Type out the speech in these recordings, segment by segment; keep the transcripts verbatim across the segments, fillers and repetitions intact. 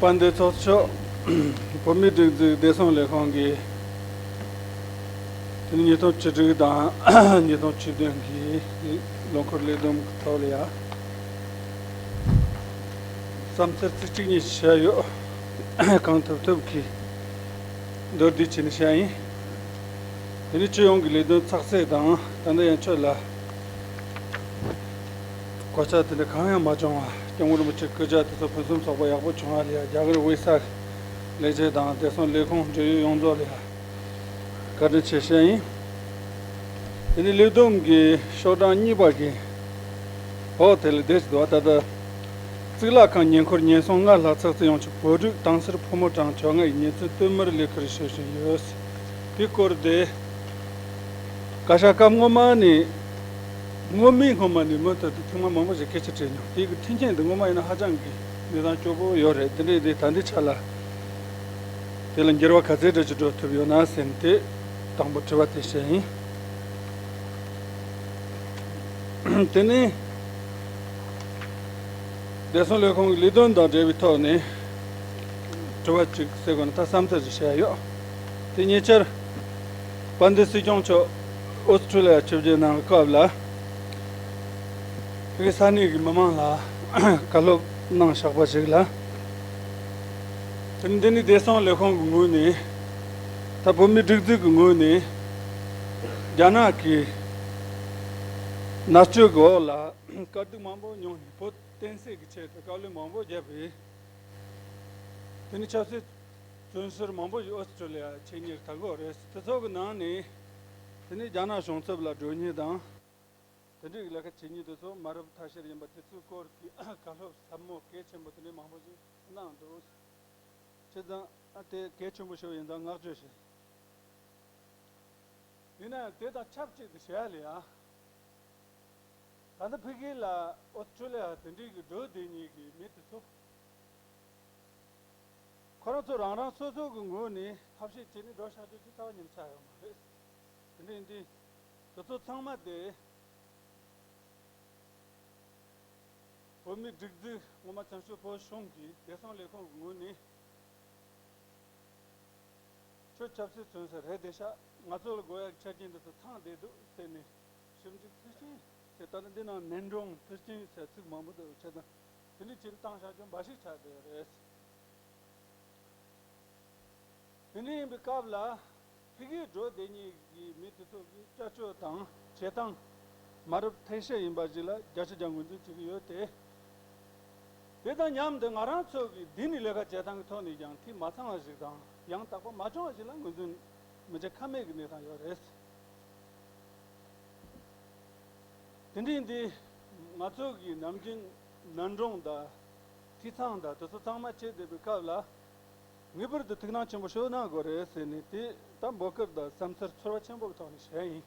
དཔལ་ལྡན་ཚོགས་གཙོ་མཆོག་བོད་མིའི་སྒྲིག་འཛུགས་བདེ་སྲུང་ལས་ཁུངས་ཀྱི་དེ་ནི་ཉིས་སྟོང་བཅུ་དྲུག་དང་ཉིས་སྟོང་བཅུ་བདུན་གྱི་ལོ་འཁོར་ལས་བསྡོམས་ཀྱི་ཐོག་ལ་ཡ། བསམ་ཚུལ་ཚིག་གཅིག་གཉིས་ཤིག་བཤད་ཡོད། གང་ཐུབ་ཐུབ་ཀྱིས་མདོར་བསྡུས་བྱས་ནས་བཤད་ཡིན། དེ་ནི་སྤྱི་ཡོངས་ཀྱི་ལས་དོན་ཚགས་ཚུད་དང་ད་ལྟ་ཡན་ཆོད་ལ་གོད་ཆག་དེ་འདྲ་གང་ཡང་མ་བྱུང་བ། སྐྱབས་མགོན་རིན་པོ་ཆེའི་སྐུ་ཕྱྭ་དེ་ཚོ་ཕུན་སུམ་ཚོགས་པ་ཡག་པོ་བྱུང་བ་ལ་ཡ། རྒྱ་གར་དབུས་ས་ལས་བྱེད་དང་བདེ་སྲུང་ལས་ཁུངས་འབྲེལ་ཡོད་ཡོངས་རྫོགས་ལ་ཡ། བཀའ་དྲིན་ཆེ་ཞུ་ཡིན། དེ་ནས་ལས་བསྡོམས་ཀྱི་ཤོག་གྲངས་གཉིས་པ་གི་འོག་དེ་ལ་བསྡད་ཀྱི་འདུག་བ། ད་ལྟ་གཙུག་ལག་ཁང་ཉེ་འཁོར་ཉེན་སྲུང་ལྔ་ལྷག་ཚགས་ཚུད་ཡོང་ཆེད་བོད་ཕྲུག་དྭངས་སེར་ཕོ་མོ་གྲངས་བཅོ་ལྔ་ཡི་གཉེན་ཚན་བསྟུད་མར་ལས་ཀར་ཞུགས་བཞིན་ཡོད། དེའི་སྐོར་དེ་བཀའ་ཤག་སྐབས་སྔོན་མ་ནས་སྔོན་མའི་སྔོན་མ་ནས་མུ་མཐུད་དུ་ཐེངས་མ་མང་པོ་ཞིག་སྐད་ཆ་དྲིས་མྱོང་། དེའི་གི་མཐུན་རྐྱེན་འདི་སྔོན་མ་ཡིན་ན་ཧ་ཅང་གི་གནས་སྟངས་སྐྱོ་པོ་ཡོད་རེད། དེ་འདྲའི་དེ་ད་ལྟའི་ཆ་ལ། དེ་ལ་འགྱུར་བ་ག་ཚད་འདྲ་ཅིག་འགྲོ་ཐུབ་ཡོད་ན་ཟེར་ནས་དེ་དང་པོ་དྲི་བ་དེ་བཤད་ཡིན། དེ་ནས་བདེ་སྲུང་ལས་ཁུངས་ཀྱི་ལས་དོན་དང་འབྲེལ་བའི་ཐོག་ནས་དྲི་བ་གཅིག་ཟེར་དགོས་ན་ད་བསམ་ཚུལ་ཞིག་བཤད་ཡོད། དེ་ཉེ་ཆར་དཔལ་ལྡན་སྲིད་སྐྱོང་མཆོག་ཨོ་སི་ཁྲུ་ལི་ཡ་ཆིབས་བསྒྱུར་གནང་བའི་སྐབས་ལ། ཕ་གི་ས་གནས་ཀྱི་མི་མང་ལ་བཀའ་སློབ་གནང་བཞག་པ་ཞིག་ལ། དེ་ནི་འདི་ནི་བདེ་སྲུང་ལས་ཁུངས་ཀྱི་ངོས་ནས། ད་བོད་མིའི་སྒྲིག་འཛུགས་ཀྱི་ངོས་ནས། རྒྱ་ནག་གི་མནར་གཅོད་ཀྱི་འོག་ལ་དཀའ་སྡུག་མང་པོ་མྱོང་ནས་བོད་བསྟན་སྲིད་ཀྱི་ཆེད་དུ་དཀའ་ལས་མང་པོ་བརྒྱབ་པས། དེ་ནི་ཆབ་སྲིད་བཙོན་ཟུར་མང་པོ་ཞིག་ཨོ་སི་ཁྲུ་ལི་ཡ་ཆེད་གཉེར་བྱེད་ཀྱི་ཡོད་རེད། དེ་ཚོ་གི་ནང་ནས་དེ་ནི་རྒྱ་ནག་གཞུང་ཚབ་ལ་འགྲོ་མཁན་དང་། དེ་འདྲའི་ལས་ཀ་བྱེད་མཁན་དེ་ཚོ་མ་རབས་ཐ་ཤལ་ཡིན་པ་དེ་ཚོའི་སྐོར་གྱི་བཀའ་སློབ་ཟབ་མོ་གལ་ཆེན་པོ་དེ་འདྲའི་མང་པོ་ཞིག་གནང་འདུག་བྱས་ཙང་ཨ་དེ་གལ་ཆེན་པོ་ཞིག་ཡིན་ཙང་བསྔགས་བརྗོད་ཞུ། ཡིན་ན་ཡང་དེ་དང་ཆབས་ཅིག་ཏུ་བྱས་ལ་ཡ། ད་ལྟ་ཕ་གི་ལ་ཨོ་སི་ཁྲུ་ལི་ཡ་དེ་འདྲའི་གི་འགྲོ་བསྡད་མཁན་གྱི་མི་དེ་ཚོ། ཁོ་རང་ཚོ་རང་རང་སོ་སོ་གི་ངོས་ནས་ཐབས་ཤེས་བྱས་ནས་འགྲོ་བཞག་རྒྱུ་ཅིག་རྩ་བ་ཉིད་ནས་ཆགས་ཡོད་མ་རེད། དེ་འདྲ་ཡིན་དུས་དེ་ཚོ་ཚང་མ་དེ་བོད་མིའི་སྒྲིག་འཛུགས་སྔོན་མ་བཙན་བྱོལ་བོད་གཞུང་གི་བདེ་སྲུང་ལས་ཁུངས་ཀྱི་ངོས་ནས་ཁྱོད་ཆབ་སྲིད་བཙོན་ཟུར་རེད་བསྡད་ཤག་ང་ཚོ་ལ་དགོས་ཡག་ཆ་རྐྱེན་འདི་ཚོ་ཚང་བསྡད་འདུག་ཟེར་ནས་ཞིབ་འཇུག་ཚུལ་ཆེན་ཟེར། ད་ལྟ་འདི་ནང་ནན་སྒྲུང་ཚུལ་ཆེན་ཟེར་ཚིག་མང་པོ་འདུག་བྱས་ཙང་དེ་འདྲ་བྱས་ནས་བཏང་བཞག་རྒྱུ་འབའ་ཞིག་ཆགས་བསྡད་ཡོད་རེད། དེ་འདྲ་ཡིན་པའི་སྐབས་ལ་ཕ་གིར་འགྲོ་བསྡད་མཁན་གྱི་མི་དེ་ཚོ་གི་བྱ་སྤྱོད་དང་བྱེད་སྟངས་མ་རབས་ཐ་ཤལ་ཡིན་པ་ཞིག་ལ་བརྒྱ་ཆ་བརྒྱ་ངོས་འཛིན་བྱེད་ཀྱི་ཡོད་དེ། དེ་དང་མཉམ་དུ་ང་རང་ཚོ་གི་འདི་ནས་ལས་ཀ་བྱེད་སྟངས་ཀྱི་ཐོག་ནས་ཀྱང་འཐུས་མ་ཚང་བ་ཞིག་དང་ཡང་དག་པ་མ་བྱུང་བ་ཞིག་ལ་ངོས་འཛིན་མི་བྱེད་ཀ་མེད་ཀྱི་གནས་སྟངས་ཡོད་རེད། དེ་འདྲ་ཡིན་དུས་ང་ཚོ་གི་ནམ་རྒྱུན་ནན་སྒྲུང་དང་འཐུས་ཚང་དང་དེ་ཚོ་ཚང་མ་བྱེད་བསྡད་པའི་སྐབས་ལ་ངེས་པར་དུ་ཐུགས་སྣང་ཆེན་པོ་ཞིག་གནང་དགོས་རེད་ཟེར་ནས་དེ་ད་འབོད་སྐུལ་དང་བསམ་ཚུལ་ཚོར་བ་ཆེན་པོ་གི་ཐོག་ནས་བཤད་ཡིན།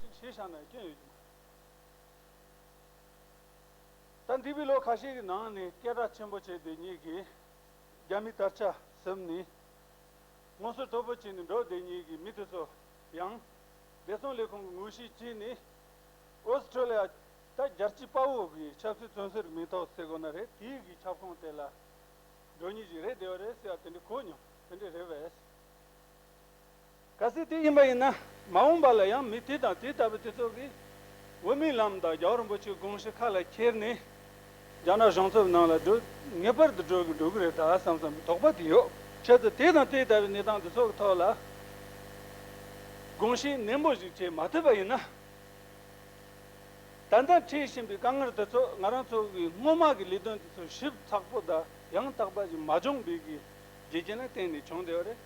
ཅིག་ཤེས་བྱ་ན་སྐྱོན་ཡོད་ཀྱི་མ་རེད། ད་འདས་པའི་ལོ་ཁ་ཤས་ཀྱི་ནང་ནས་སྐད་གྲགས་ཆེན་པོ་བྱས་བསྡད་མཁན་གྱི་རྒྱ་མིའི་དར་ཆ་ཟིན་ནས་མངོན་གསལ་དོད་པོ་བྱས་ནས་འགྲོ་བསྡད་མཁན་གྱི་མི་དེ་ཚོ་ཡང་བདེ་སྲུང་ལས་ཁུངས་ཀྱི་ངོ་ཤེས་བྱས་ནས་ཨོ་སི་ཁྲུ་ལི་ཡ་ད་རྒྱལ་སྤྱིའི་དཔའ་བོ་གི་ཆབ་སྲིད་བཙོན་ཟུར་མིང་ཐོག་ཟེར་དགོས་ན་རེད། དེའི་གི་ཁྱབ་ཁོངས་དེ་ལ་འགྲོ་མཁན་ཞིག་རེད་བསྡད་ཡོད་རེད་ཟེར་བ་དེ་འདྲ་གོ་མྱོང་། དེ་འདྲ་རེད་པས། གལ་སྲིད་དེ་ཡིན་པ་ཡིན་ན་མ་འོངས་པ་ལ་ཡང་མི་དེ་དང་དེ་ལྟ་བུ་དེ་ཚོ་གིས་དབུ་མའི་ལམ་དང་རྒྱལ་བ་རིན་པོ་ཆེའི་དགོངས་གཞི་ཁ་ལ་འཁྱེར་ནས་རྒྱ་ནག་གཞུང་ཚབ་ནང་ལ་འགྲོ་ངེས་པར་དུ་འགྲོ་གི་འགྲོ་གི་རེད་ད་བསམ་བསམ་དོགས་པ་དེ་ཡོད། བྱས་ཙང་དེ་དང་དེ་ལྟ་བུའི་གནས་སྟངས་དེ་ཚོ་གི་ཐོག་ལ་དགོངས་གཞི་ནན་པོ་ཞིག་བྱེད་མ་ཐུབ་པ་ཡིན་ན། ད་ལྟ་འཕྲད་བཞིན་པའི་དཀའ་ངལ་དེ་ཚོ་ང་རང་ཚོ་གི་སྔོན་མ་གི་ལས་དོན་དེ་ཚོ་ཞིབ་ཚགས་པོ་དང་ཡང་དག་པ་ཞིག་མ་བྱུང་བའི་གི་རྒྱུ་རྐྱེན་ལ་བརྟེན་ནས་བྱུང་བསྡད་པ་རེད།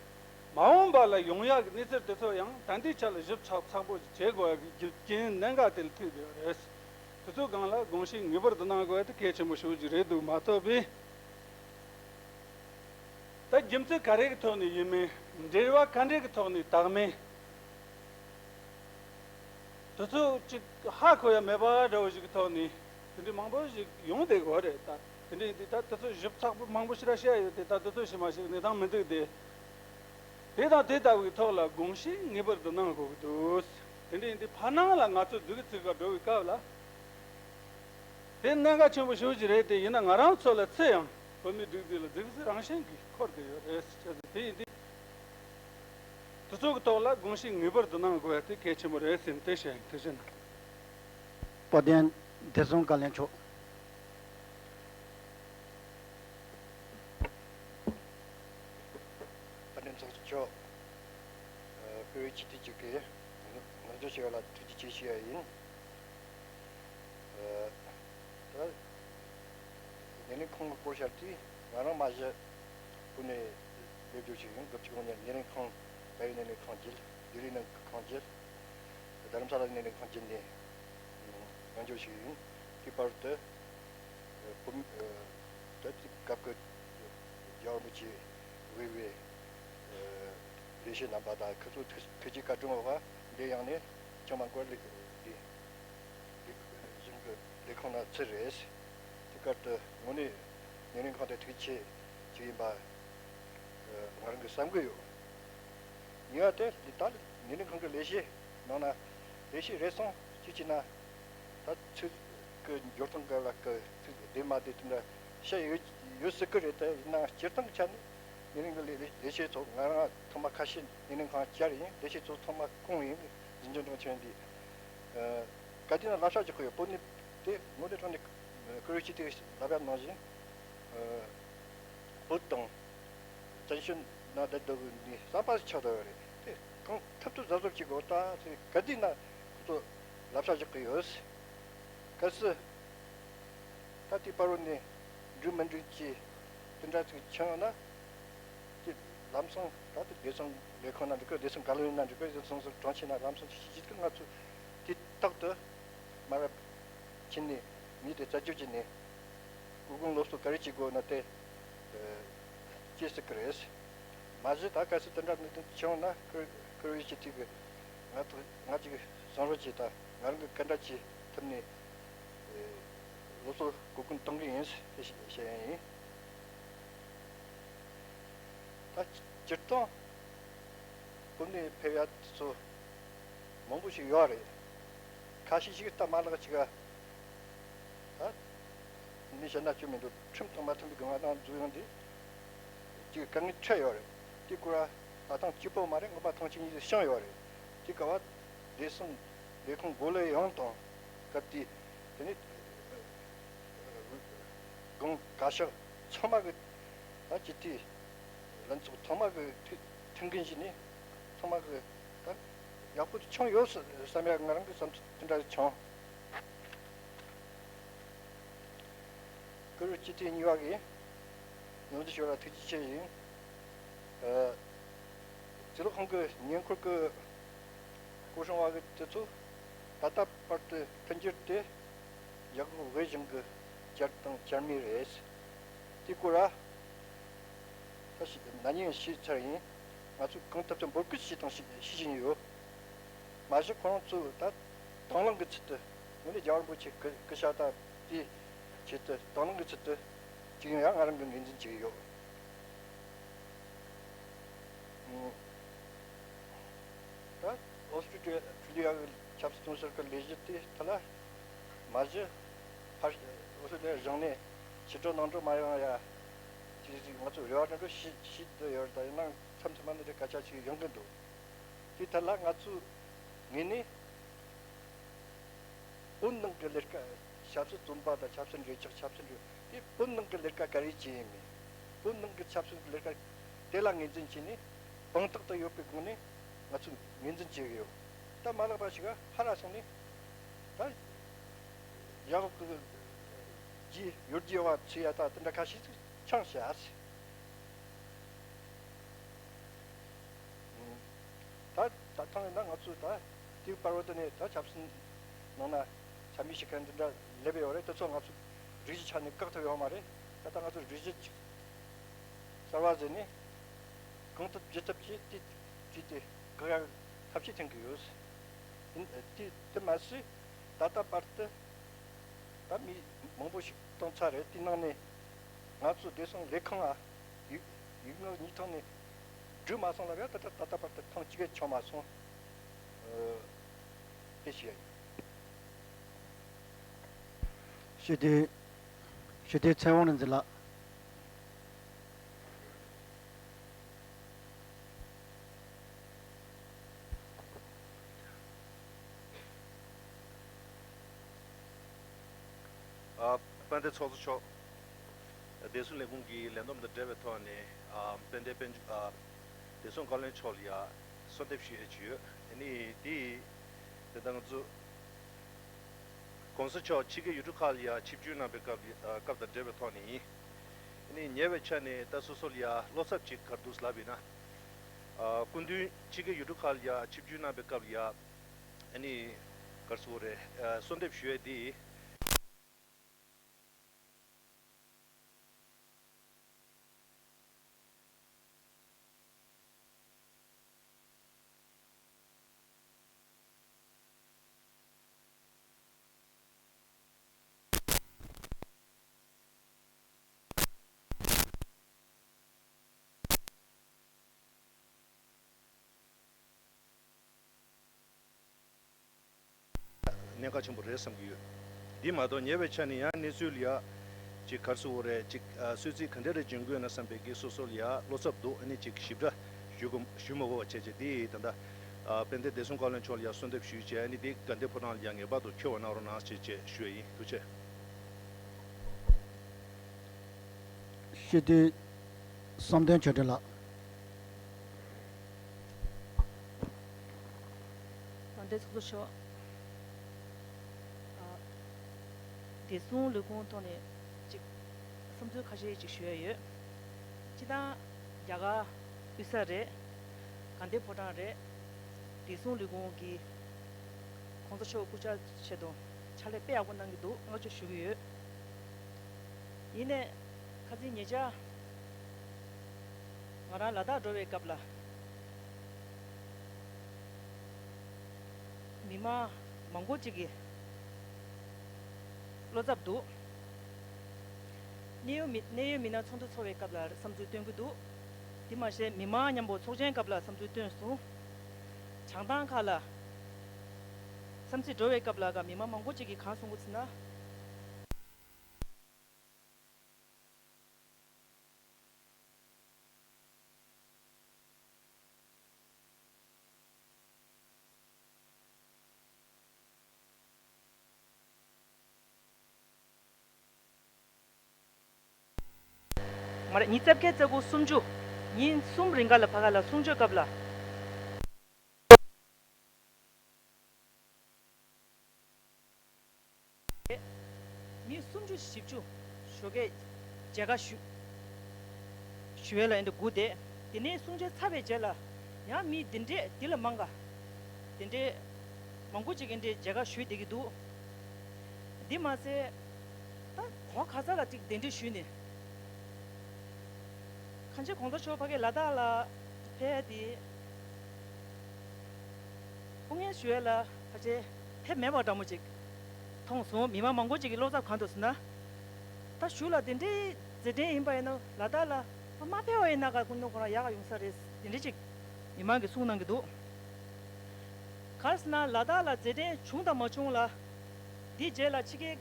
མ་འོངས་པ་ལ་ཡོང་ཡག་གི་གནས་ཚུལ་དེ་ཚོ་ཡང་ད་ལྟའི་ཆ་ལ་ཞིབ་ཚགས་ཚགས་པོ་ཞིག་བྱེད་དགོས་ཡག་གི་རྒྱུ་རྐྱེན་གནད་འགག་དེ་ལ་ཐུག་བསྡད་པ་རེད། དེ་ཚོའི་སྒང་ལ་དགོངས་གཞི་ངེས་པར་དུ་གནང་དགོས་ཡག་དེ་གལ་ཆེན་པོ་ཞེ་པོ་ཅིག་རེད་འདུག་མ་གཏོགས་པའི། ད་རྒྱུ་མཚན་ག་རེ་གི་ཐོག་ནས་ཡིན་མིན། འབྲེལ་བ་ག་འདྲས་གི་ཐོག་ནས་དག་མིན། དེ་ཚོ་ཅིག་ཧ་གོ་ཡ་མེད་པ་འདྲ་བོ་ཞིག་གི་ཐོག་ནས་དེ་འདྲའི་མང་པོ་ཞིག་ཡོང་བསྡད་ཡོད་རེད། ད་དེ་འདྲའི་འདི་ད་དེ་ཚོ་ཞིབ་ཚགས་པོ་མང་པོ་ཞིག་ར་བཤད་ཡོད་དེ་ད་དེ་ཚོ་ཞིག་མ་ཞིག་གནས་སྟངས་མི་འདུག་སྟེ། དེ་དང་དེ་ལྟ་བུའི་ཐོག་ལ་དགོངས་གཞི་ངེས་པར་དུ་གནང་དགོས་ཀྱི་འདུག་དེ་འདྲ་ཡིན་དུས་ཕ་ནང་ལ་ང་ཚོ་རྫིག་རྫིག་ག་འགྲོ་བའི་སྐབས་ལ། དེ་གནད་འགག་ཆེན་པོ་ཞེ་པོ་ཅིག་རེད་དེ། ཡིན་ན་ང་རང་ཚོ་ལ་ཚེ་ཡང་བོད་མི་རྫིག་རྫིག་ལ་རྫིག་རྫིག་རང་བཞིན་གྱིས་འཁོར་གྱི་ཡོད་རེད་ཟེར། བྱས་ཙང་དེ་ཡིན་དུས། དེ་ཚོ་གི་ཐོག་ལ་དགོངས་བཞེས་ངེས་པར་དུ་གནང་དགོས་ཡ་དེ་གལ་ཆེན་པོ་རེད་ཟེར་ནས་དེ་བཤད་ཡིན། ཐུགས་རྗེ་གནང་། དཔལ་ལྡན་བདེ་སྲུང་བཀའ་བློན་མཆོག་དཔལ་ལྡན་ཚོགས་གཙོ་མཆོག་ཨ། བཀུར་འོས་སྤྱི་འཐུས་གཅིག་གི་ངོ་སྦྱོར་ཞུ་བ་ལ་ཐུགས་རྗེ་ཆེ་ཞུ་ཡ་ཡིན། ཨ། ད་སྣེ་ལེན་ཁང་གི་སྐོར་བཤད་དུས། ང་རང་མ་གཞི་བོད་ནས་སླེབས་རྒྱུ་ཞིག་ཡིན། དགུ་བཅུ་གོ་གཉིས་སྣེ་ལེན་ཁང་། བལ་ཡུལ་སྣེ་ལེན་ཁང་བརྒྱུད། ལྡི་ལི་སྣེ་ལེན་ཁང་བརྒྱུད། རྡ་རམ་ས་ལ་སྣེ་ལེན་ཁང་བརྒྱུད་ནས་ཡོང་རྒྱུ་ཞིག་ཡིན། དེའི་བར་དུ་བོད་མི་ད་ལྟའི་སྐབས་ཀྱི་རྒྱལ་བ་རིན་པོ་ཆེས་དབུས་པའི་ལས་བྱེད་རྣམ་པ་དང་། ཁོ་ཚོ་ཐུགས་ཐུགས་རྗེ་བཀའ་དྲིན་འོག་འདིར་ཡོང་ནས་ཅང་མ་འགོར་ལས་ལས་ལས་གཞུང་གི་ལས་ཁང་ནང་ཚུད་རེད། དེའི་སྐབས་དུ་དངོས་གནས་སྣེ་ལེན་ཁང་དེ་ཐུགས་རྗེ་ཆེ་ཞིག་ཡིན་པ་ང་རང་གིས་བསམ་གྱི་ཡོད། གཉིས་པ་དེ་ད་སྣེ་ལེན་ཁང་གི་ལས་བྱེད་ནང་ན་ལས་བྱེད་རེ་ཟུང་གཅིག་བྱས་ན། ད་ཚིག་གི་འབྱོར་སྟངས་ག་ལ་གི་ཚིག་བདེ་མ་བདེ་དེ་འདྲ་བཤད་ཡོད་ཡོད་སྲིད་ཀྱི་རེད། ད་ཡིན་ནའང་སྤྱིར་བཏང་གི་ཆ་ནས་སྣེ་ལེན་གྱི་ལས་ལས་བྱེད་ཚོ། ང་རང་ཐོག་མ་ཁ་ཤས་སྣེ་ལེན་ཁང་བཅར་ཡིན། ལས་བྱེད་ཚོ་ཚང་མ་ཁོང་ཡིན། འཛིན་སྐྱོང་དྲུང་ཆེ་འདི་ག་དུས་ན་བསླབ་བྱ་རྒྱག་གི་ཡོད། བོད་ནས་དེ་དངོས་གནས་དྲང་གནས་བཀུར་འོས་སྤྱི་འཐུས་ལབ་ཡ་ནང་བཞིན་བོད་དང་བཙན་བྱོལ་ནང་བསྡད་སྡོད་པའི་མི་གསར་པ་ཞིག་ཆགས་བསྡད་ཡོད་རེད། དེ་གང་ཐུབ་ཐུབ་གཟབ་གཟབ་བྱེད་དགོས། ད་དེ་ག་དུས་ན་ཁོ་ཚོ་བསླབ་བྱ་རྒྱག་གི་ཡོད། གལ་སྲིད་ད་ལྟའི་བར་དུ་ནས་འགྲིག་མི་འགྲིག་ཅིག་དེ་འདྲ་ཅིག་བྱུང་ཡོང་ན། དེ་ལམ་སང་ད་ལྟ་བདེ་སྲུང་ལས་ཁང་ནང་འགྲོ་གི། བདེ་སྲུང་བཀའ་བློན་ནང་འགྲོ་གི། བདེ་སྲུང་སོགས་གྲོང་ཁྱེར་ནང་ལམ་སང་ཅིག་ཅིག་ཅིག་ང་ཚོ་དེ་ཐོག་ཏུ་མ་རབས་ཕྱིན་ནས་མི་དེ་རྩད་གཅོད་བྱས་ནས་སྐུ་ཁུངས་སློབ་གསོ་ག་རེ་བྱེད་དགོས་ན་དེ་བྱེད་སྲིད་ཀྱི་རེད། མ་གཞི་ད་གལ་སྲིད་དེ་འདྲ་གནད་དོན་བྱུང་ན། བཀུར་བཀུར་འོས་སྤྱི་འཐུས་ཀྱི་ང་ཚོ་ང་ཅིག་གསུང་རོགས་བྱེད་དང་། ང་རང་གི་ག་འདྲ་བྱེད་ཐུབ་ནས་སློབ་གསོ་གོ་སྐོན་གཏོང་གི་ཡིན་ཞེས་བཤད་ཡ་ཡིན། ད་སྤྱིར་བཏང་བོད་ནས་ཕེབས་ཡ་དེ་ཚོ་མང་པོ་ཞིག་ཡོད་རེད། ཁ་ཤས་ཤིག་ད་མ་ལག་ཅིག་ག་ད་ནི་བཤད་ན་སྐྱོན་མི་འདུག་ཁྲིམས་དང་མ་མཐུན་པའི་སྒང་ནང་འཛུལ་ཡོང་དུས་ཅིག་དཀའ་ངལ་འཕྲད་ཡོད་རེད། དེ་སྐོར་ད་ཐེངས་གཅིག་པོ་མ་རེད། སྔོན་མ་ཐེངས་གཅིག་གཉིས་ཤིག་བྱུང་ཡོད་རེད། དེ་སྐབས་བདེ་སྲུང་ལས་ཁུངས་གོ་ལ་ཡོང་དང་སྐབས་དེ་དེ་ནི་སྒང་བཀའ་ཤག་ཚང་མ་གི་ད་སྤྱི་འཐུས་ལྷན་ཚོགས་ཚང་མ་གི་ཐུགས་མཐུན་རྐྱེན་བྱས་ནས་ཚང་མ་གི་ད་ཡག་པོ་དེ་བྱུང་ཡོད་བསམ་ཡ། ང་རང་གི་བསམ་ཚུལ་དེ་འདྲ་བྱུང་། བཀུར་འོས་སྤྱི་འཐུས་གཉིས་པ་གིས་ཡོང་རྒྱུ་ཞུ་བ་ལ་ཐུགས་རྗེ་ཆེ་ཡིན། ཨ། རྩིས་ལོ་ཁང་གི་ཉེ་འཁོར་གྱི་སྐོར་སྲུང་བ་གི་དེ་ཚོ་ད་ལྟ་བར་དུ་མཐུན་འགྱུར་དེ་རྒྱ་གར་བོད་གཞུང་གི་བཅར་དང་བཅར་མུས་རེད། དེ་སྐོར་ལ་ད་ཞིག་ན་ནིང་ཞུས་ཚར་ཡིན། ང་ཚོས་གང་ཐུབ་ཐུབ་འབོད་སྐུལ་བྱས་དང་བྱེད་བྱེད་བཞིན་ཡོད། མ་གཞི་ཁོ་རང་ཚོས་ད་དང་བླངས་ཀྱི་ཚུལ་དུ། དངོས་གནས་རྒྱལ་བ་རིན་པོ་ཆེའི་སྐུ་སྐུ་ཕྱྭ་དང་དེའི་ཆེད་དུ་དང་བླངས་ཀྱི་ཚུལ་དུ་བྱེད་ཡོང་ཡ་ང་རང་གིས་ངོས་འཛིན་བྱེད་ཀྱི་ཡོད། ཨུ། ད་ཨོ་སི་ཀྲི་ལི་ཡ་གི་ཆབ་སྲིད་སྐྱོང་གསར་གྱི་ལས་གཞི་དེ་ཐད་ལ་མ་གཞི་ཕར་ཨོ་སི་ཀྲི་ལི་ཡ་གཞུང་ནས་ཕྱི་དྲོ་ནང་དྲོ་མ་ཡོང་ཡ་ཅིག་ཅིག་ང་ཚོ་རེ་བ་འདྲ་འདྲ་བྱེད་བྱེད་བསྡད་ཡོད་རེད། ད་ཡིན་ནའང་མཚམས་མཚམས་མ་ནི་རེ་སྐད་ཆ་ཅིག་ཡོང་གི་འདུག་དེ་ཐད་ལ་ང་ཚོའི་ངོས་ནས་བོད་ནང་གི་ལས་ཀ། ཆབ་སྲིད་བཙོན་པ་དང་ཆབ་སྲིད་འགྲན་ཆགས། ཆབ་སྲིད་འགྲན། དེ་བོད་ནང་གི་ལས་ཀ་ག་རེ་བྱས་ཡིན་མིན། བོད་ནང་གི་ཆབ་སྲིད་ཀྱི་ལས་ཀ་དེ་ལ་ངོས་འཛིན་བྱས་ནས་དཔང་རྟགས་དེ་ཡོད་པའི་སྒང་ནས་ང་ཚོས་ངོས་འཛིན་བྱེད་ཀྱི་ཡོད། ད་མ་ལགས་པ་ཞིག་ག་ཕར་ལ་སོང་ནས་ད་ཡག་གི་རྒྱུ་ཡོད་རྒྱུ་ཡོད་པ་ཚུད་ཡ་ད་དེ་འདྲ་ཁ་ཤས་ཅིག་བྱུང་ཤག་ད་ད་ཐེངས་ཡིན་ན་ང་ཚོས་ད་དེའི་བར་བར་དུ་ནས་ད་ཆབ་སྲིད་ནང་ན་ཚ་མི་ཤི་མཁན་འདི་འདྲ་སླེབས་ཡོད་རེད། དེ་ཚོ་ང་ཚོ་སྒྲིག་གཞི་ཆ་ནས་བཀག་ཐུབ་ཡོད་མ་རེད། ད་ལྟ་ང་ཚོ་སྒྲིག་གཞི་ཅིག་གསར་བ་བཟོས་ནས་གང་ཐུབ་ཅི་ཐུབ་ཀྱིས་དེ་བྲིས་ཏེ་བཀག་ཡག་ཐབས་ཤེས་འཐེན་གྱི་ཡོད། ཡིན་དེ་དེ་མ་ཟད་ད་ལྟ་བར་དུ་ད་མི་མང་པོ་ཞིག་བཏང་ཚར་རེད། དེའི་ནང་ནས་ང་ཚོ་བདེ་སྲུང་ལས་ཁང་ང་ཡིག་ཡིག་ངག་གཉིས་ཐོག་ནས་འགྲིག་མ་སོང་ལབ་ཡ། ད་ལྟ་ད་ལྟ་བར་དུ་ཐེངས་གཅིག་ཡང་བྱུང་མ་སོང་། ཨ། དེ་བཤད་ཡིན། ཞུ་དུས། ཞུ་དུས་ཚེ་དབང་རིག་འཛིན་ལགས། ཨ། དཔལ་ལྡན་ཚོགས་གཙོ་མཆོག་བདེ་སྲུང་ལས་ཁུངས་ཀྱི་ལས་བསྡོམས་དང་འབྲེལ་བའི་ཐོག་ནས། ཨ། དཔལ་ལྡན་དཔལ་འབྱོར། ཨ། བདེ་སྲུང་བཀའ་བློན་མཆོག་ལ་ཡ་གསོལ་འདེབས་ཞུ་ཡས་ཅིག་ཡོད། ཨ་ནི་དེ་ད་ལྟ་ང་ཚོ་༸གོང་ས་མཆོག་ཕྱི་རྒྱལ་ཡུལ་གྲུ་ཁག་ལ་ཡ་ཆིབས་བསྒྱུར་གནང་བའི་སྐབས་ལ། ཨ། སྐབས་དང་འབྲེལ་བའི་ཐོག་ནས་ཡིན། ཨ་ནི་ཉེ་བའི་ཆར་ནས་ད་སོ་སོ་ལ་ཡ་བློ་འཚབ་ཅིག་ག་རེ་འདུག་ལབ་ཡིན་ན། ཨ། སྐུ་མདུན་ཕྱི་རྒྱལ་ཡུལ་གྲུ་ཁག་ལ་ཡ་ཆིབས་བསྒྱུར་གནང་བའི་སྐབས་ལ་ཡ། ཨ་ནི་ག་རེ་ཟེར་དགོས་རེད། ཨ། གསོལ་འདེབས་ཞུ་ཡས་དེ། གནད་འགག་ཆེན་པོ་རེད་བསམ་གྱི་ཡོད། འདི་མ་གཏོགས་ཉེ་བའི་ཆ་ནས་ཡང་གནས་ཚུལ་ལ་ཡ་ཅིག་ག་རེ་ཟེར་དགོས་རེད། ཅིག་ཨ། གསོལ་ཚིགས་ག་འདྲ་རེ་འབྱོན་གྱི་ཡོད་ན་བསམ་པའི་གི་སོ་སོ་ལ་ཡ་བློ་འཚབ་འདུག་ཨ་ནི་ཅིག་ཞིབ་ཕྲ་ཞུ་དགོས། ཞུ་མ་དགོས་པ་བྱས་བྱས། དེ་ད་ལྟ་ཨ། དཔལ་ལྡན་བདེ་སྲུང་བཀའ་བློན་མཆོག་ལ་ཡ་གསོལ་འདེབས་ཞུས་བྱས། ཨ་ནི་དེ་དགའ་ལྡན་ཕོ་བྲང་ལ་ཡ་ངེས་པར་དུ་འཁྱོལ་བ་གནང་རོགས་གནང་ཞེས་བཅས་ཞུ་ཡ་ཡིན། ཐུགས་རྗེ་ཆེ། ཤེས་ལྡན་བསམ་གཏན་ཆོས་སྒྲོན་ལགས། དང་འདྲའི་ཚོགས་གཙོ་མཆོག་ཨ། བདེ་སྲུང་ལས་ཁུངས་ཐོག་ནས་ཅིག་བསམ་ཚུལ་ཁ་ཤས་ཅིག་ཞུ་ཡ་ཡོད། སྤྱིར་བཏང་རྒྱ་གར་དབུས་ས་རེད། དགའ་ལྡན་ཕོ་བྲང་རེད། བདེ་སྲུང་ལས་ཁུངས་ཀྱི་༸གོང་ས་མཆོག་སྐུ་ཕྱྭ་ཆེད་དུ་ཕྱག་ལས་དཔེ་ཡག་པོ་གནང་གི་འདུག་བསྔགས་བརྗོད་ཞུ་གི་ཡོད། ཡིན་ནའི་ཁ་སང་ཉེ་ཆར་ང་རང་ལ་དྭགས་འགྲོ་བའི་སྐབས་ལ། མི་མང་མང་པོ་ཅིག་གིས་བློ་འཚབ་འདུག་གནད་ཡོད་མི་གནད་ཡོད་མི་སྣ་ཚོགས་འདུ་ཚོགས་པའི་སྐབས་ལ་བསམ་ཚུལ་བཏོན་གྱི་འདུག་དེ་མ་ཟད་མི་མང་མཉམ་པོ་ཚོགས་ཆེན་སྐབས་ལ་བསམ་ཚུལ་བཏོན་སོང་། བྱང་ཐང་ཁག་ལ་བསམ་ཚུལ་འགྲོ་བའི་སྐབས་ལ་ག་མི་མང་མང་པོ་ཅིག་གིས་གང་གསུང་གི་ཟེར་ན། མ་རེད། ཉིས་རྩ་བརྒྱད་རྩ་དགུ་སུམ་ཅུ། ཉིན་གསུམ་རིང་ག་ལ་ཕ་ག་ལ་གསུང་ཆོས་སྐབས་ལ། མི་སུམ་ཅུ་བཞི་བཅུ་ཞོགས་ཀས་མཇལ་ཁ་ཞུ་ཞུ་བའི་ལ་ཡིན་འདི་སྒུག་བསྡད། དེ་ནས་གསུང་ཆོས་ཚར་བའི་རྗེས་ལ་ཡང་མི་འདི་འདྲས་འདི་ལ་མང་ག་འདི་འདྲས་མང་པོ་ཅིག་གིས་འདི་མཇལ་ཁ་ཞུས་བསྡད་ཀྱི་འདུག་འདི་མ་ཟད་ད་གོ་ག་ས་ལ་ཅིག་གདན་འདྲེན་ཞུས་ནས། གང་ཅི་གོང་ས་མཆོག་ཕ་གི་ལ་དྭགས་ལ་ཕེབས་ཏེ་སྐུ་ངལ་ཞུ་ཡ་ལ་ཕལ་ཆེར་ཕེབས་མེད་པ་འདྲ་མོ་ཅིག་མཐོང་སོང་། མི་མང་མང་པོ་ཅིག་གིས་བློ་འཚབ་གང་འདུག་ཟེར་ན། ད་གཞུག་ལ་དེ་འདྲའི་མཛད་འཕྲིན་ཡིན་པ་ཡིན་ན་ལ་དྭགས་ལ་མ་ཕེབས་པ་ཡིན་ན་ག་ཁོང་ཁོ་རང་ཡག་ག་ཡོང་ས་རེད། དེ་འདྲ་ཅིག་མི་མང་གིས་གསུང་གནང་གི་འདུག་ག་རེ་ཟེར་ན་ལ་དྭགས་ལ་མཛད་འཕྲིན་བྱུང་དང་མ་བྱུང་ལ། འདིའི་རྗེས་ལ་ཕྱི་རྒྱལ་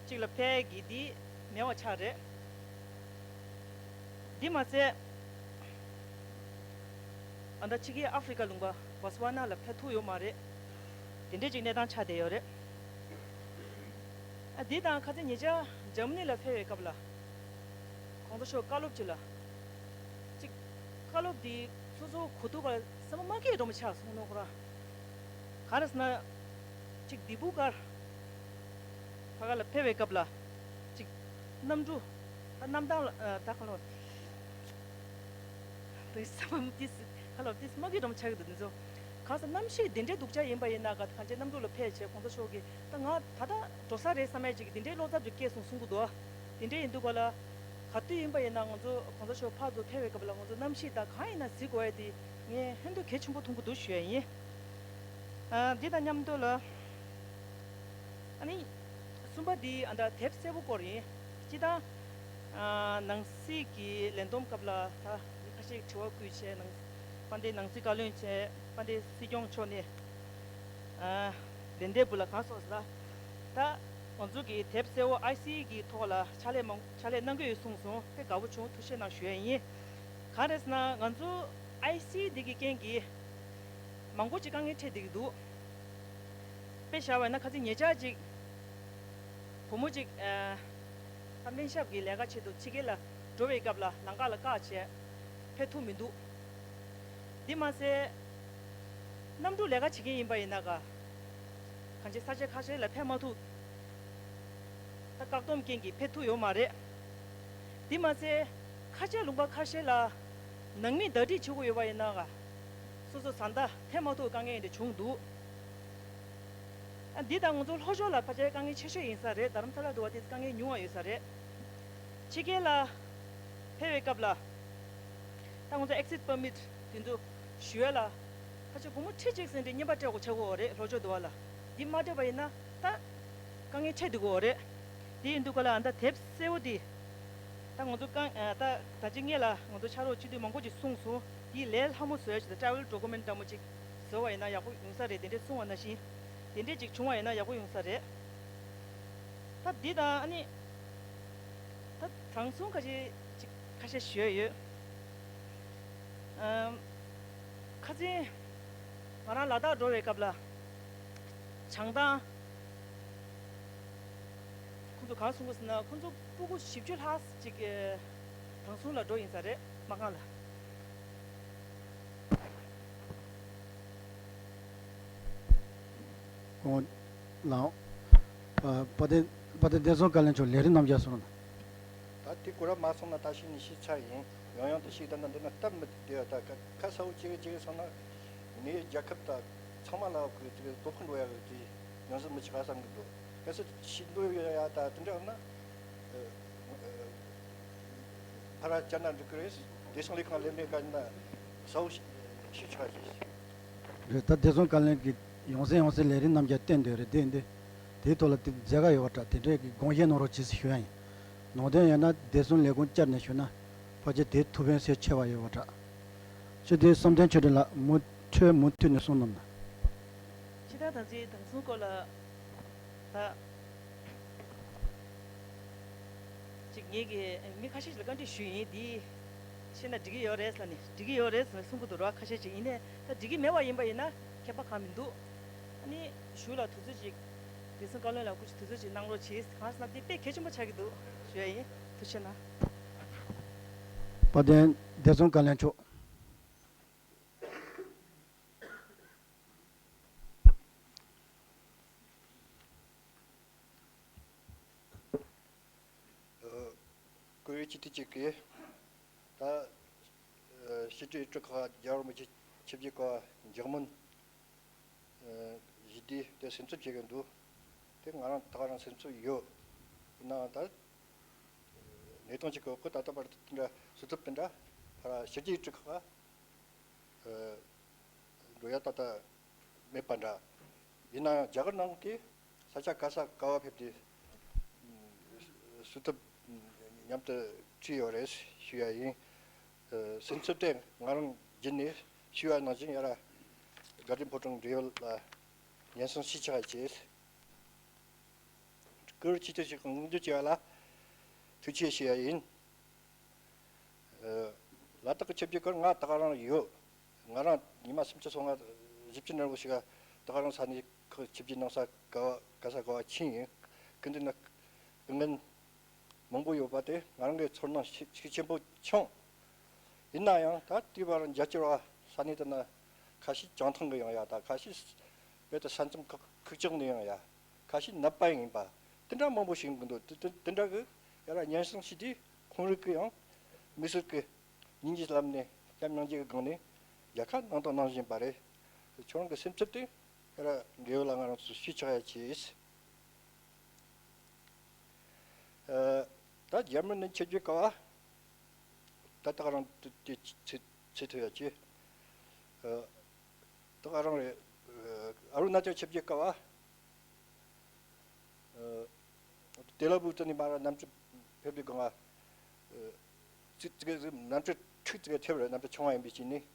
ཅིག་ལ་ཕེབས་ཀྱི་འདི་མེད་པ་ཆགས་རེད། འདི་མ་ཟད། ཨ་ད་ཕྱི་རྒྱལ་ཨ་ཧྥི་རི་ཀ་ལུང་པ་བོ་སི་ཝ་ན་ལ་ཕེབས་ཐུབ་ཡོད་མ་རེད། དེ་འདྲས་ཅིག་གནས་སྟངས་ཆགས་བསྡད་ཡོད་རེད། ཨ་འདི་དང་ཁ་སང་ཉེ་ཆར་འཇར་མ་ནི་ལ་ཕེབས་པའི་སྐབས་ལ། གོང་ས་མཆོག་བཀའ་སློབ་ཅིག་ལ། ཅིག་བཀའ་སློབ་འདི་སོ་སོ་གོ་ཐུབ་པ་སེམས་པ་མ་སྐྱིད་འགྲོ་མ་ཆགས་སོང་ནོ་ཁོ་རང་། ག་རེ་ཟེར་ན། ཅིག་ལྡི་པུར་ཁར་ཕ་ག་ལ་ཕེབས་པའི་སྐབས་ལ་ཅིག་གནམ་གྲུ་ད་གནམ་ཐང་ལ་ད་ག་ལོ་དེ་ས་མ་དེ་ག་ལོ་དེ་མ་གི་འགྲོ་མ་ཆགས་ཀྱི་འདུག་འདི་ཚོ་ག་ས་གནམ་གཤིས་འདི་འདྲའི་སྡུག་ཅག་ཡིན་པ་ཡིན་ན་ག་གང་ཅི་གནམ་གྲུ་ལ་ཕེབས་བྱས་གོང་ས་མཆོག་གིས་ད་ང་ད་ལྟ་འགྲོ་ས་རེད་བསམ་ཡས་ཅིག་འདི་འདྲའི་བློ་འཚབ་ཅིག་སྐྱེས་སོང་གསུང་གི་འདུག་དེ་འདྲའི་ཡིན་འདུག་ག་ལ་ག་དུས་ཡིན་པ་ཡིན་ན་ང་ཚོ་གོང་ས་མཆོག་ཕར་ཚུར་ཕེབས་པའི་སྐབས་ལ་ང་ཚོ་གནམ་གཤིས་ད་གང་ཡིན་ན་གཟིགས་དགོས་ཡས་དེ་ངས་ཧན་དུ་གལ་ཆེན་པོ་མཐོང་གི་འདུག་ཞུ་ཡས་ཡིན། ཨ་འདི་དང་མཉམ་དུ་ལ། ཨ་ནི། གསུམ་པ་འདི་ཨ་ད་དེབ་སེར་པོ་སྐོར་ཡིན། སྤྱིར་བཏང་། ཨ་ནང་སྲིད་ཀྱི་ལས་བསྡོམས་སྐབས་ལ་ད་མི་ཁ་ཤས་དྲི་བ་བསྐུལ་བྱས་ནང་། དཔལ་ལྡན་ནང་སྲིད་བཀའ་བློན་བྱས་དཔལ་ལྡན་སྲིད་སྐྱོང་མཆོག་ནས། ཨ། དེ་འདྲའི་བུ་ལ་གང་སོང་ཟེར་ན། ད་ང་ཚོ་གི་དེབ་གསལ་བོ་ཨའི་སི་གི་ཐོག་ལ་ཕྱག་ལས་མང་ཕྱག་ལས་གནང་གི་ཡོད་གསུངས་སོང་། དཔེ་དགའ་པོ་བྱུང་། ཐུགས་རྗེ་གནང་ཞུ་ཡ་ཡིན། གང་རེད་ཟེར་ན་ང་ཚོ་ཨའི་སི་འདི་གི་རྐྱེན་གྱིས་མང་པོ་ཅིག་དཀའ་ངལ་འཕྲད་བསྡད་ཀྱི་འདུག་དཔེ་བཞག་པ་ཡིན་ན་ཁ་སང་ཉེ་ཆར་ཅིག་བུ་མོ་ཅིག་ཨ། ད་སྨན་ཞབས་ཀྱི་ལས་ཀ་ཆེད་དུ་ཕྱི་རྒྱལ་ལ་འགྲོ་བའི་སྐབས་ལ་ལམ་ཁ་ལ་བཀག་བྱས་ཕེབས་ཐུབ་མི་འདུག་འདི་མ་ཟད། གནམ་གྲུ་ལས་ཀ་བྱེད་མཁན་ཡིན་པ་ཡིན་ན་ག་གང་ཅི་ས་ཆ་ཁ་ཤས་ལ་ཕེབས་མ་ཐུབ། ད་བཀག་སྡོམ་རྐྱེན་གྱིས་ཕེབས་ཐུབ་ཡོད་མ་རེད། འདི་མ་ཟད། ཁ་ཆེ་ལུང་པ་ཁ་ཤས་ལ་ནང་མི་ཟླ་སྒྲིལ་བྱེད་དགོས་ཡོད་པ་ཡིན་ན་ག་སོ་སོ་བཟའ་ཟླ་ཕེབས་མ་ཐུབ་དཀའ་ངལ་འདི་བྱུང་འདུག་ཨ། འདི་དང་ང་ཚོ་ལྷོ་ཕྱོགས་ལ་ཕལ་ཆེར་དཀའ་ངལ་ཆེ་ཤོས་ཡིན་ས་རེད། རྡ་རམ་ས་ལ་འགྲོ་བ་དེ་དཀའ་ངལ་ཉུང་བ་ཡོད་ས་རེད། ཕྱི་རྒྱལ་ལ་ཕེབས་པའི་སྐབས་ལ་ད་ང་ཚོ་ཨེག་སིཊ་པར་མིཊ་དེ་ཚོ་ཞུ་ཡ་ལ་ཕལ་ཆེར་སྒོར་མོ་ཁྲི་གཅིག་ཟིན་བྲིས་རྔན་པ་སྤྲད་དགོས་ཆགས་ཀྱི་ཡོད་རེད། ལྷོ་ཕྱོགས་འགྲོ་བ་ལ་འདི་མ་སྤྲད་པ་ཡིན་ན་ད་དཀའ་ངལ་འཕྲད་བསྡད་ཀྱི་ཡོད་རེད། དེ་ཡིན་དུས་ག་ལ་ཨ་ད་དེབ་གསལ་བོ་དེ་ད་ང་ཚོ་རྐང་ཨ་ད་ད་ཅི་སྔས་ལ་ང་ཚོ་ཕྱག་རོགས་སྤྱི་འཐུས་མང་པོ་ཅིག་གསུངས་སོང་། དེའི་ལས་སླ་མོ་བཟོ་ཡ་ཞིག་དང་ཊྲེ་ཝལ་ཌོ་ཀུ་མེན་ཊི་འདྲ་མོ་ཅིག་བཟོ་བ་ཡིན་ན་ཡག་པོ་ཡོང་ས་རེད། དེ་འདྲས་གསུངས་པ་ནང་བཞིན་དེ་འདྲས་ཅིག་བྱུང་བ་ཡིན་ན་ཡག་པོ་ཡོང་ས་རེད། ད་འདི་དང་ཨ་ནི་ད་དྲང་སྲོང་ཁ་ཤས་ཅིག་ཁ་ཤས་ཞུས་ཡོད། ཨམ། ཁ་སང་ང་རང་ལ་དྭགས་འགྲོ་བའི་སྐབས་ལ་བྱང་ཐང་ཁོང་ཚོ་གང་གསུང་གི་ཟེར་ན་ཁོང་ཚོ་སྤུ་གུ་བཞི་བཅུ་ལྷག་ཅིག་དྲང་སྲོང་ལ་འགྲོ་ཡིན་ས་རེད། མ་རྐང་ལ། ཁོང་ལའང་། ཨ། དཔལ་ལྡན། དཔལ་ལྡན་བདེ་སྲུང་བཀའ་བློན་མཆོག་ལས་རིམ་རྣམ་རྒྱལ་སོང་ན། ད་དེ་གོ་ར་མ་སོང་ན་ད་ཤི་ནི་ཤི་ཆ་ཡིན། ཡང་ཡང་དུ་ཤི་ད་ན་འདི་ན་སྟབས་མི་བདེ་བ། ད་ཁ་ཁ་ས་བོ་ཅིག་ཅིག་སོང་ན་ངའི་རྒྱལ་ཁབ་ད་ཚང་མ་ལ་གི་དེ་གི་སྟོབས་ཤུགས་འགྲོ་ཡ་གི་དེ་ཡང་སྲིད་མི་ཆགས་བསམ་གི་འདུག་གལ་སྲིད་ཤི་འདོད་ཡོད་ཡ་ད་དེ་འདྲ་ཡོད་ན། ཨ། ཨ། ཕ་ར་ཅ་ན་འགྲིག་གི་རེད། བདེ་སྲུང་ལས་ཁང་ལས་མེད་ག་ན་ས་བོ་ཤི་ཆགས་ཤི། རེད། ད་བདེ་སྲུང་བཀའ་བློན་གྱིས་ཡང་སེ་ཡང་སེ་ལས་རིམ་རྣམ་རྒྱལ་བསྟན་འདོད་རེད། དེ་འདི་དེའི་ཐོག་ལ་དེ་མཛད་ག་ཡོད་པ་འདྲ། དེ་འདྲའི་གི་དགོངས་བཞེས་གནང་རོགས་གྱིས་ཞུ་ཡ་ཡིན། ནང་དོན་ཡོད་ན་བདེ་སྲུང་ལས་ཁུངས་བཅར་ནས་ཞུ་ན་ཕལ་ཆེར་དེའི་ཐུགས་ཕན་གསོས་ཆེ་བ་ཡོད་པ་འདྲ། སྤྱི་འཐུས་བསམ་གཏན་ཆོས་སྒྲོན་ལགས། མུ་འཕྲོས་མུ་མཐུད་ནས་གསུང་གནང་ན། ཕྱི་དྲག་དང་ཚིག་དང་གསུང་སྐོར་ལ། ད་ཅིག་ངེད་ཀྱིས་མི་ཁ་ཤས་ཤིག་ལ་བཀའ་འདྲི་ཞུས་ཡིན། འདི་བཤད་ན་འགྲིག་གི་ཡོད་རེད་ཟེར་ནས། འགྲིག་གི་ཡོད་རེད་ཟེར་ནས་གསུང་གི་འདུག་ར། ཁ་ཤས་ཅིག་ཡིན་ནའི་ད་འགྲིག་གི་མེད་པ་ཡིན་པ་ཡིན་ན་ཁྱད་པར་གང་མི་འདུག་ཨ་ནི་གཞུག་ལ་དུས་ཚོད་ཅིག་བདེ་སྲུང་བཀའ་བློན་ལ་སྐུ་མཁྱེན་དུས་ཚོད་ཅིག་གནང་རོགས་གྱིས། གང་ཟེར་ན་འདི་དཔེ་གལ་ཆེན་པོ་ཆགས་ཀྱི་འདུག་ཞུ་ཡ་ཡིན། ཐུགས་རྗེ་གནང་། དཔལ་ལྡན་བདེ་སྲུང་བཀའ་བློན་མཆོག་ཨ། བཀུར་འོས་སྤྱི་འཐུས་གཅིག་གིས་ད་ཨ་ཕྱི་དྲིལ་ཨེ་ཀྲི་ཁག་རྒྱལ་བ་རིན་པོ་ཆེ་ཆིབས་བསྒྱུར་སྐབས་འཇགས་མིན་ཨ་ཞི་བདེ་དེ་སེམས་འཚབ་བྱེད་ཀྱི་འདུག་དེ་ང་རང་ད་ག་རང་སེམས་འཚབ་ཡོད། ཡིན་ནའང་ད་གནས་སྟངས་ཅིག་གི་འོག་གི་ད་ལྟ་བར་དུ་དེ་འདྲ་བཟོ་ཐབས་དེ་འདྲ་ཕར་ཕྱི་རྒྱལ་ཡིག་འབྲེལ་ཁག་ཨ་འགྲོ་ཡ་ད་ལྟ་མེད་པ་འདྲ། ཡིན་ནའང་རྒྱ་གར་ནང་གི་ས་ཆ་ག་ས་ག་བ་ཕེབས་ཏེ་ཨ་བཟོ་ཐབས་མཉམ་དུ་བྲིས་ཡོད་རེད་ཞུ་ཡ་ཡིན། ཨ་སེམས་འཚབ་དེ་ང་རང་བརྒྱུད་ནས་ཞུ་ཡ་ནང་བཞིན་ཡ་ར་དགའ་ལྡན་ཕོ་བྲང་འབྲེལ་ཡོད་ལ་སྙན་སེང་ཞུས་ཆོག་ཅེས། བཀུར་འོས་སྤྱི་འཐུས་ཤིག་དབང་སྒྱུར་བྱས་པ་ལ་ཐུགས་རྗེ་ཆེ་ཞུ་ཡ་ཡིན། ཨ་ལ་དྭགས་ཀྱི་ཆིབས་བསྒྱུར་སྐོར་ང་ད་ག་རང་ཡོད། ང་རང་ཉི་མ་སུམ་ཅུ་སོ་ལྔ་བཞི་བཅུ་འདྲ་བོ་ཞིག་ད་ག་རང་ས་གནས་ཁག་ཆིབས་བསྒྱུར་གནང་ས་ག་བ་ག་ས་ག་བ་ཕྱིན་ཡིན། སྐུ་མདུན་ན་སྐུ་ངལ་མང་པོ་ཡོད་པ་དེ་ང་རང་གི་ཚོར་སྣང་ཤུགས་ཤུགས་ཆེན་པོ་བྱུང་། ཡིན་ན་ཡང་ད་དེའི་བར་རྒྱལ་སྤྱིར་བ་ས་གནས་དེ་ན་ཁ་ཤས་བྱང་ཐང་གི་ཡང་ཡ། ད་ཁ་ཤས་དཔེ་དེ་ས་མཚམས་ཁག་ཁུག་ཀྱང་ནས་ཡང་ཡ། ཁ་ཤས་ནད་པ་ཡིན་པ་དེ་འདྲ་མང་པོ་ཞིག་ཡིན་གི་འདུག་དེ་དེ་དེ་འདྲ་གི་ཡ་ར་སྙན་སེང་ཞུས་དུས་ཁོང་རང་གི་ཡང་དམིགས་བསལ་གི་སྙིང་རྗེ་ལམ་ནས་བྱམས་སྙིང་རྗེ་གི་སྒང་ནས་རྒྱལ་ཁ་གནང་དང་གནང་བཞིན་པ་རེད། ཁྱོད་རང་གི་སེམས་འཚབ་དེ་ཡ་ར་འབྲེལ་ཡོད་ལ་ང་རང་ཚོ་ཞུས་ཆོག་ཡ་བྱས། ཨ་ད་འཇར་མ་ནི་ཆིབས་བསྒྱུར་སྐབས་ད་ད་ག་རང་དེ་དེ་ཚེ་ཚེ་ཐུ་ཡ་ཅི། ཨ་ད་ག་རང་རེད། ཨ་ཨ་རུ་ན་ཅལ་ཆིབས་བསྒྱུར་སྐབས་ཨ་ཏེ་ལ་བུ་ཏི་ནི་མ་ར་གནམ་གྲུ་ཕེབས་པའི་སྒང་ང་ཨ་ཙི་ཙི་གནམ་གྲུ་ཁྲུག་ཙི་ཐེབས་རེད། གནམ་གྲུ་ཆུང་བ་ཡིན་པའི་རྐྱེན་ནས།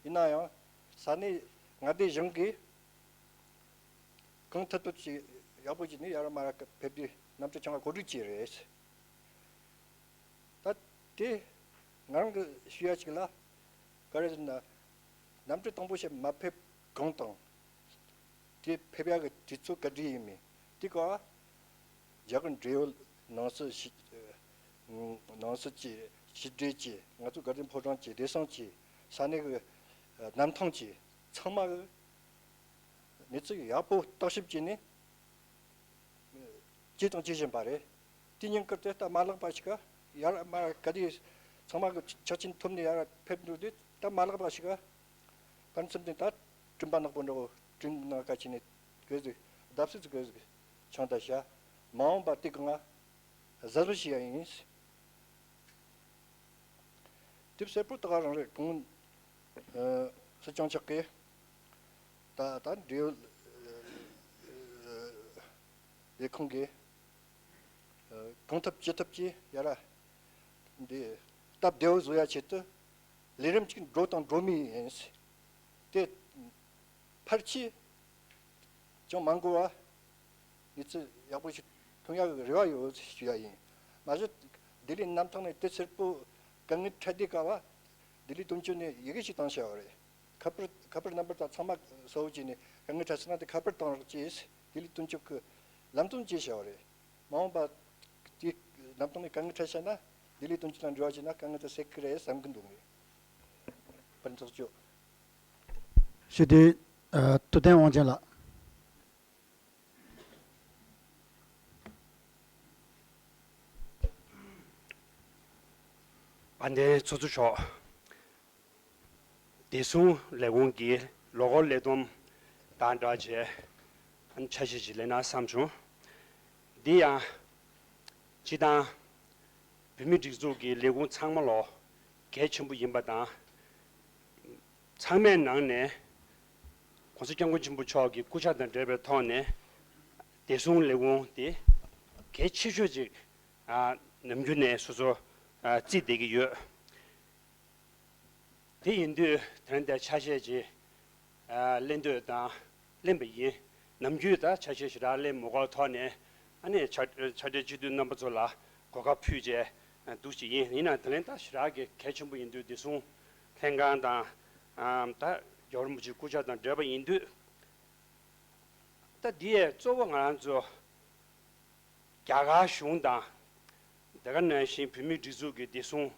ཡིན་ན་ཡང་ས་གནས་མངའ་སྡེ་གཞུང་གིས་ གང་ཐུབ་ཐུབ་ཅིག་ཡག་པོ་བྱས་ནས་ཡར་མར་ཕེབས་དུས་གནམ་གྲུ་ཆུང་བ་གོ་སྒྲིག་བྱས་རེད། ད་དེ་ང་རང་གི་ཞུ་ཡ་ཅིག་ལ་ག་རེ་ཟེར་ན། གནམ་གྲུ་དང་པོ་ཞིག་མ་ཕེབས་གོང་དང་། དེ་ཕེབས་ཡག་གི་དུས་ཚོད་ག་འདྲ་ཡིན་མིན་དེ་ག་རྒྱ་གར་འབྲེལ་ཡོད་ནང་སྲིད་ཞི་ནང་སྲིད་ཀྱི་ཕྱི་འབྲེལ་གྱི་ང་ཚོ་དགའ་ལྡན་ཕོ་བྲང་གི་བདེ་སྲུང་གི་ས་གནས་ཀྱི་གནམ་ཐང་གི་ཚང་མ་གི་གནས་ཚུལ་ཡག་པོ་བརྟག་ཞིབ་བྱས་ནས་བྱས་དང་བྱེད་བཞིན་པ་རེད། དེ་ཉིན་དཀར་དེ་ད་མ་ལེགས་པ་ཞིག་ག་ཡར་མར་ག་དུས་ཚང་མ་གི་ཆ་རྐྱེན་ཐོབ་ནས་ཡར་ཕེབས་འགྲོ་དུས་ད་མ་ལེགས་པ་ཞིག་ག་ཕན་ཚུན་དེ་ད་སྤྲིན་པ་ནག་པོ་འདྲ་བོ་སྤྲིན་ནག་ཁ་ཕྱིན་ནས་གོས་ཟིག་བརྡབ་སིག་གོས་ཟིག་ཆང་ད་ཤ་མ་འོངས་པ་དེ་གང་ང་གཟབ་གཟབ་བྱེད་ཡ་ཡིན། དེབ་སེར་པོ་ད་ག་རང་རེད། གོང་སྲིད་སྐྱོང་མཆོག་གིས་ད་ད་འབྲེལ་ཡོད་ལས་ཁུངས་ཀྱིས་གང་ཐུབ་ཅི་ཐུབ་ཀྱིས་ཡ་ར་འདི་སྟབས་བདེ་བོ་བཟོ་ཡ་ཆེད་དུ་ལས་རིམ་གཅིག་འགྲོ་དང་འགྲོ་མུས་ཡིན། དེ་ཕལ་ཆེར་ཅུང་མ་འགོར་བ་གནས་ཚུལ་ཡག་པོ་ཞིག་ཐོན་ཡག་གི་རེ་བ་ཡོད་ཞུ་ཡ་ཡིན། མ་གཞི་ལྡི་ལི་གནམ་ཐང་ནས་དེབ་སེར་པོ་དཀའ་ངལ་འཕྲད་དུས་སྐབས་ལྡི་ལི་དོན་གཅོད་ནས་ཡི་གེ་ཞིག་བཏང་བཞག་པ་རེད། ཁ་པར་ཁ་པར་ནམ་བར་དང་ཚང་མ་གསལ་བོ་བྱས་ནས་དཀའ་ངལ་འཕྲད་སོང་ན་དེ་ཁ་པར་བཏང་རོགས་ཅེས་ལྡི་ལི་དོན་གཅོད་ཀྱིས་ལམ་སྟོན་བྱས་བཞག་པ་རེད། མ་འོངས་པ་དེ་གནམ་ཐང་ནས་དཀའ་ངལ་འཕྲད་བྱས་ན་ལྡི་ལི་དོན་གཅོད་དང་འབྲེལ་བ་བྱས་ན་དཀའ་ངལ་དེ་སེལ་གི་རེད་བསམ་གི་འདུག་ངས། དཔལ་ལྡན་ཚོགས་གཙོ་མཆོག་ཞུ་དེ། ཨ། ཐུབ་བསྟན་དབང་ཆེན་ལགས། དཔལ་ལྡན་ཚོགས་གཙོ་མཆོག་བདེ་སྲུང་ལས་ཁུངས་ཀྱི་ལོ་འཁོར་ལས་བསྡོམས་དང་སྦྲགས་བྱས་ཕྱག་བཞེས་ཤིག་ལེན་ན་བསམ་བྱུང་། འདི་ཡང་སྤྱི་བཏང་བོད་མིའི་སྒྲིག་འཛུགས་ཀྱི་ལས་ཁུངས་ཚང་མ་ལོ་གལ་ཆེན་པོ་ཡིན་པ་དང་། ཚང་མའི་ནང་ནས་༸གོང་ས་༸སྐྱབས་མགོན་ཆེན་པོ་མཆོག་གི་སྐུ་ཕྱྭ་དང་འབྲེལ་བའི་ཐོག་ནས་བདེ་སྲུང་ལས་ཁུངས་དེ་གལ་ཆེ་ཤོས་ཅིག་ཨ་ནམ་རྒྱུན་ནས་སོ་སོ་ཨ་བརྩིས་བསྡད་ཀྱི་ཡོད། དེ་ཡིན་དུས་དེ་རིང་འདིར་ཆ་ཤས་ཅིག་ཨ་ལེན་འདོད་དང་ལེན་པ་ཡིན། ནམ་རྒྱུན་ད་ཆ་ཤས་ཞེ་དྲག་ལེན་མ་དགོས་ཐོག་ནས་ཨ་ནི་ཕྱག་ཕྱག་སྦྲེལ་སྤྱི་འཐུས་རྣམ་པ་ཚོ་ལ་གོ་སྐབས་ཕུལ་བྱས་འདུག་ཅིག་ཡིན། ཡིན་ན་དེ་ལན་ད་ཞེ་དྲག་གི་གལ་ཆེན་པོ་ཡིན་དུས་བདེ་སྲུང་ལྷན་ཁང་དང་ཨ་ད་རྒྱལ་བ་རིན་པོ་ཆེའི་སྐུ་ཕྱྭ་དང་འབྲེལ་བ་ཡིན་དུས། ད་འདི་ཡས་གཙོ་བོ་ང་རང་ཚོ་རྒྱ་གར་གཞུང་དང་དེ་ག་ནང་བཞིན་བོད་མིའི་སྒྲིག་འཛུགས་ཀྱི་བདེ་སྲུང་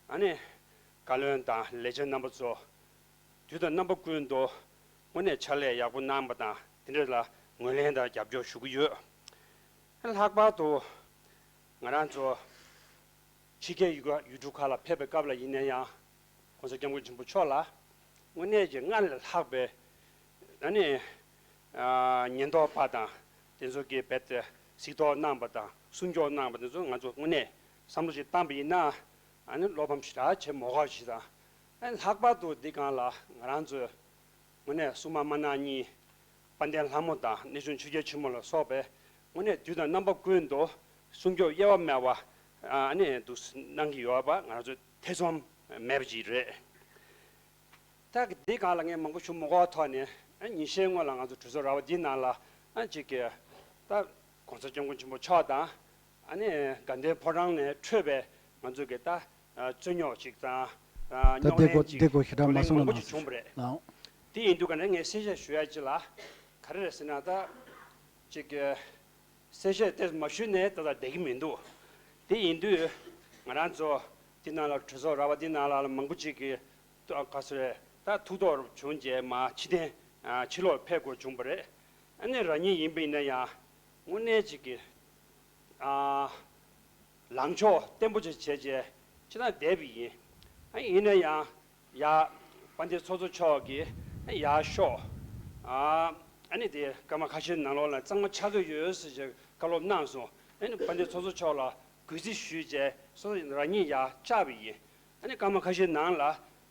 ཨ་ནི་བཀའ་བློན་དང་ལས་བྱེད་རྣམ་པ་ཚོ་དུས་དང་རྣམ་པ་ཀུན་ཏུ་དངོས་གནས་ཕྱག་ལས་ཡག་པོ་གནང་པ་དང་དེ་འདྲ་ལ་ངོས་ལེན་དང་རྒྱབ་སྐྱོར་ཞུ་གི་ཡོད། ལྷག་པར་དུ་ང་རང་ཚོ་ཕྱི་རྒྱལ་ཡུལ་ཡུལ་གྲུ་ཁག་ལ་ཕེབས་པའི་སྐབས་ལ་ཡིན་ན་ཡང་༸གོང་ས་༸སྐྱབས་མགོན་ཆེན་པོ་མཆོག་ལ་དངོས་གནས་ཀྱི་སྔར་ལས་ལྷག་པའི་ཨ་ནི་ཨ་ཉེན་རྟོག་པ་དང་དེ་ཚོ་གིས་རྦད་དེ་གཟིགས་རྟོག་གནང་པ་དང་སྲུང་སྐྱོབ་གནང་པ་དེ་ཚོ་ང་ཚོ་དངོས་གནས་བསམ་བློ་ཞིག་བཏང་པ་ཡིན་ན་ཨ་ནི་བློ་ཕམ་ཞེ་དྲག་བྱེད་མ་དགོས་ཞེས་དང་། ཨ་ནི་ལྷག་པར་དུ་འདི་སྒང་ལ་ང་རང་ཚོའི་དངོས་གནས་སྲུང་མ་དམར་ནག་གཉིས་དཔལ་ལྡན་ལྷ་མོ་དང་གནས་ཆུང་ཆོས་རྒྱལ་ཆེན་མོ་ལ་སོགས་པའི་དངོས་གནས་དུས་དང་རྣམ་པ་ཀུན་ཏུ་སྲུང་སྐྱོབ་དབྱེ་བ་མེད་པ་ཨ་ནི་འདུག་གནང་གི་ཡོད་པ་ང་རང་ཚོ་ཐེ་ཚོམ་མེད་པ་ཅིག་རེད། ད་འདི་སྒང་ལ་ངས་མང་པོ་ཞུ་མ་དགོས་ཐོག་ནས་ཨ་ཉིན་ཤས་སྔོན་ལ་ང་ཚོ་གྲོས་ཚོགས་ར་བ་འདིའི་ནང་ལ་ཨ་ཅིག་གི་ད་༸གོང་ས་༸སྐྱབས་མགོན་ཆེན་པོ་མཆོག་དང་ཨ་ནི་དགའ་ལྡན་ཕོ་བྲང་ནས་འཕྲོས་པའི་ང་ཚོ་གི་ད་རྩོད་རྙོག་ཅིག་དང་ད་རྙོག་གླེང་ཅིག་རྒོལ་ལན་མང་པོ་ཅིག་བྱུང་བ་རེད། དེ་ཡིན་དུས་ཀ་ནས་ངས་གསལ་བཤད་ཞུ་ཡ་ཅིག་ལ་ག་རེ་རེད་ཟེར་ན་ད་ཅིག་གི་གསལ་བཤད་དེ་མ་ཞུས་ནས་ད་ལྟ་བསྡད་ཀྱི་མི་འདུག་དེ་ཡིན་དུས་ང་རང་ཚོ་འདི་ནང་ལ་གྲོས་ཚོགས་ར་བ་འདི་ནང་ལ་མང་པོ་ཅིག་གིས་ག་ཟེར་ད་ཐུགས་དོགས་བྱུང་རྗེས་མ་ཕྱི་འཐེན་ཕྱི་ལོགས་ཕེབས་དགོས་བྱུང་བ་རེད། ཨ་ནི་རང་ཉིད་ཡིན་པ་ཡིན་ན་ཡང་དངོས་གནས་ཅིག་གི་ཨ་ལངས་ཕྱོགས་བརྟན་པོ་ཅིག་བྱས་རྗེས་ཕྱི་ནང་བསྡད་པ་ཡིན། ཨ་ཡིན་ན་ཡང་། ཡ། དཔལ་ལྡན་ཚོགས་གཙོ་མཆོག་གིས་ཡར་ཤོག་ཨ་ཨ་ནི་དེ་སྐར་མ་ཁ་ཤས་ནང་ལོགས་ལ་གཙང་མ་ཆགས་ཀྱི་ཡོད་ཟེར་བྱས་བཀའ་སློབ་གནང་སོང་། ཨ་ནི་དཔལ་ལྡན་ཚོགས་གཙོ་མཆོག་ལ་གུས་བརྩི་ཞུས་བྱས་སོ་སོ་རང་ཉིད་ཡར་བཅར་བ་ཡིན། ཨ་ནི་སྐར་མ་ཁ་ཤས་ནང་ལ་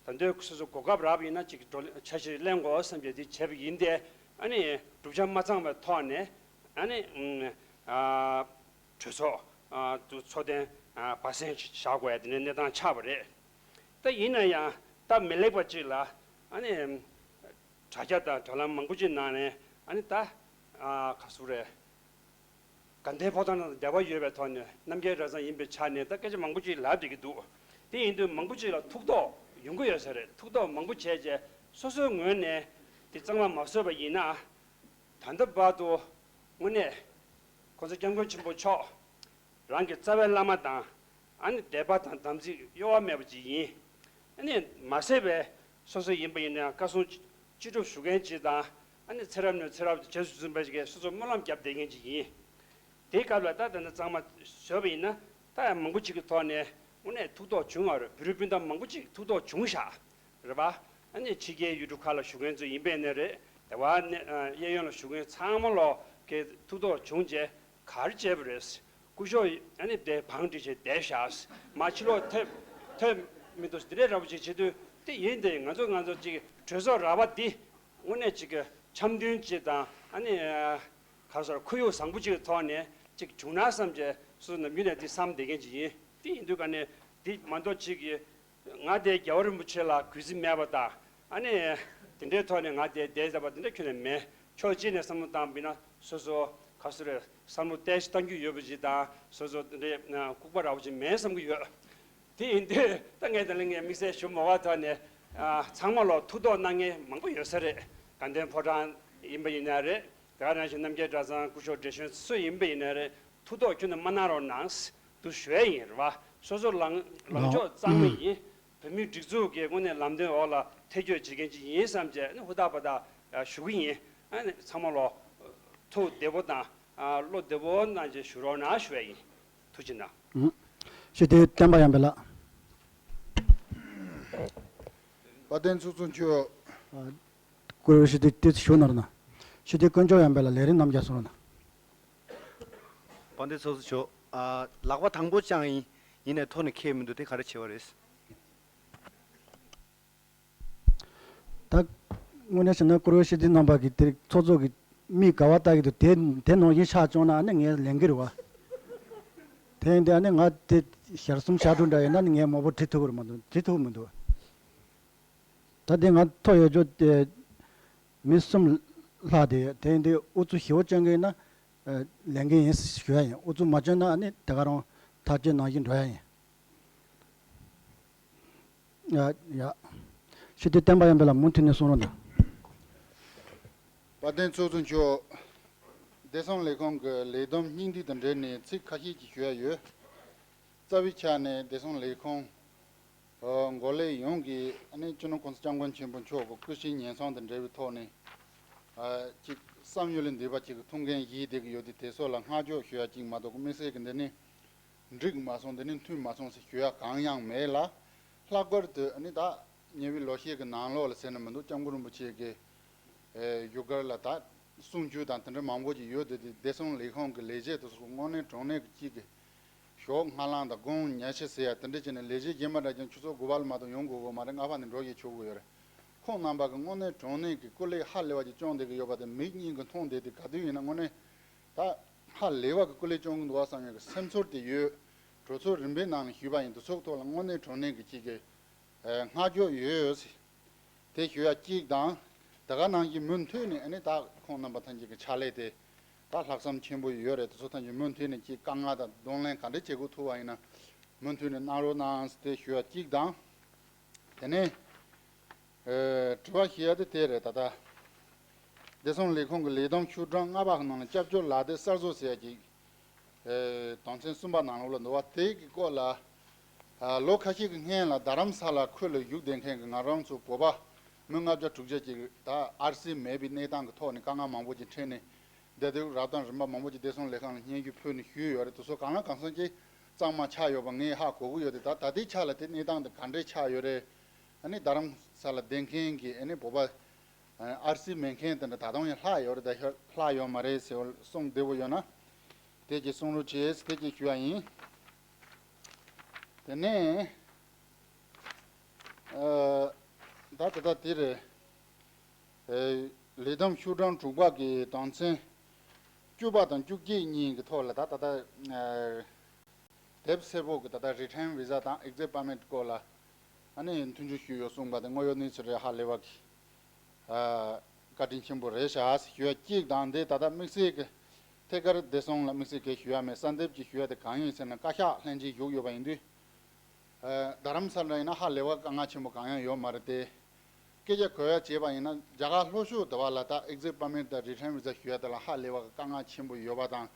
ད་དུང་སོ་སོ་གོ་སྐབས་རག་པ་ཡིན་ན་ཅིག་བགྲོ་གླེང་འཆར་གཞི་ལེན་དགོས་བསམ་བྱས་དེ་བྱས་པ་ཡིན་ཏེ། ཨ་ནི་གྲུབ་ཆ་མ་ཚང་བའི་ཐོག་ནས་ཨ་ནི་ཨ། གྲོས་ཚོགས་ཨ་དུ་ཚོགས་ཐེངས་ཨ་བར་གསེང་བཞག་དགོས་ཡ་དེ་འདྲའི་གནས་སྟངས་ཆགས་པ་རེད། ད་ཡིན་ན་ཡང་སྟབས་མི་ལེགས་པ་ཅིག་ལ་ཨ་ནི་དྲ་རྒྱ་དང་དྲ་ལམ་མང་པོ་ཅིག་ནང་ནས་ཨ་ནི་ད་ ཨ་ག་སུ་རེད། དགའ་ལྡན་ཕོ་བྲང་དང་འབྲེལ་བ་ཡོད་པའི་ཐོག་ནས་རྣམ་རྒྱལ་གྲྭ་ཚང་ཡིན་པའི་ཆ་ནས་ད་སྐད་ཆ་མང་པོ་ཅིག་ལབ་བསྡད་ཀྱི་འདུག་དེ་ཡིན་དུས་མང་པོ་ཅིག་ལ་ཐུགས་དོགས་ཡོང་གི་ཡོད་ས་རེད། ཐུགས་དོགས་མང་པོ་བྱས་རྗེས་སོ་སོའི་ངོས་ནས་དེ་གཙང་མ་མ་བཟོས་པ་ཡིན་ན། ད་ལྟ་བར་དུ་དངོས་གནས་༸གོང་ས་༸སྐྱབས་མགོན་ཆེན་པོ་མཆོག་རང་གི་རྩ་བའི་བླ་མ་དང་ཨ་ནི་དད་པ་དང་དམ་ཚིག་གཡོ་བ་མེད་པ་ཅིག་ཡིན། ཨ་ནི་མ་ཟད་པའི་སོ་སོ་ཡིན་པ་ཡིན་ན་བཀའ་གསུང་ཅི་སྒྲུབ་ཞུ་མཁན་ཅིག་དང་ཨ་ནི་ཚེ་རབས་ནས་ཚེ་རབས་རྗེས་སུ་འཛིན་པ་ཞིག་གིས་སོ་སོ་སྨོན་ལམ་བརྒྱབ་བསྡད་མཁན་ཅིག་ཡིན། དེའི་སྐབས་ལ་ད་ལྟ་ན་གཙང་མ་བཟོས་པ་ཡིན་ན་ད་ཡང་མང་པོ་ཅིག་གི་ཐོག་ནས་དངོས་གནས་ཐུགས་དོགས་བྱུང་བ་རེད། བོད་རིགས་སྤུན་ཟླ་མང་པོ་ཅིག་ཐུགས་དོགས་བྱུང་ཤག་རེད་པ། ཨ་ནི་ཕྱི་རྒྱལ་ཡུལ་གྲུ་ཁག་ལ་བཞུགས་མཁན་ཚོ་ཡིན་པས་ནས་རེད། དེ་བ་ནས་གཡས་གཡོན་ལ་བཞུགས་མཁན་ཚང་མ་ལོ་གི་ཐུགས་དོགས་བྱུང་རྗེས་ག་རེ་བྱས་པ་རེད། སྐུ་ཞབས་ཨ་ནི་དེ་བང་སྒྲིག་བྱས་བསྡད་ཤག་མ་ཕྱི་ལོགས་ཐོན་ཐོན་མི་འདུག་དེ་འདྲའི་འདྲ་པོ་ཅིག་བྱེད་དུས་དེ་ཡིན་དེ་ང་ཚོ་ང་ཚོ་ཅིག་གྲོས་ཚོགས་ར་བ་འདི་དངོས་གནས་ཅིག་གི་འཆམ་མཐུན་ཅིག་དང་ཨ་ནི་ག་རེ་ཟེར་ཁོར་ཡུག་བཟང་པོ་ཅིག་གི་ཐོག་ནས་ཅིག་བྱུང་ན་བསམ་བྱས་སོ་སོ་ནམ་རྒྱུན་ནས་འདི་བསམ་བསྡད་མཁན་ཅིག་ཡིན། དེ་ཡིན་དུས་ག་ནས་འདི་མ་གཏོགས་ཅིག་གི་ང་དེ་རྒྱལ་བ་རིན་པོ་ཆེ་ལ་གུས་བརྩི་མེད་པ་དང་ཨ་ནི་དེ་འདྲའི་ཐོག་ནས་ང་དེ་བསྡད་བསྡད་པ་དེ་འདྲ་ཁྱོན་ནས་མེད། ཕྱོགས་གཅིག་ནས་བསམ་བློ་བཏང་བ་ཡིན་ན་སོ་སོ་ག་སུ་རེད་བསམ་བློ་བརྟན་ཞིག་གཏང་རྒྱུ་ཡོད་པ་ཞིག་དང་སོ་སོ་དེ་འདྲའི་ལྐུགས་པ་ར་བ་ཞིག་མེད་བསམ་གྱི་ཡོད། དེ་ཡིན་དུས་ད་ངས་ད་ལན་ངས་དམིགས་བསལ་ཞུ་མ་བ་ཐོག་ནས་ཚང་མ་ལོ་ཐུགས་དོགས་གནང་མཁན་མང་པོ་ཡོད་ས་རེད། དགའ་ལྡན་ཕོ་བྲང་ཡིན་པ་ཡིན་ན་རེད། དེ་ག་ནང་བཞིན་རྣམ་རྒྱལ་གྲྭ་ཚང་སྐུ་ཞབས་བགྲེས་གཞོན་སུ་ཡིན་པ་ཡིན་ན་རེད། ཐུགས་དོགས་ཁྱོན་ནས་མ་གནང་རོགས་གནང་། དུ་ཞུ་ཡ་ཡིན་རེད་བ། སོ་སོ་ལངས་ལངས་ཕྱོགས་གཙང་མ་ཡིན། བོད་མིའི་སྒྲིག་འཛུགས་ཀྱི་དངོས་གནས་ལམ་སྟོན་འོག་ལ་ཐེ་བྱུས་བྱེད་མཁན་ཅིག་ཡིན་བསམ་བྱས་ནི་ཧུར་ཐག་པ་ཐག་ཞུ་གི་ཡིན། ཨ་ནི་ཚང་མ་ལོ་ཐུགས་བདེ་པོ་དང་བློ་བདེ་པོ་གནང་བྱས་ཞུ་རོགས་གནང་ཞུ་ཡ་ཡིན། ཐུགས་རྗེ་གནང་། ཞུ་དེ་བསྟན་པ་ཡང་འབེ་ལགས། དཔལ་ལྡན་ཚོགས་གཙོ་མཆོག་སྐུ་ཞུ་དེ་ཏིས་ཞུ་ནོར་ན། ཞུ་དེ་དཀོན་མཆོག་ཡང་འབེ་ལ་ལས་རིམ་རྣམ་རྒྱལ་སོང་ན། དཔལ་ལྡན་ཚོགས་གཙོ་མཆོག་ཨ། ལག་པ་དང་པོ་བཅངས་ཡིན། ཡིན་ནའི་ཐོག་ནས་ཁེལ་མི་འདུག་དེ་ག་རེ་བྱས་པ་རེད། ད་དངོས་གནས་བྱས་ན་ཀུ་རེ་ཤི་ཏི་རྣམ་པ་གི་དེ་ཚོགས་གཙོ་གི་མིག་ག་བ་ལྟ་གི་འདུག་དེ་དེ་ནང་བཞིན་ཆགས་བྱུང་ན་ཨ་ནི་ངས་ལེན་གི་རེད་བ། དེ་ཡིན་དུས་ཨ་ནི་ང་དེ་ཞར་གསུམ་ཞར་དྲུག་འདྲ་ཡིན་ན་ནི་ངས་མང་པོ་བྲིས་ཐུབ་ཀྱི་རེད་མ་གཏོགས་བྲིས་ཐུབ་མི་འདུག་ད་དེ་ང་ཐོ་ཡོད་ཆོག་དེ་མི་གསུམ་ལྷག་དེ་དེ་ཡིན་དུས་ཨུ་ཚུགས་ཞེ་པོ་བཅོན་གི་ཡིན་ན་ལེན་གི་ཡིན་ཞུ་ཡ་ཡིན། ཨུ་ཚུགས་མ་བཅོན་ན་ཨ་ནི་དེ་ག་རང་ཐག་གཅོད་ནང་བཞིན་འགྲོ་ཡ་ཡིན། ཡ་ཡ། ཞུ་དེ་བསྟན་པ་ཡང་འབེ་ལ་མུ་མཐུད་ནས་གསུང་རོགས་གནང་། དཔལ་ལྡན་ཚོགས་གཙོ་མཆོག་བདེ་སྲུང་ལས་ཁུངས་ཀྱི་ལས་བསྡོམས་སྙིང་བསྡུས་དང་འབྲེལ་ནས་ཚིག་ཁ་ཤས་ཅིག་ཞུ་ཡ་ཡོད། རྩ་བའི་ཆ་ནས་བདེ་སྲུང་ལས་ཁུངས་འགོ་ལས་ཡོངས་ཀྱིས་ཨ་ནི་སྤྱི་ནོར་༸གོང་ས་༸སྐྱབས་མགོན་ཆེན་པོ་མཆོག་གི་སྐུ་ཕྱྭའི་ཉེན་སྲུང་དང་འབྲེལ་བའི་ཐོག་ནས་ཅིག་བསམ་ཡུལ་ལས་འདས་པ་ཅིག་གི་ཐུགས་འགན་བཞེས་བསྡད་ཀྱི་ཡོད་དུས་དེ་ཚོ་ལ་བསྔགས་བརྗོད་ཞུ་ཡ་ཅིག་མ་གཏོགས་དམིགས་བསལ་གྱི་འདི་ནི། འགྲིག་མ་སོང་། འདི་ནི་མཐུན་མ་སོང་ཟེར་ཞུ་ཡ་གང་ཡང་མེད་ལ། ལྷག་པར་དུ་ཨ་ནི་ད་ཉེ་བའི་ལོ་ཤས་ཀྱི་ནང་ལོགས་ལ་ཟེར་ན་མི་འདུག་སྐྱབས་མགོན་རིན་པོ་ཆེ་གི་བཞུགས་སྒར་ལ་ད་གསུང་ཆོས་དང་དེ་འདྲ་མང་པོ་ཅིག་ཡོད་དེ། དེ་བདེ་སྲུང་ལས་ཁུངས་ཀྱི་ལས་བྱེད་དེ་ཚོ་དངོས་གནས་དྲང་གནས་ཀྱི་གཅིག་གི་ཞོགས་སྔ་ལངས་དང་དགོང་ཉལ་ཆས་ཟེར་ཡ་དེ་འདྲ་བྱས་ནས་ལས་བྱེད་རྗེས་མ་འདྲ་ཀྱང་ཆུ་ཚོད་དགུ་པ་ལ་མ་གཏོགས་ཡོང་དགོས་དགོས་མ་རེད། སྔ་པ་ནས་འགྲོ་ཡས་ཆོག་གི་ཡོད་རེད། ཁོང་རྣམ་པ་གི་དངོས་གནས་དྲང་གནས་ཀྱི་སྐུ་ལས་ཧ་ལས་པ་ཅིག་སྐྱོང་བསྡད་ཀྱི་ཡོད་པ་དེ་མིག་གཉིས་ཀྱིས་མཐོང་བསྡད་དེ། ག་དུས་ཡིན་ན་དངོས་གནས་ད་ཧ་ལས་པ་གི་སྐུ་ལས་སྐྱོང་གི་འདུག་བ་བསམ་ཡས་ཀྱི་སེམས་ཚོར་དེ་ཡོད། གྲོས་ཚོགས་རིམ་པའི་ནང་ནས་ཞུས་པ་ཡིན། དེ་ཚོ་ཐོག་ལ་དངོས་གནས་དྲང་གནས་ཀྱི་ཅིག་གི་བསྔགས་བརྗོད་ཡོད། དེ་ཞུ་ཡ་གཅིག་དང་། དེ་ག་ནང་བཞིན་མུ་མཐུད་ནས་ཨ་ནི་ད་ཁོང་རྣམ་པ་ཐམས་ཅད་ཀྱི་ཕྱག་ལས་དེ་ད་ལྷག་བསམ་ཆེན་པོ་ཡོད་རེད། དེ་ཚོ་ཐམས་ཅད་མུ་མཐུད་ནས་ཅིག་དཀའ་ངལ་དང་གདོང་ལེན་ག་འདྲ་བྱེད་དགོས་ཐུག་པ་ཡིན་ན་མུ་མཐུད་ནས་གནང་རོགས་གནང་ཟེར་དེ་ཞུ་ཡ་གཅིག་དང་། དེ་ནས། ཨེ། དྲི་བ་ཞུ་ཡ་དེ་དེ་རེད། ད་ལྟ་བདེ་སྲུང་ལས་ཁུངས་ཀྱི་ལས་བསྡོམས་ཤོག་གྲངས་ལྔ་པ་གི་ནང་ལ་སྐྱབས་བཅོལ་ལག་དེབ་གསར་བཟོ་ཟེར་ཡ་ཅིག་ཨེ། དོན་ཚན་གསུམ་པ་ནང་ལོགས་ལ་འདུག་བ། དེ་གི་སྐོར་ལ། ཨ། ལོ་ཁ་ཤས་ཀྱི་སྔན་ལ་རྡ་རམ་ས་ལ་ཁུལ་ལ་བཞུགས་བསྡད་མཁན་གྱི་ང་རང་ཚོ་བོད་པ་མི་ལྔ་བརྒྱ་དྲུག་ཅུ་ཅིག་ད་ཨར་སི་མེད་པའི་གནས་སྟངས་ཀྱི་ཐོག་ནས་དཀའ་ངལ་མང་པོ་ཅིག་འཕྲད་ནས་བསྡད་དེ། རབ་དང་རིམ་པ་མང་པོ་ཅིག་བདེ་སྲུང་ལས་ཁང་ལ་སྙན་ཞུ་ཕུལ་ནས་ཞུས་ཡོད་རེད། དེ་ཚོ་གང་ལ་གང་འཚམ་ཅིག་གཙང་མ་ཆགས་ཡོད་པ་ངས་ཧ་གོ་གི་ཡོད་དེ། ད་ད་ལྟའི་ཆ་ལ་དེ་གནས་སྟངས་དེ་ག་འདྲས་ཆགས་ཡོད་རེད། ཨ་ནི་རྡ་རམ་ས་ལ་བསྡད་མཁན་གྱི་ཨ་ནི་བོད་པ་ཨར་སི་མེད་མཁན་དེ་འདྲ་ད་དུང་ཡང་ལྷག་ཡོད་རེད། ད་ལྷག་ཡོད་མ་རེད་ཟེར་བ་གསུང་བདེ་པོ་ཡོད་ན་དེ་གྱིས་གསུང་རོགས་བྱེད་ཟེར་དེ་གྱིས་ཞུ་ཡ་ཡིན། དེ་ནས་ཨ། ད་ད་ལྟ་དེ་རེད། ཨེ། ལས་བསྡོམས་ཤོག་གྲངས་དྲུག་པ་གི་དོན་ཚན་བཅུ་པ་དང་བཅུ་གཅིག་གཉིས་ཀྱི་ཐོག་ལ་ད་ད་ལྟ་ཨ། དེབ་སེར་པོ་གི་ད་ལྟ་Return Visa་དང་Exit Permit་སྐོར་ལ་ཨ་ནི་མཐུན་འགྱུར་ཞུས་ཡོད་གསུངས་པ་དེ་དངོས་ཡོད་གནས་ཚུལ་རེད། ཧ་ལས་པ་གི། ཨ། བཀའ་དྲིན་ཆེན་པོ་རེད་ཤག་ཞུ་ཡ་གཅིག་དང་། འདི་ད་ལྟ་དམིགས་བསལ་གྱི་ཐད་ཀར་བདེ་སྲུང་ལ་དམིགས་བསལ་གྱི་ཞུ་ཡ་མེད། གསལ་འདེབས་ཀྱི་ཞུ་ཡ་དེ་གང་ཡིན་ཟེར་ན། བཀའ་ཤག་ལྷན་རྒྱས་བཞུགས་ཡོད་པ་ཡིན་དུས། ཨ། རྡ་རམ་ས་ལ་ཡིན་ན་ཧ་ལས་པ་དཀའ་ངལ་ཆེན་པོ་གང་ཡང་ཡོད་མ་རེད་དེ། སྐད་ཆ་གོ་ཡ་བྱས་པ་ཡིན་ན། རྒྱ་གར་ལྷོ་ཕྱོགས་དེ་བ་ལ་ད་exit permit་དང་return visa་ཞུ་ཡ་དེ་ལ་ཧ་ལས་པ་གི་དཀའ་ངལ་ཆེན་པོ་ཡོད་པ་དང་།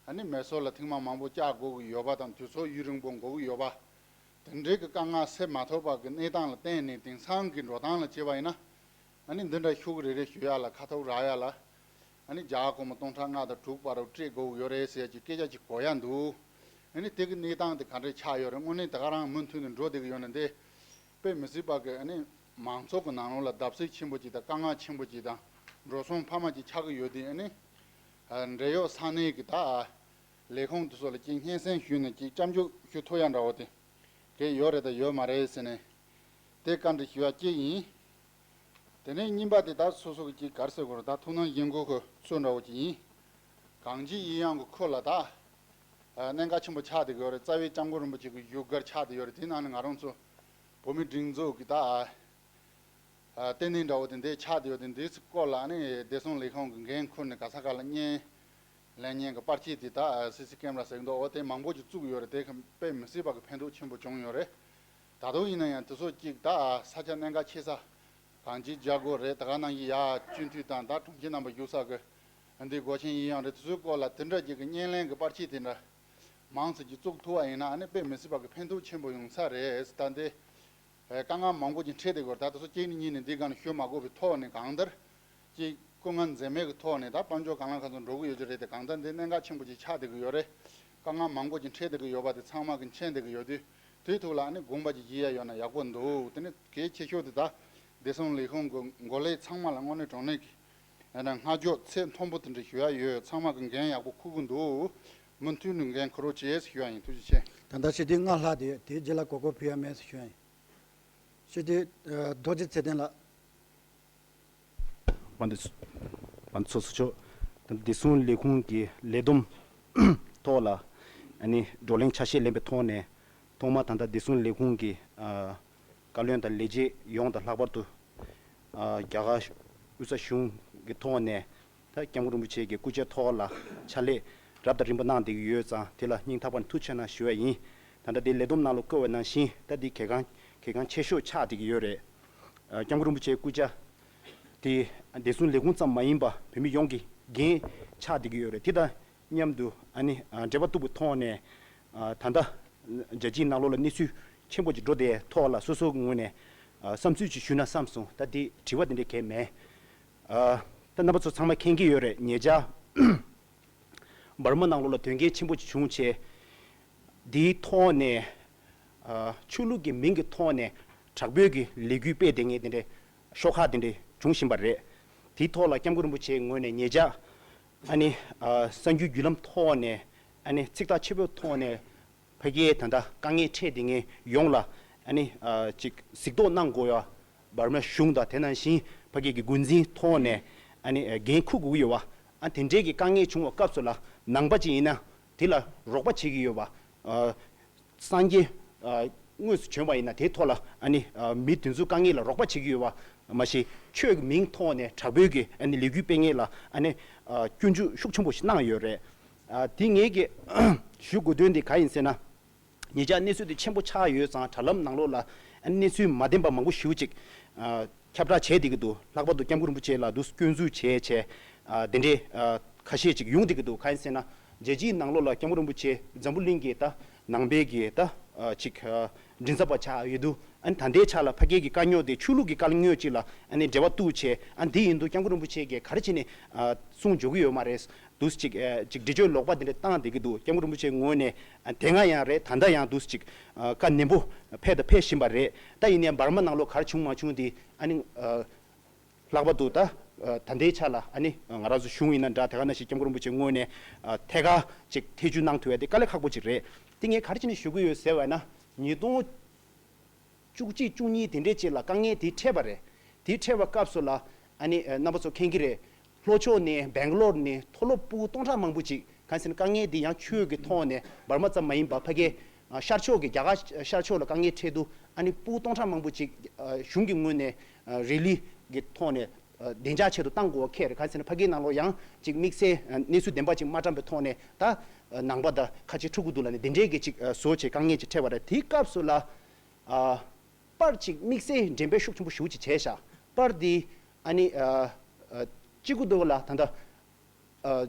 ཨ་ནི་མེ་སོར་ལ་ཐེངས་མ་མང་པོ་བཅར་དགོས་ཀྱི་ཡོད་པ་དང་། དུས་ཚོད་ཡུན་རིང་པོ་འགོར་གྱི་ཡོད་པ། དེ་འདྲའི་གི་དཀའ་ངལ་སེལ་མ་ཐུབ་པ་གི་གནས་སྟངས་ལ་བརྟེན་ནས། དེང་སང་གི་འགྲོ་སྟངས་ལ་བྱས་པ་ཡིན་ན། ཨ་ནི་འདི་འདྲ་ཤུགས་རེ་རེ་ཞུ་ཡ་ལ། ཁ་ཐུག་རག་ཡ་ལ། ཨ་ནི་རྒྱ་གར་སྒོར་མོ་སྟོང་ཕྲག་ལྔ་དང་དྲུག་བར་དུ་སྤྲད་དགོས་ཀྱི་ཡོད་རེད་ཟེར་གྱི་སྐད་ཆ་ཅིག་གོ་ཡ་འདུག་ཨ་ནི་དེ་གི་གནས་སྟངས་དེ་ག་འདྲས་ཆགས་ཡོད་རེད། དངོས་གནས་ད་ག་རང་མུ་མཐུད་ནས་འགྲོ་བསྡད་ཀྱི་ཡོད་ན། འདི་དཔེ་མི་སྲིད་པ་གི་ཨ་ནི་མང་ཚོགས་ཀྱི་ནང་ལོགས་ལ་བརྡབ་གསིག་ཆེན་པོ་ཅིག་དང་། དཀའ་ངལ་ཆེན་པོ་ཅིག་དང་། འགྲོ་སོང་འཕར་མ་ཅིག་ཆགས་ཀྱི་ཡོད་དུས། ཨ་ནི་ཨ། འབྲེལ་ཡོད་ས་གནས་ཀྱི་ད་ལས་ཁུངས་དེ་ཚོ་ལ་ཅིག་སྙན་སེང་ཞུས་ནས། ཅིག་སྐྱབས་འཇུག་ཞུ་ཐུབ་ཡ་འདྲ་བོ་དེ་གས་ཡོད་རེད་དང་ཡོད་མ་རེད་ཟེར་ནས། དེ་བཀའ་འདྲི་ཞུ་ཡ་གཅིག་ཡིན། དེ་ནས་གཉིས་པ་དེ་ད་སོ་སོ་གི་ཅིག་ག་རེ་ཟེར་དགོས་རེད། ད་ཐུགས་སྣང་ཡོད་མཁན་གྱི་ཚོ་འདྲ་བོ་ཅིག་ཡིན། གངས་ཅན་གཡས་གཡོན་གྱི་ཁུལ་ལ་ད་ཨ་གནད་འགག་ཆེན་པོ་ཆགས་བསྡད་ཀྱི་ཡོད་རེད། རྩ་བའི་སྐྱབས་མགོན་རིན་པོ་ཆེ་གི་བཞུགས་སྒར་ཆགས་བསྡད་ཡོད་རེད། དེ་ནང་ནས་ང་རང་ཚོ་བོད་མིའི་སྒྲིག་འཛུགས་ཀྱི་ད་ཨ་ཨ་ལྟེ་གནས་འདྲ་བོ་དེ་འདྲ་ཆགས་བསྡད་ཡོད་དེ། འདིའི་སྐོར་ལ་ཨ་ནི་བདེ་སྲུང་ལས་ཁུངས་ཀྱི་འགན་འཁུར་ནས་ག་ས་ག་ལ་བརྙན་ལེན་མཁན་གྱི་པར་ཆས་དེ་ད་ཨ་སི་སི་ཀེམ་ར་ཟེར་གྱི་འདུག་འོ་དེ་མང་པོ་ཅིག་བཙུགས་ཡོད་རེད། དེ་དཔེ་མི་སྲིད་པ་གི་ཕན་ཐོགས་ཆེན་པོ་བྱུང་ཡོད་རེད། ད་དུང་ཡིན་ན་ཡང་དེ་ཚོ་གཅིག་ད་ཨ་ས་ཆ་གནད་འགག་ཆེ་ས། གངས་ཅན་རྒྱ་སྒོ་རེད། ད་ག་ནང་བཞིན་ཡ་སྤྱི་འཐུས་དང་ད་གྲོང་ཁྱེར་རྣམ་པ་བཞུགས་ས་གི་འདི་སྒོ་ཆེན་གཡས་གཡོན་རེད། དེ་ཚོའི་སྐོར་ལ་དེ་འདྲ་ཅིག་གི་བརྙན་ལེན་གྱི་པར་ཆས་དེ་འདྲ་མང་ཙམ་ཅིག་བཙུགས་ཐུབ་པ་ཡིན་ན། ཨ་ནི་དཔེ་མི་སྲིད་པ་གི་ཕན་ཐོགས་ཆེན་པོ་ཡོང་ས་རེད། ད་འདི་ཨེ་དཀའ་ངལ་མང་པོ་ཅིག་འཕྲད་བསྡད་ཀྱི་ཡོད་རེད། ད་དེ་ཚོ་གཅིག་ནས་གཉིས་ནས་འདི་སྒང་ནས་ཞུ་མ་དགོས་པའི་ཐོག་ནས། གང་ལྟར་ཅིག་སྐུ་ངལ་འཛེམས་མེད་ཀྱི་ཐོག་ནས་ད་དཔལ་འབྱོར་གང་ལ་གང་འཚམ་འགྲོ་གི་ཡོད་ཀྱི་རེད་དེ། གང་ལྟར་འདི་གནད་འགག་ཆེན་པོ་ཅིག་ཆགས་བསྡད་ཀྱི་ཡོད་རེད། དཀའ་ངལ་མང་པོ་ཅིག་འཕྲད་བསྡད་ཀྱི་ཡོད་པ་དེ་ཚང་མ་གིས་མཁྱེན་བསྡད་ཀྱི་ཡོད་དུས། དེའི་ཐོག་ལ་ཨ་ནི་དགོངས་པ་ཅིག་བཞེས་ཡ་ཡོད་ན་ཡག་པོ་འདུག་དེ་ནས་གལ་ཆེ་ཤོས་དེ་ད་བདེ་སྲུང་ལས་ཁུངས་ཀྱི་འགོ་ལས་ཚང་མ་ལ་དངོས་གནས་དྲང་གནས་ཀྱི་ཨ་ནི་བསྔགས་བརྗོད་ཚད་མཐོན་པོ་དེ་འདྲ་ཞུ་ཡ་ཡོད། ཚང་མ་གིས་འགན་ཡག་པོ་འཁུར་གྱི་འདུག་མུ་མཐུད་ནས་འགན་འཁུར་རོགས་བྱེད་ཞུ་ཡ་ཡིན། ཐུགས་རྗེ་ཆེ། ད་ལྟ་ཞི་བདེ་ལྔ་ལྷག་དེ་དེའི་རྗེས་ལ་གོ་སྐབས་ཕུལ་ཡ་མེད་ཟེར་ཞུ་ཡ་ཡིན། ཞི་བདེ་ཨ་རྡོ་རྗེ་ཚེ་བརྟན་ལགས། པ་འདི་པ་འདི་ཚོ་ཚོ་ཆོག་ད་བདེ་སྲུང་ལས་ཁུངས་ཀྱི་ལས་བསྡོམས་ཐོག་ལ་ཨ་ནི་བགྲོ་གླེང་ཆ་ཤས་ལེན་པའི་ཐོག་ནས། ཐོག་མ་ད་ལྟ་བདེ་སྲུང་ལས་ཁུངས་ཀྱི་ཨ་བཀའ་བློན་དང་ལས་བྱེད་ཡོངས་དང་། ལྷག་པར་དུ་ཨ་རྒྱ་གར་དབུས་ས་གཞུང་གི་ཐོག་ནས་ད་སྐྱབས་མགོན་རིན་པོ་ཆེ་གི་སྐུ་ཕྱྭ་ཐོག་ལ་ཕྱག་ལས་རབ་དང་རིམ་པ་གནང་བསྡད་ཀྱི་ཡོད་ཙང་། དེ་ལ་སྙིང་ཐག་པ་ནས་ཐུགས་རྗེ་ཆེ་གནང་ཞུ་བ་ཡིན། ད་ལྟ་དེ་ལས་བསྡོམས་ནང་ལ་བཀོད་པ་ནང་བཞིན། ད་དེ་གལ་འགངས་གལ་འགངས་ཆེ་ཤོས་ཆགས་བསྡད་ཀྱི་ཡོད་རེད། ཨ་སྐྱབས་མགོན་རིན་པོ་ཆེའི་སྐུ་ཕྱྭ་དེ་བདེ་སྲུང་ལས་ཁུངས་ཙམ་མ་ཡིན་པ་བོད་མི་ཡོངས་ཀྱི་འགན་ཆགས་བསྡད་ཀྱི་ཡོད་རེད། དེ་དང་མཉམ་དུ་ཨ་ནི་ཨ་འབྲེལ་བ་གཏུག་པའི་ཐོག་ནས། ཨ་ད་ལྟ་རྒྱལ་སྤྱིའི་ནང་ལོགས་ལ་གནས་ཚུལ་ཆེན་པོ་ཅིག་འགྲོ་བསྡད་ཐོག་ལ། སོ་སོའི་ངོས་ནས་ཨ་བསམ་ཚུལ་ཅིག་ཞུས་ན་བསམ་སོང་། ད་དེ་དྲི་བ་དེ་འདྲ་གང་ཡང་མེད། ཨ་ད་རྣམ་པ་ཚོ་ཚང་མ་མཁྱེན་གྱི་ཡོད་རེད། ཉེ་ཆར་འབར་མ་ནང་ལོགས་ལ་དོན་རྐྱེན་ཆེན་པོ་ཅིག་བྱུང་བྱས། དེའི་ཐོག་ནས་ཨ་ཆོས་ལུགས་ཀྱི་མིང་གི་ཐོག་ནས་དྲག་པོའི་གི་ལས་འགུལ་སྤེལ་བསྡད་མཁན་དེ་འདྲའི་ཤོག་ཁག་དེ་འདྲ་བྱུང་བཞིན་པ་རེད། དེའི་ཐོག་ལ་སྐྱབས་མགོན་རིན་པོ་ཆེའི་ངོས་ནས་ཉེ་ཆར་ཨ་ནི་ཨ་གསར་འགྱུར་བརྒྱུད་ལམ་ཐོག་ནས། ཨ་ནི་ཚིག་ཐག་ཆོད་པོའི་ཐོག་ནས་ཕ་གིའི་ད་ལྟ་དཀའ་ངལ་འཕྲད་བསྡད་མཁན་ཡོངས་ལ་ཨ་ནི་ཨ་ཅིག་གཟིགས་རྟོག་གནང་དགོས་ཡ། འབར་མ་གཞུང་དང་། དེ་ནང་བཞིན་ཕ་གི་གི་འགོ་འཛིན་ཐོག་ནས་ཨ་ནི་འགན་འཁུར་དགོས་ཀྱི་ཡོད་པ། ཨ་དེ་འདྲའི་གི་དཀའ་ངལ་བྱུང་བའི་སྐབས་སུ་ལ་ནང་པ་ཅིག་ཡིན་ན་དེ་ལ་རོགས་པ་བྱེད་ཀྱི་ཡོད་པ། ཨ་སངས་རྒྱས་ཨ་དངོས་སུ་བྱོན་པ་ཡིན་ན་དེའི་ཐོག་ལ་ཨ་ནི་ཨ་མི་དེ་ཚོའི་དཀའ་ངལ་ལ་རོགས་པ་བྱེད་ཀྱི་ཡོད་པ་མ་ཟད། ཆོས་ཀྱི་མིང་ཐོག་ནས་དྲག་པོའི་གི་ཨ་ནི་ལས་འགུལ་སྤེལ་མཁན་ལ་ཨ་ནི་ཨ་སྐྱོན་བརྗོད་ཤུགས་ཆེན་པོ་ཞིག་གནང་ཡོད་རེད། ཨ་དེ་ངེད་ཀྱི་ཞུ་དགོས་དོན་དེ་ག་ཡིན་ཟེར་ན། ཉེ་ཆར་གནས་ཚུལ་དེ་ཆེན་པོ་ཆགས་ཡོད་ཙང་། དྲ་ལམ་ནང་ལོགས་ལ་གནས་ཚུལ་མ་བདེན་པ་མང་པོ་ཞེ་པོ་ཅིག་ཨ་ཁྱབ་བསྒྲགས་བྱས་བསྡད་ཀྱི་འདུག་ལྷག་པར་དུ་སྐྱབས་མགོན་རིན་པོ་ཆེ་ལ་དུ་སྐྱོན་འཛུགས་བྱས་བྱས། ཨ་དེ་འདྲའི་ཨ་ཁ་ཤས་ཅིག་ཡོང་བསྡད་ཀྱི་འདུག་གང་ཡིན་ཟེར་ན། རྒྱལ་སྤྱིའི་ནང་ལོགས་ལ་སྐྱབས་མགོན་རིན་པོ་ཆེ་འཛམ་བུ་གླིང་གི་ད་ནང་པའི་གི་ད་ཨ་ཅིག་ཨ་མགྲིན་ཚབ་པ་ཆགས་ཡོད་དུས། ཨ་ནི་ད་ལྟའི་ཆ་ལ་ཕ་གི་གི་དཀའ་རྙོག་དེ་ཆོས་ལུགས་ཀྱི་དཀའ་རྙོག་ཅིག་ལ་ཨ་ནི་འབྲེལ་བ་གཏུགས་བྱས། ཨ་འདི་ཡིན་དུས་སྐྱབས་མགོན་རིན་པོ་ཆེ་གིས་ག་རེ་བྱས་ནས་ཨ་གསུང་འཇོག་གི་ཡོད་མ་རེད། འདུག་ཅིག་ཨ་ཅིག་འདྲི་གཅོད་ལོག་པ་དེ་འདྲ་བཏང་བསྡད་ཀྱི་འདུག་སྐྱབས་མགོན་རིན་པོ་ཆེའི་ངོས་ནས་ཨ་དེ་སྔ་ཡང་རེད། ད་ལྟ་ཡང་འདུག་ཅིག་ཨ་བཀའ་ནན་པོ་ཕེབས་དང་ཕེབས་བཞིན་པ་རེད། ད་ཡིན་ནའི་འབར་མ་ནང་ལོགས་ག་རེ་བྱུང་མ་བྱུང་དེ་ཨ་ནི་ཨ་ལྷག་པར་དུ་ད་ཨ་ད་ལྟའི་ཆ་ལ་ཨ་ནི་ང་རང་ཚོ་གཞུང་ཡིན་ན་འདྲ། དེ་ག་ནང་བཞིན་སྐྱབས་མགོན་རིན་པོ་ཆེའི་ངོས་ནས་ཨ་ཐད་ཀར་ཅིག་ཐེ་བྱུས་གནང་ཐུབ་ཡ་དེ་དཀའ་ལས་ཁག་པོ་ཅིག་རེད། དེ་ངས་ག་རེ་བྱས་ནས་ཞུ་གི་ཡོད་ཟེར་བ་ན། ཉིས་སྟོང་བཅུ་གཅིག་བཅུ་གཉིས་དེ་འདྲའི་ཅིག་ལ་དཀའ་ངལ་དེ་འཕྲད་པ་རེད། དེ་འཕྲད་པའི་སྐབས་སུ་ལ་ཨ་ནི་ཨ་རྣམ་པ་ཚོ་མཁྱེན་གྱི་རེད། ལྷོ་ཕྱོགས་ནས་སྦེང་ལོར་ནས་མཐོ་སློབ་ཕྲུ་གུ་སྟོང་ཕྲག་མང་པོ་ཅིག་གང་ཟེར་ན་དཀའ་ངལ་འདི་ཡང་ཆོས་ཀྱི་ཐོག་ནས་འབར་མ་ཙམ་མ་ཡིན་པ་ཕ་གི་ཨ་ཤར་ཕྱོགས་ཀྱི་རྒྱ་གར་ཤར་ཕྱོགས་ལ་དཀའ་ངལ་འཕྲད་དུས། ཨ་ནི་ཕྲུ་གུ་སྟོང་ཕྲག་མང་པོ་ཅིག་ཨ་གཞུང་གི་ངོས་ནས་ཨ་རི་ལི་གི་ཐོག་ནས་ བདེ་འཇགས་ཆེད་དུ་བཏང་དགོས་པ་ཁེལ་རེད། ག་རེ་ཟེར་ན་ཕ་གིའི་ནང་ལོགས་ཡང་ཅིག་དམིགས་བསལ་གནས་ཚུལ་བདེན་པ་ཅིག་མ་བཀྲམ་པའི་ཐོག་ནས་ད་ནང་པ་དང་ཁ་ཆེ་ཕྲུ་གུ་འདུག་ལབ་ནས་དེ་འདྲའི་གི་ཅིག་བཟོ་བྱས་དཀའ་ངལ་ཅིག་འཕྲད་པ་རེད། དེའི་སྐབས་སུ་ལ་པར་ཅིག་དམིགས་བསལ་འགྲེམས་སྤེལ་ཤུགས་ཆེན་པོ་ཞེ་པོ་ཅིག་བྱས་ཤག་པར་འདི་ཨ་ནི་གཅིག་པུ་འདུག་ལ་ད་ལྟ།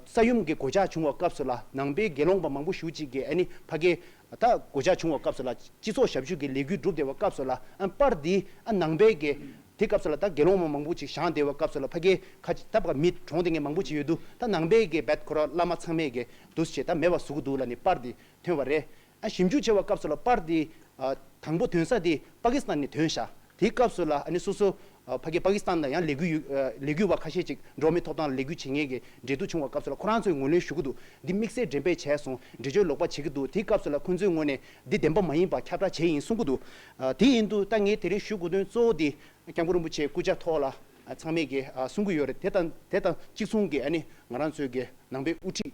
ས་ཡོམ་གྱི་གོད་ཆག་བྱུང་བའི་སྐབས་སུ་ལ་ནང་པའི་དགེ་སློང་པ་མང་པོ་ཞེ་པོ་ཅིག་གིས་ཨ་ནི་ཕ་གིའི་ད་གོད་ཆག་བྱུང་བའི་སྐབས་སུ་ལ་སྤྱི་ཚོགས་ཞབས་ཞུ་གི་ལས་འགུལ་བསྒྲུབས་བསྡད་པའི་སྐབས་སུ་ལ་ཨ་པར་འདི་ཨ་ནང་པའི་གི་དེ་སྐབས་སུ་ལ་ད་དགེ་སློང་པ་མང་པོ་ཅིག་བཞེངས་བསྡད་པའི་སྐབས་སུ་ལ་ཕ་གིའི་ཁ་ཅིག་ད་ཕ་མི་གྲོངས་བསྡད་མཁན་མང་པོ་ཅིག་ཡོད་དུས་ད་ནང་པའི་གི་རྦད་ཁོ་ར་བླ་མ་ཚང་མས་གི་འདུག་སེ་བྱས་ད་མེད་པ་བཟོ་གི་འདུག་ལབ་ནས་པར་འདི་ཐོན་པ་རེད། ཨ་ཞིབ་འཇུག་བྱས་པའི་སྐབས་སུ་ལ་པར་འདི་ཨ་དང་པོ་ཐོན་ས་དེ་པ་ཀི་སི་ཐན་ནས་ཐོན་ཤག་དེའི་སྐབས་སུ་ལ་ཨ་ནི་སོ་སོ་ཨ་ཕ་གི་པ་ཀི་སི་ཐན་ལ་ཡང་ལས་འགུལ་ཡོད་ཨ་ལས་འགུལ་བ་ཁ་ཤས་ཅིག་འགྲོ་བ་མིའི་ཐོབ་ཐང་ལ་ལས་འགུལ་བྱེད་མཁན་གྱི་འབྲེལ་གཏུག་བྱུང་བའི་སྐབས་སུ་ལ་ཁོ་རང་ཚོས་ངོས་ལེན་ཞུ་གི་འདུག་འདི་དམིགས་བསལ་འགྲེམས་སྤེལ་བྱས་སོང་། འདྲི་གཅོད་ལོག་པ་བྱེད་ཀྱི་འདུག་དེའི་སྐབས་སུ་ལ་ཁོ་ཚོའི་ངོས་ནས་འདི་བདེན་པ་མ་ཡིན་པ་ཁྱབ་བསྒྲགས་བྱས་ཡིན་གསུང་གི་འདུག་ཨ་དེ་ཡིན་དུས་ད་ངས་དེ་རིང་ཞུ་དགོས་དོན་གཙོ་བོ་དེ་སྐྱབས་མགོན་རིན་པོ་ཆེའི་སྐུ་ཕྱྭ་ཐོག་ལ་ཨ་ཚང་མས་ཀྱིས་ཨ་གསུང་གི་ཡོད་རེད། དེ་དང་དེ་དང་གཅིག་མཚུངས་ཀྱི་ཨ་ནི་ང་རང་ཚོའི་གི་ནང་པའི་དབུ་ཁྲིད།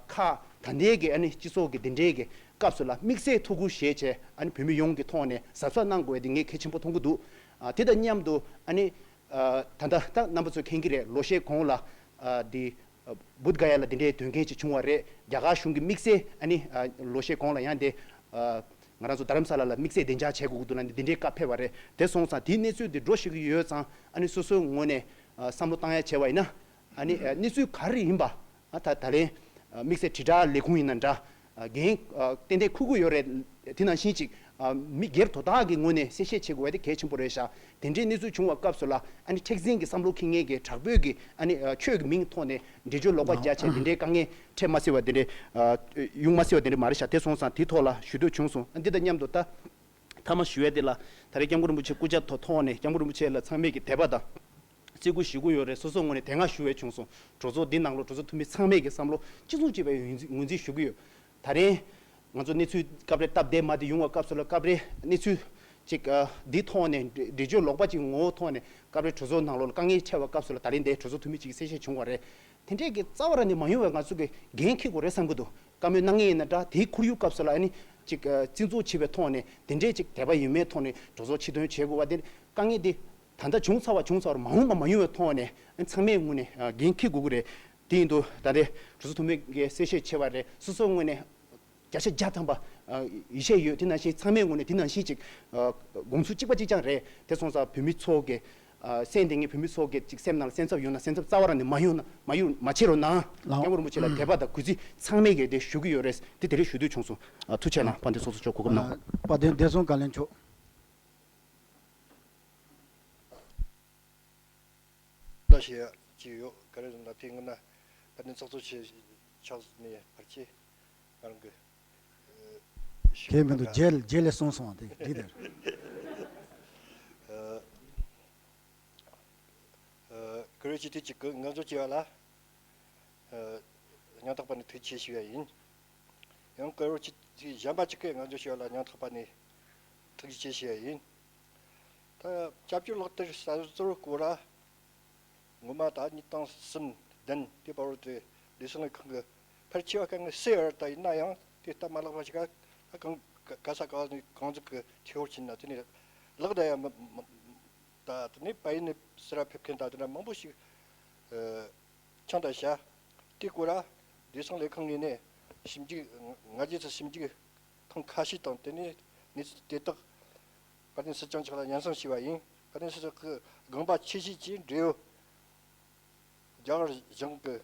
ཁག་ད་ལྟའི་གི་ཨ་ནི་སྤྱི་ཚོགས་ཀྱི་འདི་འདྲའི་གི་སྐབས་སུ་ལ་དམིགས་བསལ་ཐུགས་ཁུར་བཞེས་བྱས་ཨ་ནི་བོད་མི་ཡོངས་ཀྱི་ཐོག་ནས་གཟབ་གཟབ་གནང་དགོས་དེ་ངས་གལ་ཆེན་པོ་མཐོང་གི་འདུག་ཨ་དེ་དང་མཉམ་དུ་ཨ་ནི་ཨ་ད་ལྟ་ད་རྣམ་པ་ཚོས་མཁྱེན་གྱི་རེད། ལོ་ཤས་གོང་ལ་ཨ་འདི་ཨ་བུདྡྷ་ག་ཡ་ལ་འདི་འདྲའི་དོན་རྐྱེན་ཅིག་བྱུང་བ་རེད། རྒྱ་གར་གཞུང་གིས་དམིགས་བསལ་ཨ་ནི་ཨ་ལོ་ཤས་གོང་ལ་ཡང་དེ་ཨ་ང་རང་ཚོ་རྡ་རམ་ས་ལ་ལ་དམིགས་བསལ་བདེ་འཇགས་བྱེད་དགོས་ཀྱི་འདུག་ལ་འདི་འདྲའི་བཀའ་ཕེབས་པ་རེད། དེ་སོང་ཙང་དེའི་གནས་ཚུལ་འདི་འགྲོ་ཤེས་ཀྱི་ཡོད་ཙང་ཨ་ནི་སོ་སོའི་ངོས་ནས་ཨ་བསམ་བློ་བཏང་ཡ་བྱས་པ་ཡིན་ན་ཨ་ནི་ཨ་གནས་ཚུལ་ག་རེ་ཡིན་པ། ཨ་ད་ད་ལན་ཨ་དམིགས་བསལ་དྲིལ་བསྒྲགས་ལས་ཁུངས་ཡིན་ན་འདྲ། ཨ་འགན་ཨ་ཏན་ཏན་འཁུར་གྱི་ཡོད་རེད། དེ་ནང་བཞིན་ཅིག་ཨ་མི་སྒེར་དོ་བདག་གི་ངོས་ནས་གསལ་བཤད་བྱེད་དགོས་པ་དེ་གལ་ཆེན་པོ་རེད་ཤག་དེ་འདྲའི་གནས་ཚུལ་བྱུང་བའི་སྐབས་སུ་ལ་ཨ་ནི་མཁྲེགས་འཛིན་གྱི་བསམ་བློ་འཁྱེར་མཁན་གྱི་དྲག་པོའི་གི་ཨ་ནི་ཨ་ཆོས་ཀྱི་མིང་ཐོག་ནས་འགྲེལ་བརྗོད་ལོག་པ་རྒྱག་བྱས་དེ་འདྲའི་དཀའ་ངལ་འཕྲད་མ་སྲིད་པ་དེ་འདྲའི་ཨ་ཡོང་མ་སྲིད་པ་དེ་འདྲའི་མ་རེད་ཤག་དེ་སོང་ཙང་དེའི་ཐོག་ལ་ཞུ་འདོད་བྱུང་སོང་། ཨ་འདི་དང་མཉམ་དུ་ད་མཐའ་མ་ཞུ་ཡ་དེ་ལ་ད་རེས་སྐྱབས་མགོན་རིན་པོ་ཆེ་སྐུ་ཕྱྭ་ཐོག་ཐོག་ནས་སྐྱབས་མགོན་རིན་པོ་ཆེ་ལ་ཚང་མས་ཀྱི་དད་པ་དང་བརྩི་བཀུར་ཞུ་གི་ཡོད་རེད། སོ་སོའི་ངོས་ནས་དེ་སྔ་ཞུ་བས་བྱུང་སོང་། གྲོས་ཚོགས་འདི་ནང་ལོགས་གྲོས་ཚོགས་འཐུས་མི་ཚང་མས་ཀྱི་བསམ་བློ་གཅིག་མཚུངས་གཅིག་པའི་ངོས་འཛིན་ངོས་འཛིན་ཞུ་གི་ཡོད། ད་རེས་ང་ཚོ་གནས་ཚུལ་སྐབས་རེ་སྟབས་བདེ་མ་བདེ་ཡོང་བའི་སྐབས་སུ་ལ་སྐབས་རེ་གནས་ཚུལ་ཅིག་ཨ་འདིའི་ཐོག་ནས་འགྲེལ་བརྗོད་ལོག་པ་ཅིག་ངོ་བོ་ཐོག་ནས་སྐབས་རེ་གྲོས་ཚོགས་ནང་ལོགས་ལ་དཀའ་ངལ་འཕྲད་པའི་སྐབས་སུ་ལ་ད་རེས་འདིའི་གྲོས་ཚོགས་འཐུས་མི་ཅིག་གིས་གསལ་བཤད་བྱུང་བ་རེད། དེ་འདྲས་ཀྱི་རྩ་བ་རང་ནས་མ་ཡོང་བའི་ང་ཚོ་གི་འགན་འཁྱེར་དགོས་རེད་བསམ་གྱི་འདུག་བཀའ་མོལ་གནང་མཁན་ཡིན་ན་འདྲ། དེའི་ཁོར་ཡུག་སྐབས་སུ་ལ་ཨ་ནི་ཅིག་ཨ་བརྩི་འཇོག་བྱེད་པའི་ཐོག་ནས་དེ་འདྲས་ཅིག་དད་པ་ཡོད་མེད་ཐོག་ནས་གྲོས་ཚོགས་ཕྱིར་འདོན་བྱེད་དགོས་པ་དེ་དཀའ་ངལ་དེ་ད་ལྟ་བྱུང་ཚར་བ་བྱུང་ཚར་བ་མ་འོངས་པ་མ་ཡོང་བའི་ཐོག་ནས་ཨ་ཚང་མས་ངོས་ནས་ཨ་འགན་འཁྱེར་དགོས་ཀྱི་རེད། དེ་ཡིན་དུས་ད་ལྟའི་གྲོས་ཚོགས་འཐུས་མི་གིས་གསལ་བཤད་བྱས་པ་རེད། སོ་སོའི་ངོས་ནས་བརྒྱ་ཆ་བརྒྱ་ཐམ་པ་ཨ་ཡིད་ཆེས་ཡོད། དེ་ནང་བཞིན་ཚང་མའི་ངོས་ནས་དེ་ནང་བཞིན་ཅིག་ཨ་དགོངས་ཚུལ་གཅིག་པ་གཅིག་རྐྱང་རེད། དེ་སོང་ཙང་བོད་མི་ཚོ་གི་ཨ་གསན་བསྡད་མཁན་བོད་མི་ཚོ་གི་ཅིག་སེམས་ནང་ལ་སེམས་འཚབ་ཡོང་ན་སེམས་འཚབ་རྩ་བ་རང་ནས་མ་ཡོང་ན་མ་ཡོང་མ་བྱེད་རོགས་གནང་། ལགས། སྐྱབས་མགོན་རིན་པོ་ཆེ་ལ་དད་པ་དང་གུས་བརྩི་ཚང་མས་ཀྱིས་དེ་ཞུ་གི་ཡོད་རེད། དེ་དེ་རིང་ཞུ་འདོད་བྱུང་སོང་། ཨ་ཐུགས་རྗེ་གནང་། དཔལ་ལྡན་ཚོགས་གཙོ་མཆོག་གོ་སྐབས་གནང་བ། དཔལ་ལྡན་བདེ་སྲུང་བཀའ་བློན་མཆོག་ལ་ཞེས་ཅི་ཡོད་ག་རེ་ཟེར་ན་དེ་སྔོན་ན་དཔལ་ལྡན་ཚོགས་གཙོ་ཆེ་ཕྱག་ནས་ཕར་ཆེ་ང་རང་གི་ཞུ་གི་མི་འདུག་རྒྱལ་རྒྱལ་ལས་གསུངས་སོང་བ་དེ་འགྲིག་དེ་རེད། ཀུ་རེ་ཅི་དེ་གཅིག་གི་ངག་བརྗོད་བྱས་པ་ལ་སྙིང་ཐག་པ་ནས་ཐུགས་རྗེ་ཆེ་ཞུ་ཡ་ཡིན། ཡང་ཀུ་རེ་ཅི་དེ་གཞན་པ་གཅིག་གི་ངག་བརྗོད་བྱས་པ་ལ་སྙིང་ཐག་པ་ནས་ཐུགས་རྗེ་ཆེ་ཞུ་ཡ་ཡིན། ད་སྐྱབས་བཅོལ་ལག་དེབ་གསར་བཟོར་སྐོར་ལ་ངོ་མ་ད་གཉིས་དང་གསུམ་བདུན་དེ་བར་དུ་ལས་བྱེད་ལས་ཁང་གི་ཕལ་ཆེ་བ་དཀའ་ངལ་སེལ་བ་རེད། ད་ཡིན་ན་ཡང་དེ་སྟབས་མ་ལེགས་པ་ཞིག་ག་ད་གང་ག་ག་ས་ག་ནས་གང་ཟིག་གི་ཐེ་བོ་ཕྱིན་ན་དེ་ནས་ལག་བརྡ་ཡང་མི་མི་ད་དེ་ནས་པ་ཡིན་ནས་སེ་ར་ཕེབས་མཁན་ད་དེ་འདྲ་མང་པོ་ཞིག་ཆང་ད་བྱ་དེ་སྐོར་ལ་ལས་བྱེད་ལས་ཁང་ངོས་ནས་ཞིབ་འཇུག་སྔ་རྗེས་སུ་ཞིབ་འཇུག་ཐེངས་ཁ་ཤས་དང་དེ་ནས་གནས་ཚུལ་དེ་དག་དཔལ་ལྡན་སྲིད་སྐྱོང་མཆོག་ལ་སྙན་སེང་ཞུས་པ་ཡིན། དཔལ་ལྡན་སྲིད་སྐྱོང་གིས་དགོངས་པ་ཆེ་བཞེས་ཀྱིས་འབྲེལ་ཡོད་རྒྱ་གར་གཞུང་གི་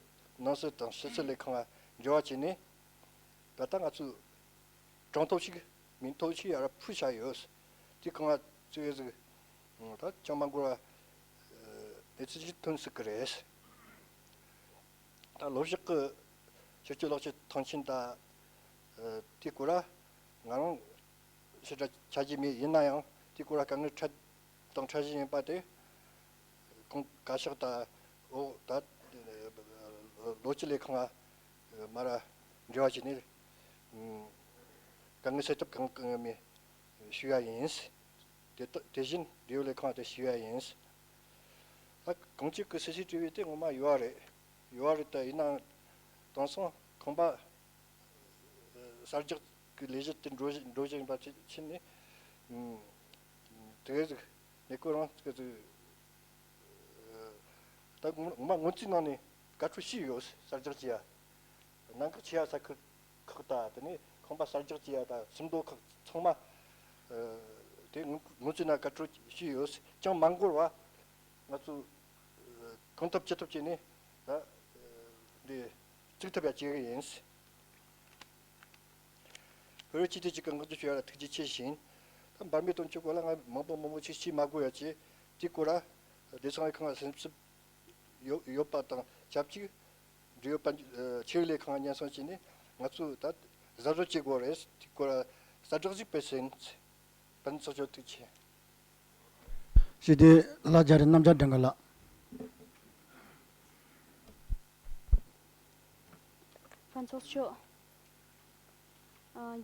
ནང་སྲིད་དང་ཕྱི་སྲིད་ལས་ཁང་ལ་འབྲེལ་བ་བྱས་ནས་ད་ལྟ་ང་ཚོས་གྲངས་ཐོ་ཞིག་མིང་ཐོ་ཞིག་ཡར་ཕུལ་བཞག་ཡོད། དེ་གང་ང་ཚོས་ཟིག་ད་ཅང་མ་འགོར་བ་གནས་ཚུལ་ཞིག་ཐོན་སྲིད་ཀྱི་རེད། ད་ལོ་ཕྱོགས་ཀྱི་ཕྱི་སྐྱོད་ལོག་སྐྱོད་ཐང་ཆེན་དང་དེ་སྐོར་ལ་ང་རང་ཞེ་དྲག་ཆ་རྒྱུས་མེད། ཡིན་ན་ཡང་དེ་སྐོར་ལ་དཀའ་ངལ་འཕྲད་དང་འཕྲད་བཞིན་ཡིན་པ་དེ་གང་བཀའ་ཤག་དང་འོག་ད་ལོ་སྤྱི་ལས་ཁང་ང་མར་འབྲེལ་བ་བྱས་ནས་དཀའ་ངལ་སེལ་ཐབས་གང་གང་ངམ་ཞུ་ཡ་ཡིན། དེ་དག་དེ་བཞིན་འབྲེལ་ཡོད་ལས་ཁང་དུ་ཞུ་ཡ་ཡིན། ད་གང་ཅི་གི་སྲིད་ཇུས་བྲིས་པའི་དེ་ངོ་མ་ཡོད་རེད། ཡོད་རེད། ད་ཡིན་ནའང་དེང་སང་ཁང་པ་གསར་རྒྱག་གི་ལས་གཞི་དེ་འགྲོ་བཞིན་འགྲོ་བཞིན་པ་ཕྱིན་ནས་དེ་ག་ཟིག་གནས་སྐོར་རང་ཚིག་ཟིག་ ད་ངོ་མ་སྔོན་རྩིས་ནང་ནས་དགའ་སྤྲོ་ཞིག་ཡོད། གསར་རྒྱག་བྱེད་ཡ། གནད་འགག་ཆེ་ཡ་ས་ཁུལ་ཁག་དང་དེ་ནས་ཁང་པ་གསར་རྒྱག་བྱེད་ཡ་དང་སུམ་མདོ་ཁག་ཚང་མ་དེ་སྔོན་རྩིས་ནང་དགའ་སྤྲོ་ཞིག་ཡོད་ཅང་མ་འགོར་བ་ང་ཚོ་གང་ཐུབ་ཅི་ཐུབ་བྱས་ནས་ད་འདི་བཙུགས་ཐུབ་ཡ་བྱེད་གི་ཡིན། བོད་རིགས་སྤྱི་མཐུན་ཅིག་གི་ངག་རྒྱུན་ཞུ་ཡ་ལ་ཐུགས་རྗེ་ཆེ་ཞུ་ཡིན། ད་འབར་མའི་དོན་གཅོད་སྐོར་ལ་ང་མང་པོ་མང་པོ་ཞིག་ཤེས་མ་དགོས་ཡ་ཅེ་དེ་སྐོར་ལ་བདེ་སྲུང་ལས་ཁང་ལ་སེམས་སུ་ཡོད་ཡོད་པ་དང་ཆབས་ཅིག་འབྲེལ་ཡོད་པ་ཆེད་ལས་ཁང་སྙན་སེང་བྱས་ནས་ང་ཚོས་ད་གཟབ་གཟབ་བྱེད་དགོས་རེད། དེ་སྐོར་ལ་གསལ་བསྒྲགས་ཤིག་སྤེལ་ཟིན། ཕན་ཚོགས་ཆོས་ཐུགས་ཆེ། ཞི་བདེ་ལྷ་རྒྱ་རི་རྣམ་རྒྱལ་སྒྲེང་ག་ལགས། ཕན་ཚོགས་ཆོས།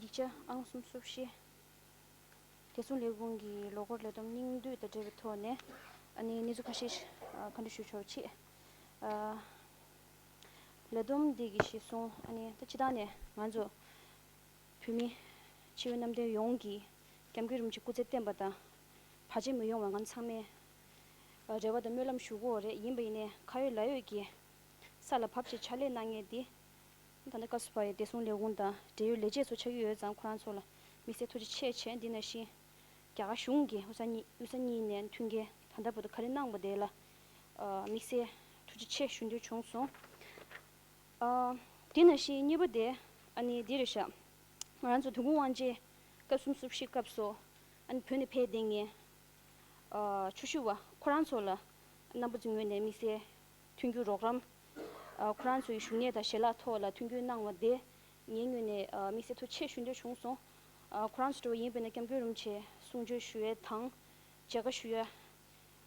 ཡིག་ཆ་ཨང་གསུམ་སུམ་བཞི། བདེ་སྲུང་ལས་ཁུངས་ཀྱི་ལོ་འཁོར་ལས་བསྡོམས་སྙིང་བསྡུས་དང་འབྲེལ་བའི་ཐོག་ནས་ཨ་ནི་གནས་ཚུལ་ཁ་ཤས་ཤིག་ཨ་བཀའ་འདྲི་ཞུ་ཆོག་ཅེས། ཨ་ལས་བསྡོམས་འདི་གི་གཞི་བཟུང་ཨ་ནི་ད་སྤྱི་བཏང་ནས་ང་ཚོ་བོད་མི་སྤྱི་བོད་གནམ་བསྟན་ཡོངས་ཀྱི་སྐྱབས་མགོན་རིན་པོ་ཆེ་སྐུ་ཚེ་བརྟན་པ་དང་བར་ཆད་མི་ཡོང་བ་ང་ཚང་མས་རེ་བ་དང་སྨོན་ལམ་ཞུ་གི་ཡོད་རེད། ཡིན་པ་ཡིན་ནའི་ཁ་ཡོད་ལག་ཡོད་ཀྱི་ས་ལ་བབས་བྱས་ཕྱག་ལས་གནང་མཁན་འདི། ད་ལྟ་སྐབས་སུ་བབས་པའི་བདེ་སྲུང་ལས་ཁུངས་དང་འབྲེལ་ཡོད་ལས་བྱེད་ཚོ་ཆགས་ཀྱི་ཡོད་ཙང་ཁོ་རང་ཚོ་ལ་དམིགས་བསལ་ཐུགས་རྗེ་ཆེ་ཆེ། འདི་ནང་བཞིན་རྒྱ་གར་གཞུང་གིས་དབུས་ས་གཉིས་དབུས་ས་གཉིས་ནས་མཐུན་རྐྱེན་ད་ལྟ་བར་དུ་ག་རེ་གནང་བ་དེ་ལ་དམིགས་བསལ་ཐུགས་རྗེ་ཆེ་ཞུ་འདོད་བྱུང་སོང་། ཨ་འདི་ནང་བཞིན་གཉིས་པ་དེ་ཨ་ནི་འདི་རེད་ཤག་ང་རང་ཚོ་དོན་ཀུན་དབང་ཆེན་སྐབས་གསུམ་སུམ་བཞི་སྐབས་སུ་ཨ་ནི་བོད་ནས་ཕེབས་བསྡད་མཁན་ཨ་ཆོས་ཞུ་བ་ཁོ་རང་ཚོ་ལ་རྣམ་པ་ཚོའི་ངོས་ནས་དམིགས་བསལ་མཐུན་འགྱུར་རོགས་རམ། ཨ་ཁོ་རང་ཚོའི་བཞུགས་གནས་དང་ཞལ་ལག་ཐོག་ལ་མཐུན་འགྱུར་གནང་བ་དེ་ངའི་ངོས་ནས་ཨ་དམིགས་བསལ་ཐུགས་རྗེ་ཆེ་ཞུ་འདོད་བྱུང་སོང་། ཨ་ཁོ་རང་ཚོ་འདྲ་བོ་ཡིན་པ་ན་སྐྱབས་མགོན་རིན་པོ་ཆེ་གསུང་ཆོས་ཞུ་ཡས་དང་མཇལ་ཁ་ཞུ་ཡས།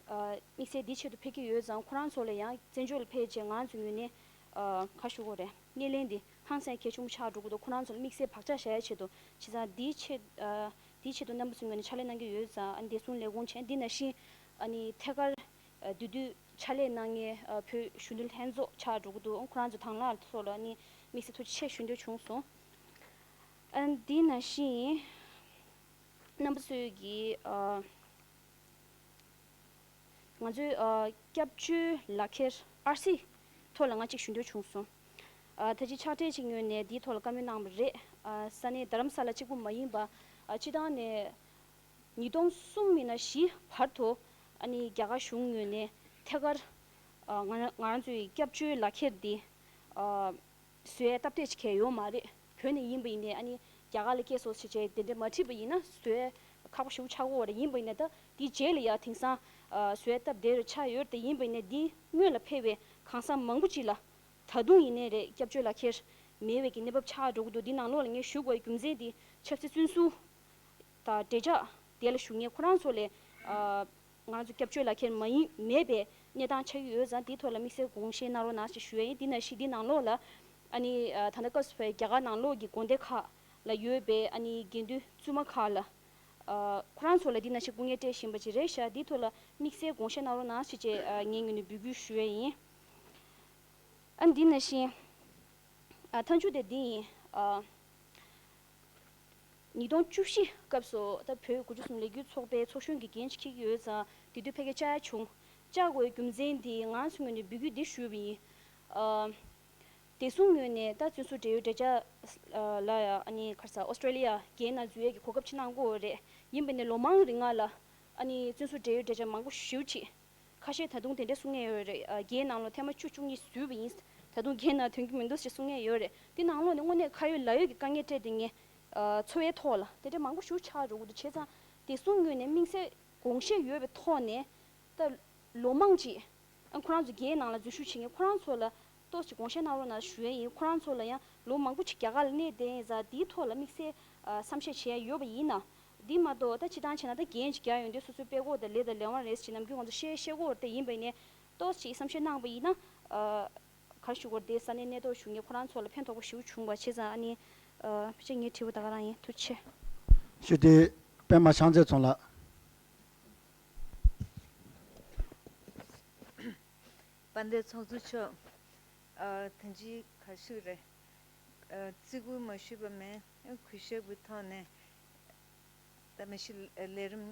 ཨ་དམིགས་བསལ་འདིའི་ཆེད་དུ་ཕེབས་ཀྱི་ཡོད་ཙང་ཁོ་རང་ཚོ་ལ་ཡང་བཙན་བྱོལ་ལ་ཕེབས་རྗེས་ང་རང་ཚོའི་ངོས་ནས་ཨ་ག་ཞུ་དགོས་རེད། སྣེ་ལེན་འདི་ཧང་སང་གལ་ཆེན་པོ་ཆགས་འགྲོ་གི་འདུག་ཁོ་རང་ཚོ་ལ་དམིགས་བསལ་བག་ཆགས་བཞག་ཡས་ཆེད་དུ་བྱས་ཙང་འདིའི་ཆེད་ཨ་འདིའི་ཆེད་དུ་རྣམ་པ་ཚོའི་ངོས་ནས་ཕྱག་ལས་གནང་གི་ཡོད་ཙང་ཨ་ནི་བདེ་སྲུང་ལས་ཁུངས་བྱས། འདི་ནང་བཞིན་ཨ་ནི་ཐད་ཀར་ཨ་དེ་དུས་ཕྱག་ལས་གནང་མཁན་ཨ་བོད་གཞོན་ནུ་ལྷན་ཚོགས་ཆགས་འགྲོ་གི་འདུག་ཁོ་རང་ཚོ་དང་བླངས་ཐོག་ལ་ཨ་ནི་དམིགས་བསལ་ཐུགས་རྗེ་ཆེ་ཞུ་འདོད་བྱུང་སོང་། ཨ་འདི་ནང་བཞིན་རྣམ་པ་ཚོས་ཀྱི་ཨ་ང་ཚོའི་ཨ་སྐྱབས་བཅོལ་ལག་ཁྱེར་ཨར་སི་ཐོག་ལ་ང་གཅིག་ཞུ་འདོད་བྱུང་སོང་། ཨ་ད་ཅི་ཕྱག་སྦྲེལ་གཅིག་ངོས་ནས་འདིའི་ཐོག་ལ་བཀའ་མོལ་གནང་བ་རེད། ཨ་ས་གནས་རྡ་རམ་ས་ལ་གཅིག་པུ་མ་ཡིན་པ་ཨ་སྤྱི་བཏང་ནས་ཉིས་སྟོང་གསུམ་ཡིན་ན་བཞི་བར་དུ་ཨ་ནི་རྒྱ་གར་གཞུང་ངོས་ནས་ཐད་ཀར་ཨ་ང་ང་རང་ཚོའི་སྐྱབས་བཅོལ་ལག་ཁྱེར་འདི་ཨ་བཟོ་ཡའི་སྟབས་བདེ་ཅིག་གང་ཡང་ཡོད་མ་རེད། བོད་ནས་ཡིན་པ་ཡིན་ནའི་ཨ་ནི་རྒྱ་གར་ལ་སྐྱེས་སོང་ཟེར་བྱས་དེ་འདྲ་མ་བྲིས་པ་ཡིན་ན་བཟོ་ཡ་ཁག་པོ་ཞེ་པོ་ཆགས་ཀྱི་ཡོད་རེད། ཡིན་པ་ཡིན་ནའི་ད་དེའི་རྗེས་ལ་ཡ་དེང་སང་ཨ་བཟོ་ཡ་སྟབས་བདེ་རུ་ཆགས་ཡོད་རེད། དེ་ཡིན་པ་ཡིན་ནའི་འདི་སྔོན་ལ་ཕེབས་པའི་གང་ཟག་མང་པོ་ཅིག་ལ་ད་དུང་ཡིན་ནའི་རེད་སྐྱབས་བཅོལ་ལག་ཁྱེར་མེད་པའི་གི་གནས་བབ་ཆགས་འགྲོ་གི་འདུག་འདི་ནང་ལོགས་ལ་ངས་ཞུ་དགོས་པའི་རྒྱུ་མཚན་འདི་ཆབ་སྲིད་བཙོན་ཟུར་དང་འབྲེལ་ཆགས་དེ་ལ་ཞུགས་མཁན་ཁོ་རང་ཚོ་ལས་ཨ་ང་ཚོ་སྐྱབས་བཅོལ་ལག་ཁྱེར་མ་ཡིན་མེད་པའི་གནས་སྟངས་ཆགས་ཀྱི་ཡོད་ཙང་འདིའི་ཐོག་ལ་དམིགས་བསལ་དགོངས་བཞེས་གནང་རོགས་གནང་ཞེས་ཞུ་ཡ་ཡིན། འདི་ནང་བཞིན་འདི་ནང་ལོགས་ལ་ཨ་ནི་ཨ་ད་ལྟ་སྐབས་སུ་བབས་རྒྱ་གར་ནང་ལོགས་ཀྱི་དགོན་སྡེ་ཁག་ལ་ཡོད་པའི་ཨ་ནི་དགེ་འདུན་བཙུན་མ་ཁག་ལ་ཨ་ཁོ་རང་ཚོ་ལ་འདི་ནང་བཞིན་སྐུ་ངལ་སྤྲད་བཞིན་པ་ཅིག་རེད་ཤག་འདིའི་ཐོག་ལ་དམིགས་བསལ་དགོངས་བཞེས་གནང་རོགས་གནང་ཞེས་བཅས་ཨ་ངའི་ངོས་ནས་འབོད་སྐུལ་ཞུ་ཡ་ཡིན། ཨ་འདི་ནང་བཞིན་ཨ་མཐའ་མཇུག་དེ་འདི་ཡིན། ཨ་ཉིས་སྟོང་བཅུ་བཞི་སྐབས་སུ་ད་བོད་དགུ་བཅུ་གསུམ་ལས་འགུལ་ཚོགས་པའི་ཚོགས་གཞོན་གྱི་འགན་ཅིག་འཁྱེར་གྱི་ཡོད་ཙང་དེ་དུས་ཕ་གིར་བཅར་ཡ་བྱུང་། བཅར་དགོས་པའི་རྒྱུ་མཚན་འདི་ང་རང་ཚོའི་ངོས་ནས་འབོད་སྐུལ་འདི་ཞུས་པ་ཡིན། ཨ་བདེ་སྲུང་ངོས་ནས་ད་བཙོན་ཟུར་འབྲེལ་ཡོད་འབྲེལ་ཆགས་ལ་ཨ་ནི་ག་རེ་ཟ་ཨོ་སི་ཀྲོ་ལི་ཡ་རྒྱལ་ནང་འཛུལ་ཡས་ཀྱི་གོ་སྐབས་ཅིག་གནང་གི་ཡོད་རེད། ཡིན་པ་ནས་ལོ་མང་རིང་ལ་ཨ་ནི་བཙོན་ཟུར་འབྲེལ་ཡོད་འབྲེལ་ཆགས་མང་པོ་ཞེ་པོ་ཅིག་ཁ་ཤས་ད་དུང་དེ་འདྲས་གསུང་མཁན་ཡོད་རེད། ཨ་རྒྱའི་ནང་ལོགས་ཐེངས་མ་བཅུ་བཅུ་གཉིས་འཛུལ་བ་ཡིན། ད་དུང་རྒྱའི་ནང་ཐོན་གྱི་མི་འདུག་ཅེས་གསུང་མཁན་ཡོད་རེད། དེ་ནང་ལོགས་ནས་དངོས་གནས་ཁ་ཡོད་ལག་ཡོད་ཀྱི་དཀའ་ངལ་འཕྲད་བསྡད་མཁན་ཨ་འཚོ་བའི་ཐོག་ལ་དེ་འདྲས་མང་པོ་ཞེ་པོ་ཆགས་འགྲོ་གི་འདུག་བྱས་ཙང་བདེ་སྲུང་ངོས་ནས་དམིགས་བསལ་དགོངས་བཞེས་ཡོད་པའི་ཐོག་ནས་ད་ལོ་མང་ཅིག་ཨ་ཁོ་རང་ཚོ་རྒྱའི་ནང་ལ་འཛུལ་ཞུགས་བྱེད་མཁན་ཁོ་རང་ཚོ་ལ་ཏོག་ཙམ་དགོངས་བཞེས་གནང་རོགས་གནང་ཞུ་ཡས་ཡིན། ཁོ་རང་ཚོ་ལ་ཡང་ལོ་མང་པོ་ཅིག་རྒྱ་གར་ལ་གནས་བསྡད་ཡིན་ཙང་དེའི་ཐོག་ལ་དམིགས་བསལ་ཨ་བསམ་ཤེས་བྱེད་ཡ་ཡོད་པ་ཡིན་ན། འདི་མ་གཏོགས་ད་སྤྱིར་བཏང་བྱས་ན་ད་འགན་ཅིག་རྒྱག་ཡོང་དུས་སོ་སོའི་དཔྲལ་ཀོ་དང་ལས་དང་ལས་དབང་རེད་ཅེས་ནམ་རྒྱུན་ང་ཚོ་བཤད་བཤད་ཀྱི་ཡོད་རེད། དེ་ཡིན་པ་ཡིན་ནའི་ཏོག་ཙམ་བསམ་ཤེས་གནང་བ་ཡིན་ན་ཨ་ག་རེ་ཞུ་དགོས་རེད། དེ་ས་གནས་གནས་ཐོག་བཞུགས་མཁན་ཁོ་རང་ཚོ་ལ་ཕན་ཐོགས་པོ་ཞེ་པོ་བྱུང་བ་བྱས་ཙང་ཨ་ནི་ཨ་ཕལ་ཆེར་ངའི་དྲི་བ་ད་ག་རང་ཡིན། ཐུགས་རྗེ་ཆེ། ཞུ་དེ་པད་མ་ཕྱག་འཚལ་ཚོང་ལགས། དཔལ་ལྡན་ཚོགས་གཙོ་མཆོག་ཨ་ཐེངས་གཅིག་ག་ཞིག་རེད། ཨ་བརྩི་བཀུར་མ་ཞུས་པ་མིན། གུས་ཞབས་ཀྱི་ཐོག་ནས་ ད་མི་ཤི་ལས་རིམ་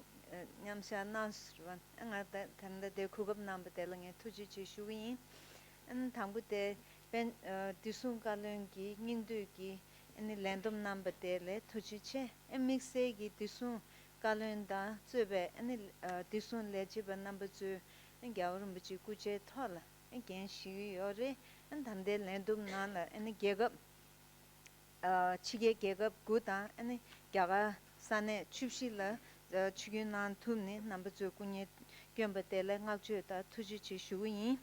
མཉམ་བཞག་གནང་ཟེར་བ་ང་ད་ད་ལྟ་དེ་གོ་སྐབས་གནང་བ་དེ་ལ་ངས་ཐུགས་རྗེ་ཆེ་ཞུ་གི་ཡིན། ཨ་ནི་དང་པོ་དེ་བན་བདེ་སྲུང་བཀའ་བློན་གྱི་སྙིང་བསྡུས་ཀྱི་ཨ་ནི་ལས་བསྡོམས་གནང་བ་དེ་ལ་ཐུགས་རྗེ་ཆེ། ཨ་དམིགས་བསལ་གྱི་བདེ་སྲུང་བཀའ་བློན་དང་གཙོས་པའི་ཨ་ནི་བདེ་སྲུང་ལས་བྱེད་པ་རྣམ་པ་ཚོས་རྒྱལ་བ་རིན་པོ་ཆེའི་སྐུ་ཕྱྭའི་ཐོག་ལ་འགན་བཞེས་ཀྱི་ཡོད་རེད། ད་ལྟའི་ལས་བསྡོམས་ནང་ལ་ཨ་ནི་རྒྱལ་ཁབ་ཕྱི་རྒྱལ་རྒྱལ་ཁབ་དགུ་དང་ཨ་ནི་རྒྱ་གར་ས་གནས་བཅུ་བཞི་ལ་ཆིབས་བསྒྱུར་གནང་ཐུབ་ནས་རྣམ་པ་ཚོས་སྐུ་ངལ་བསྐྱོན་པ་དེ་ལ་བསྔགས་བརྗོད་དང་ཐུགས་རྗེ་ཆེ་ཞུ་གི་ཡིན།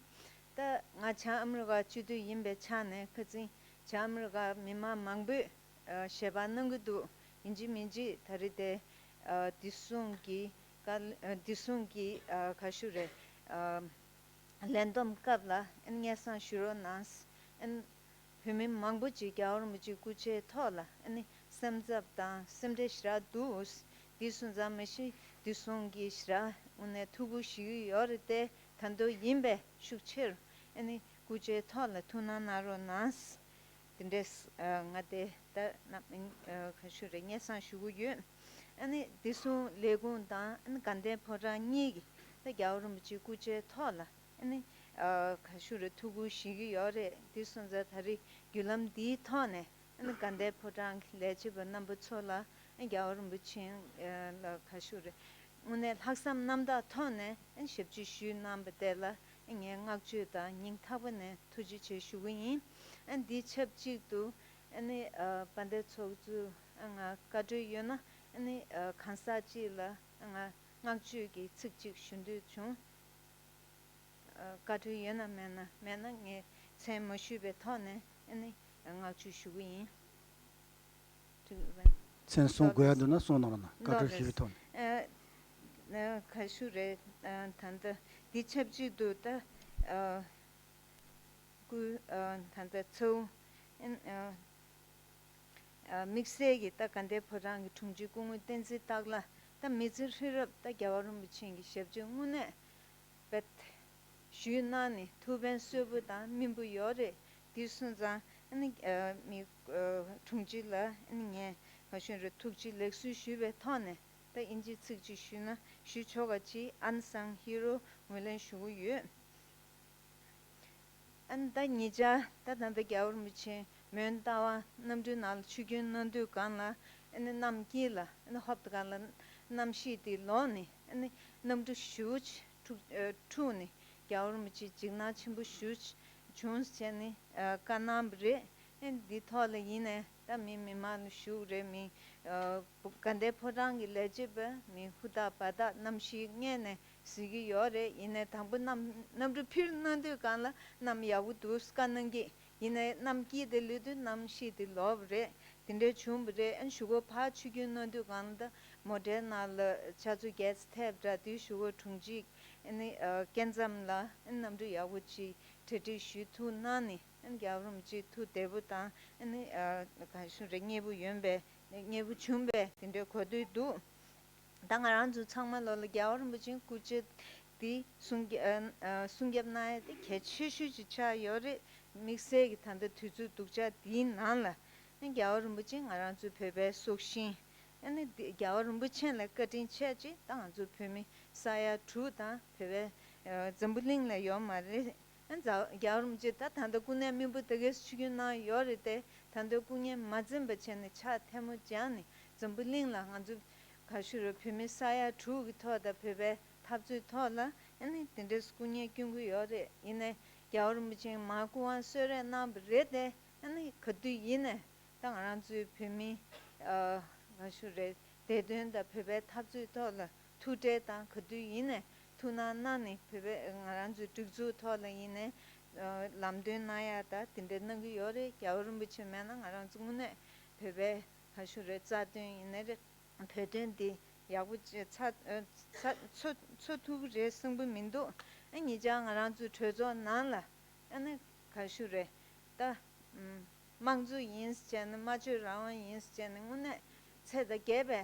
ད་ང་བྱང་ཨ་མི་རི་ཀ་སྤྱི་འཐུས་ཡིན་པའི་ཆ་ནས་ཁ་སང་བྱང་ཨ་མི་རི་ཀ་མི་མང་མང་པོས་ཞལ་པར་གནང་གི་འདུག་ཡིན་གཅིག་མིན་གཅིག་ད་རེས་དེ་བདེ་སྲུང་གི་བདེ་སྲུང་གི་ག་ཞུ་རེད། ལས་བསྡོམས་སྐབས་ལ་སྙན་སེང་ཞུ་རོགས་གནང་། བོད་མི་མང་པོ་ཅིག་རྒྱལ་བ་རིན་པོ་ཆེའི་སྐུ་ཕྱྭའི་ཐོག་ལ་སེམས་འཚབ་དང་སེམས་ཁྲལ་ཞེ་དྲག་འདུག་དེ་སོང་ཙང་མ་གཞི་བདེ་སྲུང་གི་ཞེ་དྲག་དངོས་གནས་ཐུགས་ཁུར་བཞེས་ཀྱི་ཡོད་རེད་དེ། ད་དུང་ཡིན་པས་ཤུགས་ཆེར་སྐུ་ཕྱྭའི་ཐོག་ལ་ཐུགས་སྣང་གནང་རོགས་གནང་། དེ་འདྲས་ང་དེ་ལྟར་ག་ཞུ་རེད། སྙན་སེང་ཞུ་གི་ཡོད། ཨ་ནི་བདེ་སྲུང་ལས་ཁུངས་དང་ཨ་ནི་དགའ་ལྡན་ཕོ་བྲང་གཉིས་ཀྱིས་ད་རྒྱལ་བ་རིན་པོ་ཆེའི་སྐུ་ཕྱྭའི་ཐོག་ལ་ཨ་ནི་ག་ཞུ་རེད། ཐུགས་ཁུར་བཞེས་ཀྱི་ཡོད་རེད། དེ་སོང་ཙང་ད་རེས་བརྒྱུད་ལམ་འདིའི་ཐོག་ནས་ཨ་ནི་དགའ་ལྡན་ཕོ་བྲང་གི་ལས་བྱེད་པ་རྣམ་པ་ཚོ་ལ་ཨ་རྒྱལ་བ་རིན་པོ་ཆེ་ལ་ག་ཞུ་རེད། དངོས་གནས་ལྷག་བསམ་རྣམ་དག་ཐོག་ནས་ཞབས་ཕྱི་ཞུས་གནང་བ་དེ་ལ་ངས་བསྔགས་བརྗོད་དང་སྙིང་ཐག་པ་ནས་ཐུགས་རྗེ་ཆེ་ཞུ་གི་ཡིན། འདི་ཆབས་ཅིག་ཏུ་དཔལ་ལྡན་ཚོགས་གཙོ་ང་བཀའ་འཁྲོལ་ཡོད་ན་གང་ཟག་ཅིག་ལ་ང་བསྔགས་བརྗོད་ཀྱི་ཚིག་ཅིག་ཞུ་འདོད་བྱུང་། བཀའ་འཁྲོལ་ཡོད་ན་མེད་ན་མེད་ན་ངས་མཚན་མ་ཞུས་པའི་ཐོག་ནས་བསྔགས་བརྗོད་ཞུ་གི་ཡིན། མཚན་གསུང་དགོས་ཡ་འདུག་ན་གསུང་གནང་རོགས་གནང་། བཀའ་འཁྲོལ་ཞུས་པའི་ཐོག་ནས། ག་ཞུ་རེད། ད་ལྟ་འདི་ཆབས་ཅིག་ཏུ་ད་སྐུ་ད་ལྟ་ཚའུ་དམིགས་བསལ་གྱི་ད་དགའ་ལྡན་ཕོ་བྲང་གི་དྲུང་ཆེ་སྐུ་ངོ་བསྟན་འཛིན་སྟག་ལྷ་ད་མི་ཚེ་ཧྲིལ་རབ་ད་རྒྱལ་བ་རིན་པོ་ཆེ་གི་ཞབས་ཕྱི་དངོས་གནས་བེད་ཞུས་གནང་ནས་ཐུགས་ཕན་གསོས་པོ་དང་སྨིན་པོ་ཡོད་རེད། དེ་སོང་ཙང་ཨ་ནི་མི་དྲུང་ཆེ་ལ་ཨ་ནི་ངས་ག་ཞུ་རེད། ཐུགས་རྗེ་ལེགས་གསོལ་ཞུས་པའི་ཐོག་ནས་ད་ཨིན་ཇིའི་ཚིག་ཅིག་ཞུས་ན་ཞུ་ཆོག་ག་ཅིག་ཨན་སང་ཧི་རོ་ངོས་ལེན་ཞུ་གི་ཡོད། ཨ་ནི་ད་ཉེ་ཆར་ད་ད་ལྟ་རྒྱལ་བ་རིན་པོ་ཆེ་མོན་རྟ་དབང་གནམ་གྲུའི་ནང་ལ་ཆིབས་བསྒྱུར་གནང་དུས་སྒང་ལ་ཨ་ནི་གནམ་དཀྱིལ་ལ་ཨ་ནི་ཧོབ་ཏེ་སྒང་ལ་གནམ་གཤིས་དེ་ལོག་ནས་ཨ་ནི་གནམ་གྲུ་ཞེ་པོ་ཅིག་འཁྲུག་འཁྲུགས་ནས་རྒྱལ་བ་རིན་པོ་ཆེ་འཇིགས་སྣང་ཆེན་པོ་ཞེ་པོ་ཅིག་བྱུང་བྱས་ནས་བཀའ་གནང་བ་རེད། ཨ་ནི་འདི་ཐོག་ལ་ཡིན་ནས་ད་མི་མི་མང་ལ་ཞུ་རེད། མི་དགའ་ལྡན་ཕོ་བྲང་གི་ལས་བྱེད་པ་མི་ཧུར་ཐག་འབད་ཐག་གནམ་གཤིས་སྔོན་ནས་གཟིགས་ཀྱི་ཡོད་རེད། ཡིན་ནའི་དང་པོ་གནམ་གནམ་གྲུ་འཕུར་གནང་དུས་སྒང་ལ་གནམ་ཡག་པོ་འདུག་བཀའ་གནང་གི། ཡིན་ནའི་གནམ་དཀྱིལ་དེ་ལུས་དུས་གནམ་གཤིས་དེ་ལོག་པ་རེད། དེ་འདྲའི་བྱུང་བ་རེད། ཨ་ནི་གཞུག་གུ་ཕར་ཆིབས་བསྒྱུར་གནང་དུས་སྒང་ལ་ད་མོ་ཊའི་ནང་ལ་ཆུ་ཚོད་བརྒྱད་ཙམ་ཐེབས་འདྲ། དེའི་གཞུག་གུ་དྲུང་ཆེ་ཨ་ནི་སྐབས་མཚམས་ལ་ཨ་ནི་གནམ་གྲུ་ཡག་པོ་ཅིག་གྲ་སྒྲིག་ཞུ་ཐུབ་གནང་ནས་ཨ་ནི་རྒྱལ་བ་རིན་པོ་ཆེ་ཐུགས་བདེ་པོ་དང་ཨ་ནི་ག་ཞུ་རེད། མཉེས་པོ་ཡོང་བའི་མཉེས་པོ་བྱུང་བའི་དེ་འདྲའི་གོ་ཐོས་འདུག་ད་ང་རང་ཚོ་ཚང་མ་ལོ་ལ་རྒྱལ་བ་རིན་པོ་ཆེའི་སྐུ་ཕྱྭ་དེ་སྲུང་སྐྱོབ་ཨ་ཨ་སྲུང་སྐྱོབ་གནང་ཡ་དེ་གལ་ཆེ་ཤོས་ཅིག་ཆགས་ཡོད་རེད། དམིགས་བསལ་གྱི་ད་ལྟ་དུས་ཚོད་སྡུག་ཅག་འདིའི་ནང་ལ་ཨ་རྒྱལ་བ་རིན་པོ་ཆེ་ང་རང་ཚོའི་བོད་པའི་སྲོག་ཤིང་ཨ་ནི་འདི་རྒྱལ་བ་རིན་པོ་ཆེ་ལ་བཀའ་དྲིན་ཆེ་ཅིག་ད་ང་ཚོ་བོད་མི་ས་ཡ་དྲུག་དང་བོད་པའི་ཨ་འཛམ་བུ་གླིང་ལ་ཡོད་མ་རེད། ཨ་ནི་རྒྱལ་བ་རིན་པོ་ཆེ་ད་ད་ལྟ་སྐུ་ངལ་སྨིན་པོ་དེ་གས་ཆིབས་བསྒྱུར་གནང་ཡོད་རེད་དེ། ད་ལྟ་སྐུ་ངལ་མ་འཛེམས་པ་བྱས་ནས་ཕྱག་ཐལ་མོ་སྦྱར་ནས་འཛམ་བུ་གླིང་ལ་ང་ཚོ་ག་ཞུ་རེད། བོད་མི་ས་ཡ་དྲུག་གི་ཐོག་དང་བོད་པའི་འཐབ་རྩོད་ཐོག་ལ་ཨ་ནི་དེ་འདྲའི་སྐུ་ངལ་སྐྱོན་གྱི་ཡོད་རེད། ཡིན་ནའི་རྒྱལ་བ་རིན་པོ་ཆེས་མར་སྐུ་དབང་གསོལ་རས་གནང་བ་རེད་དེ། ཨ་ནི་ག་དུས་ཡིན་ནའི་ད་ང་རང་ཚོའི་བོད་མི་ཨ་ག་ཞུ་རེད། བདེ་དོན་དང་བོད་པའི་འཐབ་རྩོད་ཐོག་ལ་ཐུགས་ཁྲལ་དང་ག་དུས་ཡིན་ནའི་ཐུགས་སྣང་གནང་ནས་བོད་པའི་ང་རང་ཚོའི་སྒྲིག་འཛུགས་ཐོག་ལ་ཡིན་ནའི་ལམ་སྟོན་གནང་ཡ་ད་དེ་འདྲ་གནང་གི་ཡོད་རེད། རྒྱལ་བ་རིན་པོ་ཆེ་མེད་ན་ང་རང་ཚོ་དངོས་གནས་བོད་པའི་ག་ཞུ་རེད། རྩ་དོན་ཡིན་ནའི་རེད། བོད་དོན་འདི་ཡག་པོ་ཅིག་ཚ་ཚ་འཚོ་འཚོ་ཐུབ་ཀྱི་རེད་བསམ་གྱི་མི་འདུག་ཨ་ཉེ་ཆར་ང་རང་ཚོའི་གྲོས་ཚོགས་ནང་ལ་ཨ་ནི་ག་ཞུ་རེད། ད་ཨམ་དམངས་གཙོ་ཡིན་ཟེར་ནས་སྨྲ་བརྗོད་རང་དབང་ཡིན་ཟེར་ནས་དངོས་གནས་ཚད་དང་བརྒལ་བའི་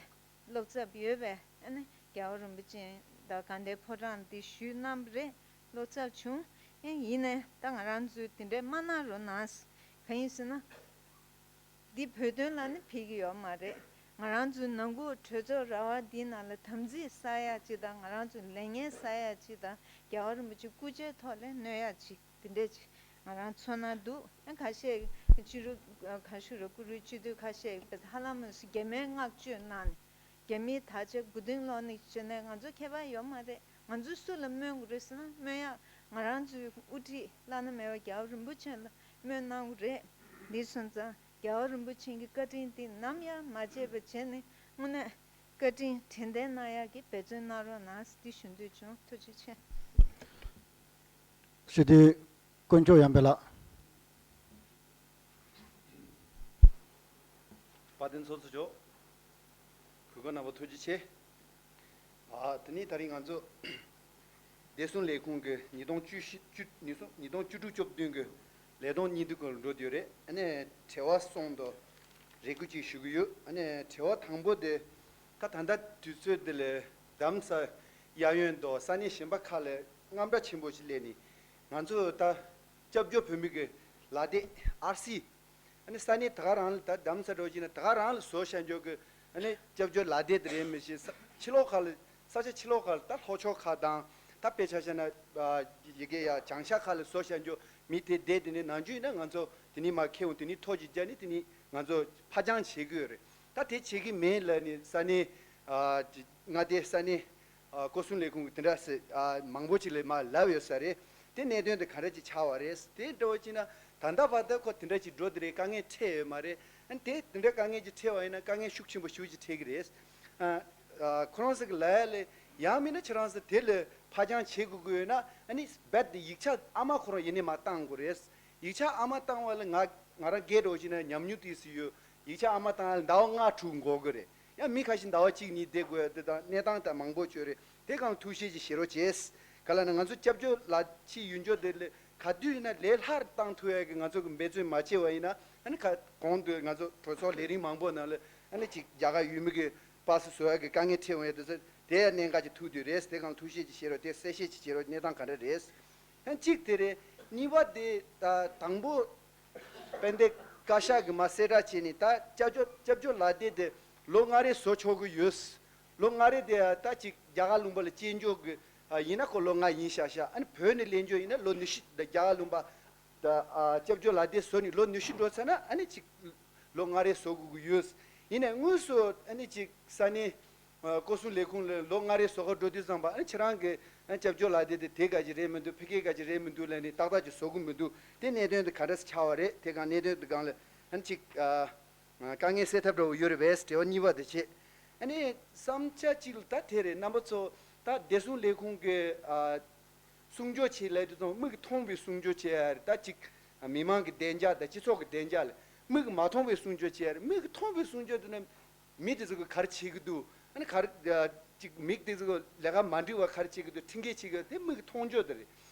བློ་འཚབ་ཡོད་པས། ཨ་ནི་རྒྱལ་བ་རིན་པོ་ཆེ་དང་དགའ་ལྡན་ཕོ་བྲང་འདི་ཞུས་གནང་བ་རེད། བློ་འཚབ་བྱུང་། ཨེ་ཡིན་ནའི་ད་ང་རང་ཚོས་དེ་འདྲས་མ་གནང་རོགས་གནང་། གང་ཡིན་ཟེར་ན། འདི་བོད་དོན་ལ་ནི་ཕན་གྱི་ཡོད་མ་རེད། ང་རང་ཚོའི་ནང་ཁུལ་གྲོས་ཚོགས་ར་བ་འདིའི་ནང་ལ་དམ་ཚིག་གསལ་ཡག་ཅིག་དང་། ང་རང་ཚོའི་ལས་འགན་གསལ་ཡག་ཅིག་དང་། རྒྱལ་བ་རིན་པོ་ཆེ་སྐུ་ཕྱྭའི་ཐོག་ལ་གནོད་ཡག་ཅིག་དེ་འདྲས་ཅིག་ང་རང་ཚོར་སྣང་འདུག་ཨ། ཁ་ཤས་ཕྱི་རུ་ག་ཞུ་རུ་ཀུ་རུ་སྤྱི་འཐུས་ཁ་ཤས་ཧ་ལམ་རྒྱ་མིའི་བསྔགས་བརྗོད་གནང་ནས། རྒྱ་མིའི་དར་ཆ་མགོ་རྟིང་སློག་ནས་བྱས་ནས་ང་ཚོ་ཁྱད་པར་ཡོད་མ་རེད། ང་ཚོ་སུ་ལ་སྨོན་དགོས་རེད་ཟེར་ན། སྨོན་ཡག་ང་རང་ཚོའི་དབུ་ཁྲིད་བླ་ན་མེད་པ་རྒྱལ་བ་རིན་པོ་ཆེ་ལ་སྨོན་གནང་དགོས་རེད། འདི་སོང་ཙང་རྒྱལ་བ་རིན་པོ་ཆེ་གི་བཀའ་དྲིན་འདི་ནམ་ཡང་མ་བརྗེད་པ་བྱས་ནས། དངོས་གནས་བཀའ་དྲིན་དྲན་རྟེན་གནང་ཡག་གི་འབད་བརྩོན་གནང་རོགས་གནང་ཟེར་འདི་ཞུ་འདོད་བྱུང་། ཐུགས་རྗེ་ཆེ། སྤྱི་འཐུས་དཀོན་མཆོག་ཡར་འཕེལ་ལགས། དཔལ་ལྡན་ཚོགས་གཙོ་མཆོག་གུས་པ་རྣམ་པ་ཐུགས་རྗེ་ཆེ། ཨ། དེ་ནས་ད་རིང་ང་ཚོ་བདེ་སྲུང་ལས་ཁུངས་ཀྱི་ཉིས་སྟོང་བཅུ་བཞི་བཅུ་ཉིས་སྟོང་བཅུ་དྲུག་བཅུ་བདུན་གྱི་ལས་རྟོག་སྙིང་བསྡུས་སྐོར་འགྲོ་དུས་རེད། ཨ་ནི་དྲི་བ་གསུམ་དང་རེ་སྐུལ་ཅིག་ཞུ་གི་ཡོད། ཨ་ནི་དྲི་བ་དང་པོ་དེ། ད་ད་ལྟ་དུས་ཚོད་འདི་ལ་རྡ་རམ་ས་གཡས་གཡོན་དང་ས་གནས་གཞན་པ་ཁག་ལ་དངངས་སྐྲག་ཆེན་པོ་ཞིག་སླེབས་ནས། ང་ཚོ་ད་སྐྱབས་བཅོལ་བོད་མི་གི་ལག་དེབ་ཨར་སི། ཨ་ནི་ས་གནས་ད་ག་རང་ལ། ད་རྡ་རམ་ས་འགྲོ་གི་ན་ད་ག་རང་ལ་བཟོ་བཞག་འཇོག་གི། ཨ་ནི་སྐྱབས་བཅོལ་ལག་དེབ་དེ་རེད་མི་ཤེས། ས་ཕྱི་ལོགས་ཁག་ལ། ས་ཆ་ཕྱི་ལོགས་ཁག་ལ། ད་ལྷོ་ཕྱོགས་ཁག་དང་། ད་དཔེ་ཆ་བཞག་ན། ཨ། ཡི་གེ་ཡ་བྱང་ཤར་ཁག་ལ་བཟོ་བཞག་འཇོག་མི་དེ་བསྡད། དེ་ནས་ནང་ཆོས་ཡིན་ན་ང་ཚོ་དེ་ནས་མར་ཁྱེར་འོང་། དེ་ནས་ཐོ་ཅིག་བརྒྱབ་ནས་དེ་ནས་ང་ཚོ་ཕར་འགྱངས་བྱེད་ཀྱི་ཡོད་རེད། ད་དེ་བྱེད་ཀྱི་མེད་ལབ་ནས་ས་གནས། ཨ། མངའ་སྡེ། ས་གནས། ཨ། སྐོར་སྲུང་ལས་ཁུངས་ཀྱིས་དེ་འདྲ་ཟེར། ཨ། མང་པོ་ཅིག་ལ་མར་ལབ་ཡོད་ས་རེད། དེ་གནད་དོན་དེ་ག་འདྲ་ཅིག་ཆགས་པ་རེད། དེ་འདྲ་བ་ཅིག་ན་ད་ལྟ་བར་དུ་ཁོ་དེ་འདྲ་ཅིག་འགྲོ་དེ་རེད། དཀའ་ངལ་འཕྲད་ཡོད་མ་རེད། ཨ་ནི་དེ་དེ་འདྲ་དཀའ་ངལ་ཅིག་འཕྲད་པ་ཡིན་ན་དཀའ་ངལ་ཤུགས་ཆེན་པོ་ཞེ་པོ་ཅིག་འཕྲད་ཀྱི་རེད། ཨ། ཨ། ཁོ་རང་ཚོ་གི་ལབ་ཡ་ལ། ཡང་མིན་ན་ཁྱེད་རང་ཚོ་དེ་ལ་ཕར་འགྱངས་བྱེད་དགོས་ཀྱི་ཡོད་ན། ཨ་ནི་རྦད་དེ་ཡིག་ཆ་ཨ་མ་ཁོ་རང་ཡིན་ནས་མར་བཏང་དགོས་རེད། ཡིག་ཆ་ཨ་མ་བཏང་བ་ལ་ང་ང་རང་སྒེར་འདྲ་བོ་ཅིག་ན་ཉམས་མྱོང་ཏོག་ཙམ་ཡོད། ཡིག་ཆ་ཨ་མ་བཏང་ཡ་ལ་ཟླ་བ་ལྔ་དྲུག་འགོར་གི་རེད། ཡང་མི་ཁ་ཤས་ཟླ་བ་གཅིག་གཉིས་བསྡད་དགོས་ཡ་དེ་དང་གནས་སྟངས་དང་མང་པོ་ཅིག་ཡོད་རེད། དེ་གང་ཐུགས་བཞེས་ཅིག་བཞེས་རོགས་བྱས། ག་ལབ་ན་ང་ཚོ་སྐྱབས་བཅོལ་ལ་ཕྱིན་ཡོང་འཇོག་དེ་ལ་ག་དུས་ཡིན་ན་ལས་སླ་རུ་བཏང་ཐུབ་ཡ་གི་ང་ཚོ་གི་འབད་བརྩོན་མ་བྱས་པ་ཡིན་ན། ཨ་ནི་ཁ་གོང་དུ་ང་ཚོ་གྲོས་ཚོགས་ལས་རིམ་མང་པོ་ནང་ལ། ཨ་ནི་ཅིག་རྒྱ་གར་ཡུལ་མི་གི་པ་སེ་བཟོ་ཡ་གི་དཀའ་ངལ་འཕྲད་འོང་ཡ་དེ་ཚོ་དེ་ཡ་གནད་འགག་ཅིག་ཐུག་དུས་རེད། དེ་གང་ཐུགས་བཞེས་ཅིག་བཞེས་རོགས། དེ་གསལ་བཤད་ཅིག་བྱེད་རོགས། གནས་སྟངས་ག་འདྲ་རེད། ཡང་གཅིག་དེ་རེད། གཉིས་པ་དེ། ད་དང་པོ་དཔལ་ལྡན་བཀའ་ཤག་གིས་མར་གསལ་བསྒྲགས་བྱས་ནས། ད་སྐྱབས་བཅོལ་སྐྱབས་བཅོལ་ལག་དེབ་དེ་ལོ་ལྔ་རེ་བཟོ་ཆོག་གི་ཡོད། ལོ་ལྔ་རེ་དེ་ད་ཅིག་རྒྱ་གར་ལུང་པ་ལ་སྐྱེལ་འཇོག་གི། ཨ། ཡིན་ན་ཁོ་ལོ་ལྔ་ཡིན་ཤག་ཤག་ཨ་ནི་བོད་ནས་ལེན་འཇོག་ཡིན་ན་ལོ་ཉི་ཤུ། ད་རྒྱ་གར་ལུང་པ། ད། ཨ། སྐྱབས་བཅོལ་ལག་དེབ་བཟོ་ནས་ལོ་ཉི་ཤུ་འགྲོ་ཚར་ན། ཨ་ནི་ཅིག་ལོ་ལྔ་རེ་བཟོ་དགོས་ཀྱི་ཡོད། ཡིན་ནའི་དངོས་སུ་ཨ་ནི་ཅིག་ས་གནས། ཨ། སྐོར་སྲུང་ལས་ཁུངས་ལ་ལོ་ལྔ་རེ་བཟོ་ག་འགྲོ་དུས་ཙམ་པ། ཨ་ནི་ཁྱེད་རང་གི། ཨ། སྐྱབས་བཅོལ་ལག་དེབ་དེ་དེ་ག་ཅིག་རེད་མི་འདུག་ཕ་གི་ག་ཅིག་རེད་མི་འདུག་ལབ་ནས་ཏག་ཏག་ཅིག་བཟོ་གི་མི་འདུག་དེ་གནད་དོན་དེ་ག་འདྲ་སེ་ཆགས་པ་རེད། དེ་གང་གནད་དོན་དེ་སྒང་ལ་ཨ་ནི་ཅིག་ཨ། དཀའ་ངལ་སེལ་ཐབས་འདྲ་བོ་ཡོད་རེད་པས། དྲི་བ་གཉིས་པ་དེ་བྱས། ཨ་ནི་བསམ་འཆར་གཅིག་ལ་ད་དེ་རེད། རྣམ་པ་ཚོ། ད་བདེ་སྲུང་ལས་ཁུངས་ཀྱི། ཨ། སྲུང་སྐྱོབ་བྱེད་ལབ་དུས་ཙམ་མིག་གིས་མཐོང་བའི་སྲུང་སྐྱོབ་བྱེད་ཡ་རེད། ད་ཅིག་མི་མང་གི་བདེ་འཇགས་དང་སྤྱི་ཚོགས་ཀྱི་བདེ་འཇགས་ལ། མིག་གིས་མ་མཐོང་བའི་སྲུང་སྐྱོབ་བྱེད་ཡ་རེད། མིག་གིས་མཐོང་བའི་སྲུང་སྐྱོབ་དེ་ནི་མི་དེ་ཚོ་གིས་ག་རེ་བྱེད་ཀྱི་འདུག་ཨ་ནི་ག་རེ། ཨ། ཅིག་མི་དེ་ཚོ་ལས་ཀ་མ་འགྲིག་པ་ག་རེ་བྱེད་ཀྱི་འདུག་ཁྲིམས་འགལ་བྱེད་ཀྱི་འདུག་དེ་མིག་གིས་མཐོང་ཕྱོགས་དེ་རེད།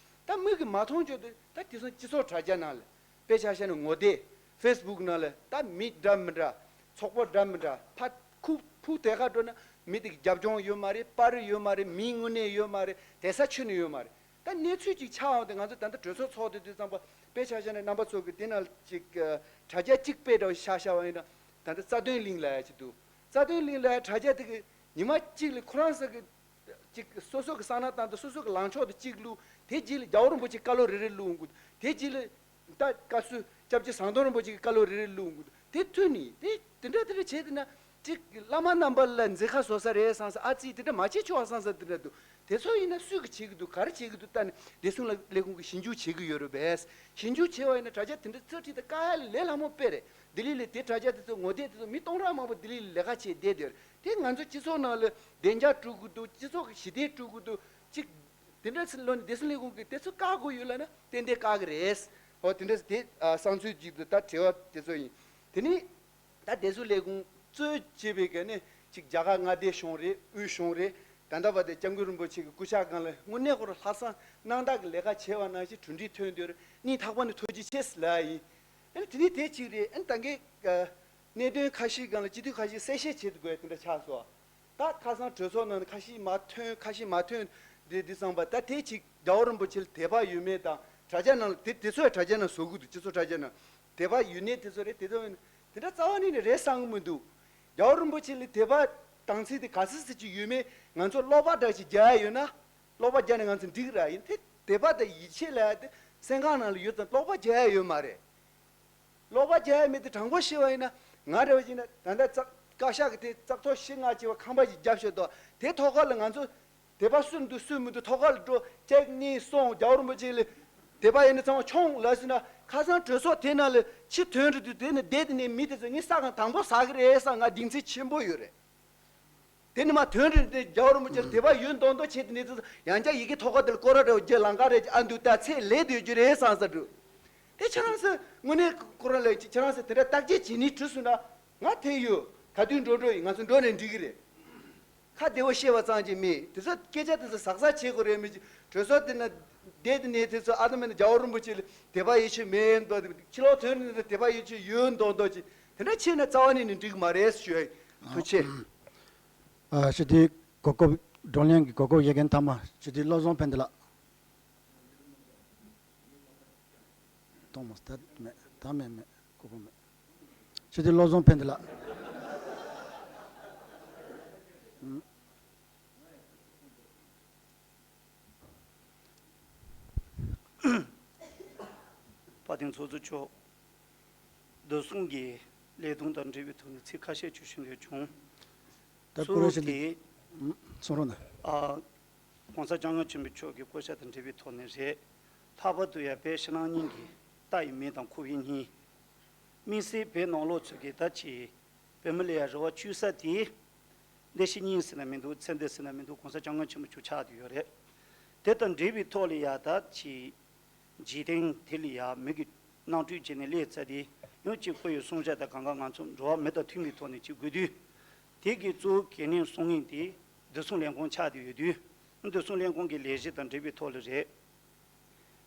ད་མིག་གིས་མ་མཐོང་ཕྱོགས་དེ། ད་དེ་ཚོ་སྤྱི་ཚོགས་དྲ་རྒྱ་ནང་ལ། དཔེ་ཆ་བཞག་ན་ངོ་དེབ། ཕེ་སི་བུག་ནང་ལ་ད་མི་འདྲ་མི་འདྲ། ཚོགས་པ་འདྲ་མི་འདྲ། ཕ་ཁུ་ཕུ་དེ་ག་འགྲོ་ན་མི་དེ་གི་རྒྱབ་ལྗོངས་ཡོད་མ་རེད། པར་རིས་ཡོད་མ་རེད། མིའི་དངོས་གནས་ཡོད་མ་རེད། དེ་ས་ཁྱོན་ནས་ཡོད་མ་རེད། ད་གནས་ཚུལ་ཅིག་ཆགས་འོང་དུས་ང་ཚོ་ད་ལྟ་གྲོས་ཚོགས་ཚོགས་དེ་དུས་ཙམ་པ། དཔེ་ཆ་བཞག་ན་རྣམ་པ་ཚོ་གི་དེ་ནང་ཅིག་དྲ་རྒྱ་གཅིག་དཔེ་འདྲ་བོ་ཆ་བཞག་པ་ཡིན་ན། ད་ལྟ་རྩ་དོན་གླིང་ལབ་ཡ་ཅིག་འདུག་རྩ་དོན་གླིང་ལབ་ཡ་དྲ་རྒྱ་དེ་གི་ཉི་མ་གཅིག་ལ་ཁོ་རང་ཚོ་གི་ཅིག་སོ་སོ་གི་གསང་ནག་བཏང་དུས་སོ་སོ་གི་ལངས་ཕྱོགས་དེ་གཅིག་བླུགས། དེ་རྗེས་ལ་རྒྱལ་བ་རིན་པོ་ཆེ་བཀའ་སློབ་རེ་རེ་བླུགས་འགུལ། དེ་རྗེས་ལ་ད་བཀའ་ཟུར་སྐྱབས་རྗེ་ཟམ་གདོང་རིན་པོ་ཆེ་གི་བཀའ་སློབ་རེ་རེ་བླུགས་འགུལ། དེ་མཐུད་ནས་དེ་དེ་འདྲ་དེ་འདྲ་བྱས་དེ་ན། ཅིག་བླ་མ་རྣམ་པ་ལ་མཛད་ཁ་བཟོ་ས་རེད་བསམ་ས། ཨ་ཙི་དེ་འདྲ་མ་བྱེད་ཆོག་བསམ་ས་དེ་འདྲ་འདུག་དེ་ཚོ་ཡིན་ན་སུས་གི་བྱེད་གི་འདུག་ག་རེ་བྱེད་གི་འདུག་ལྟ་ནས་བདེ་སྲུང་ལ་ལས་ཁུངས་གི་ཞིབ་འཇུག་བྱེད་གི་ཡོད་རེད་པས། ཞིབ་འཇུག་བྱེད་པ་ཡིན་ན་དྲ་རྒྱ་དེ་འདྲ་ཚོ་ཁྲིད་དེ་བཀག་ཡ་ལས་སླ་མོ་དཔེ་རེད། ལྡི་ལི་ལ་དེ་དྲ་རྒྱ་དེ་ཚོ་ངོ་དེབ་དེ་ཚོ་མི་སྟོང་ཕྲག་མང་པོ་ལྡི་ལི་ལ་ལས་ཀ་བྱས་བསྡད་དེ་རེད། དེ་ང་ཚོ་སྤྱི་ཚོགས་ནང་ལ་བདེ་འཇགས་སྤྲོད་གི་འདུག་སྤྱི་ཚོགས་ཀྱི་ཞི་བདེ་སྤྲོད་གི་འདུག་ཅིག་དེ་འདྲ་ཚོ་ལོ་ནས་བདེ་སྲུང་ལས་ཁུངས་ཀྱིས་དེ་ཚོ་བཀག་དགོས་ཡོད་ལབ་ན་ཏན་ཏན་བཀག་གི་རེད། ཧོ། དེ་འདྲ་དེ་བསམ་ཚུལ་ཅིག་འདུག་ད་དྲི་བ་དེ་ཚོ་ཡིན། དེ་ནི་ད་བདེ་སྲུང་ལས་ཁུངས་གཙོས་བྱས་པའི་ག་ནས་ཅིག་རྒྱ་གར་མངའ་སྡེ་གཞུང་རེད། དབུས་གཞུང་རེད། ད་ལྟ་བར་དུ་སྐྱབས་མགོན་རིན་པོ་ཆེ་གི་སྐུ་ཕྱྭ་སྒང་ལ་དངོས་གནས་ཁོ་རང་ལྷག་བསམ་རྣམ་དག་གི་ལས་ཀ་བྱས་པ་ནང་བཞིན་གྲུབ་འབྲས་ཐོན་དུས་སྙིང་ཐག་པ་ནས་ཐུགས་རྗེ་ཆེ་ཟེར་ལབ་ཡ་ཡིན། ཨ་ནི་དེ་ནི་དེ་གཅིག་རེད། ཨ་ནི་ད་གིན་གནད་དོན་ཁ་ཤས་སྒང་ལ་སྤྱི་འཐུས་ཁ་ཤས་གསལ་བཤད་བྱེད་དགོས་དེ་འདྲ་ཆགས་སོང་། ད་ཁ་སང་གྲོས་ཚོགས་ནང་ཁ་ཤས་མ་ཐོན། ཁ་ཤས་མ་ཐོན། དེ་དེ་ཙམ་པ། ད་དེ་ཅིག་རྒྱལ་བ་རིན་པོ་ཆེ་ལ་དད་པ་ཡོད་མེད་དང་། དྲ་རྒྱ་ནང་ལ་དེ་དེ་ཚོ་ཡང་དྲ་རྒྱ་ནང་བཟོ་གི་འདུག་སྤྱི་ཚོགས་དྲ་རྒྱ་ནང་དད་པ་ཡོད་ནའི་དེ་ཚོ་རེད། དེ་ཚོ་དེ་འདྲ་རྩ་བ་ནས་ནས་རེད་བསམ་གི་མི་འདུག་རྒྱལ་བ་རིན་པོ་ཆེ་ལ་དད་པ་དམ་ཚིག་དེ་ག་ཚོད་ཙམ་ཅིག་ཡོད་མེད་ང་ཚོ་ཀློག་པ་འདྲ་ཞིག་རྒྱག་ཡ་ཡོད་ན། ཀློག་པ་རྒྱག་ནས་ང་ཚོ་འགྲིག་ར་ཡིན་དེ། དད་པ་དང་ཡིད་ཆེས་ལབ་ཡ་དེ་སེམས་ཁང་ནང་ལ་ཡོད་ཙང་ཀློག་པ་རྒྱག་ཡ་ཡོད་མ་རེད། ཀློག་པ་རྒྱག་ཡ་མེད་དེ། དྲང་པོ་བཤད་པ་ཡིན་ན། ང་འདྲ་བ་ཡིན་ན་ད་ལྟ་ཙག་བཀའ་ཤག་གི་དེ་ཙག་ཐོག་བཞི་ལྔ་བྱས་པ་ཁང་པ་ཞིག་བརྒྱབ་ཤོག་དོ། དེ་ཐོག་ཁ་ལ་ང་ཚོ་དད་པ་སུ་འདུག་སུ་མི་འདུག་ཐོག་ཁ་ལ་འགྲོ། གཅིག་གཉིས་གསུམ། རྒྱལ་བ་རིན་པོ་ཆེ་ལ་དད་པ་ཡིན་ན་ཚང་མ་མཆོང་ལབ་ཟིན་ན། ཁ་སང་གྲོས་ཚོགས་དེ་ནང་ལ་ཕྱི་དོན་རེད་དུས་དེ་ནས་བསྡད་དེ་ནས་མི་དེ་ཚོ་ངས་ས་གང་དང་པོ་ཟ་གི་རེད་བསམ། ང་གདེང་ཚོད་ཆེན་པོ་ཡོད་རེད། དེ་ནི་མ་དོན་རེད་དེ། རྒྱལ་བ་རིན་པོ་ཆེར་དད་པ་ཡོད་མདོག་མདོག་བྱས་དེ་ནས་དེ་ཚོ་ཡང་བསྐྱར་ཡི་གེ་ཐོག་ཁ་དེ་ལ་སྐོར་ར་རེ་བ་རྒྱུ་ལང་ཀ་རེ་ཨ་འདུག་ད་ཚེ་ལས་སྡོད་རྒྱུ་རེད་བསམ་ས་འདུག་དེ་ཁྱེད་རང་ཚོ་དངོས་གནས་ཁོ་རང་ལ་ཁྱེད་རང་ཚོ་དེ་འདྲ་བརྟག་དཔྱད་བྱེད་ནི་བྲིས་སོང་ན། ང་དེ་ཡོད། ག་དུས་འགྲོ་འགྲོ་ཡིན། ང་ཚོ་འགྲོ་ནས་འགྲིག་གི་རེད། ཁ་བདེ་བོ་བཤད་པ་ཙམ་གྱིས་མེད། དེ་ཚོ་སྐད་ཆ་དེ་ཚོ་ཟག་ཟག་བྱེད་དགོས་རེད། མི་གྲོས་ཚོགས་དེ་ན་བསྡད་དེ་ནས་དེ་ཚོ་ཨ་ད་མེད་ན་རྒྱལ་བ་རིན་པོ་ཆེ་ལ་དད་པ་ཡིད་ཆེས་མེད་མདོག་དེ། ཕྱི་ལོགས་དོན་ནས་དད་པ་ཡིད་ཆེས་ཡོད་མདོག་མདོག་ཅིག་དེ་འདྲ་བྱས་ན་རྩ་བ་ནས་ནི་འགྲིག་མ་རེད་ཞུ་ཡ་ཡིན། ཐུགས་རྗེ་ཆེ། ཨ། སྤྱི་འཐུས་གོ་སྐབས། བགྲོ་གླེང་གི་གོ་སྐབས་དབྱེ་མཁན་ཐ་མ་སྤྱི་འཐུས་བློ་བཟང་ཕན་བདེ་ལགས། གཏོང་མ་སྟེར་མེད། ད་མེད་མེད། གོ་སྐབས་མེད། སྤྱི་འཐུས་བློ་བཟང་ཕན་བདེ་ལགས། དཔལ་ལྡན་ཚོགས་གཙོ་མཆོག་བདེ་སྲུང་གི་ལས་དོན་དང་འབྲེལ་བའི་ཐོག་ནས་ཚིག་ཁ་ཤས་ཅིག་ཞུ་འདོད་བྱུང་། ད་གཙོ་བོ་དེ། གསུང་རོགས་གནང་། ཨ། ༸གོང་ས་༸སྐྱབས་མགོན་ཆེན་པོ་མཆོག་གི་བསྐོ་བཞག་དང་འབྲེལ་བའི་ཐོག་ནས་རེད། ལྷག་པར་དུ་ཡང་བོད་ཕྱི་ནང་གཉིས་ཀྱི་རྟ་ཡི་མེ་དང་ཁོ་བོའི་སྙིང་། དམིགས་བསལ་བོད་ནང་ལོགས་ཚོ་གི་ད་ཅི་བོད་མི་ལ་ཡང་རེ་བ་བཅོལ་ས་དེ། བདེ་སྐྱིད་སྙིང་ཟེར་ན་མི་འདུག་ཚེ་འདི་ཟེར་ན་མི་འདུག ༸གོང་ས་༸སྐྱབས་མགོན་ཆེན་པོ་མཆོག་ཆགས་བསྡད་ཡོད་རེད། དེ་དང་འབྲེལ་བའི་ཐོག་ལ་ཡང་ད་ཅི། འཇིག་རྟེན་དེ་ལ་ཡང་མི་གི་རྣམ་སྤྲུལ་བྱས་ནས་སླེབས་ཚར་དེ། ཡང་གཅིག་ཁོ་ཡི་གསུང་བཤད་དང་གང་ག་ང་ཚོ་འགྲོ་བ་མི་དང་མཐུན་པའི་ཐོག་ནས་ཅིག་དགོས་དུས། དེ་གི་གཙོ་བོ་གལ་གནད་གསུང་མཁན་དེ་བདེ་སྲུང་ལས་ཁུངས་ཆགས་བསྡད་ཡོད་དུས། བདེ་སྲུང་ལས་ཁུངས་ཀྱི་ལས་གཞི་དང་འབྲེལ་བའི་ཐོག་ལ་རེད།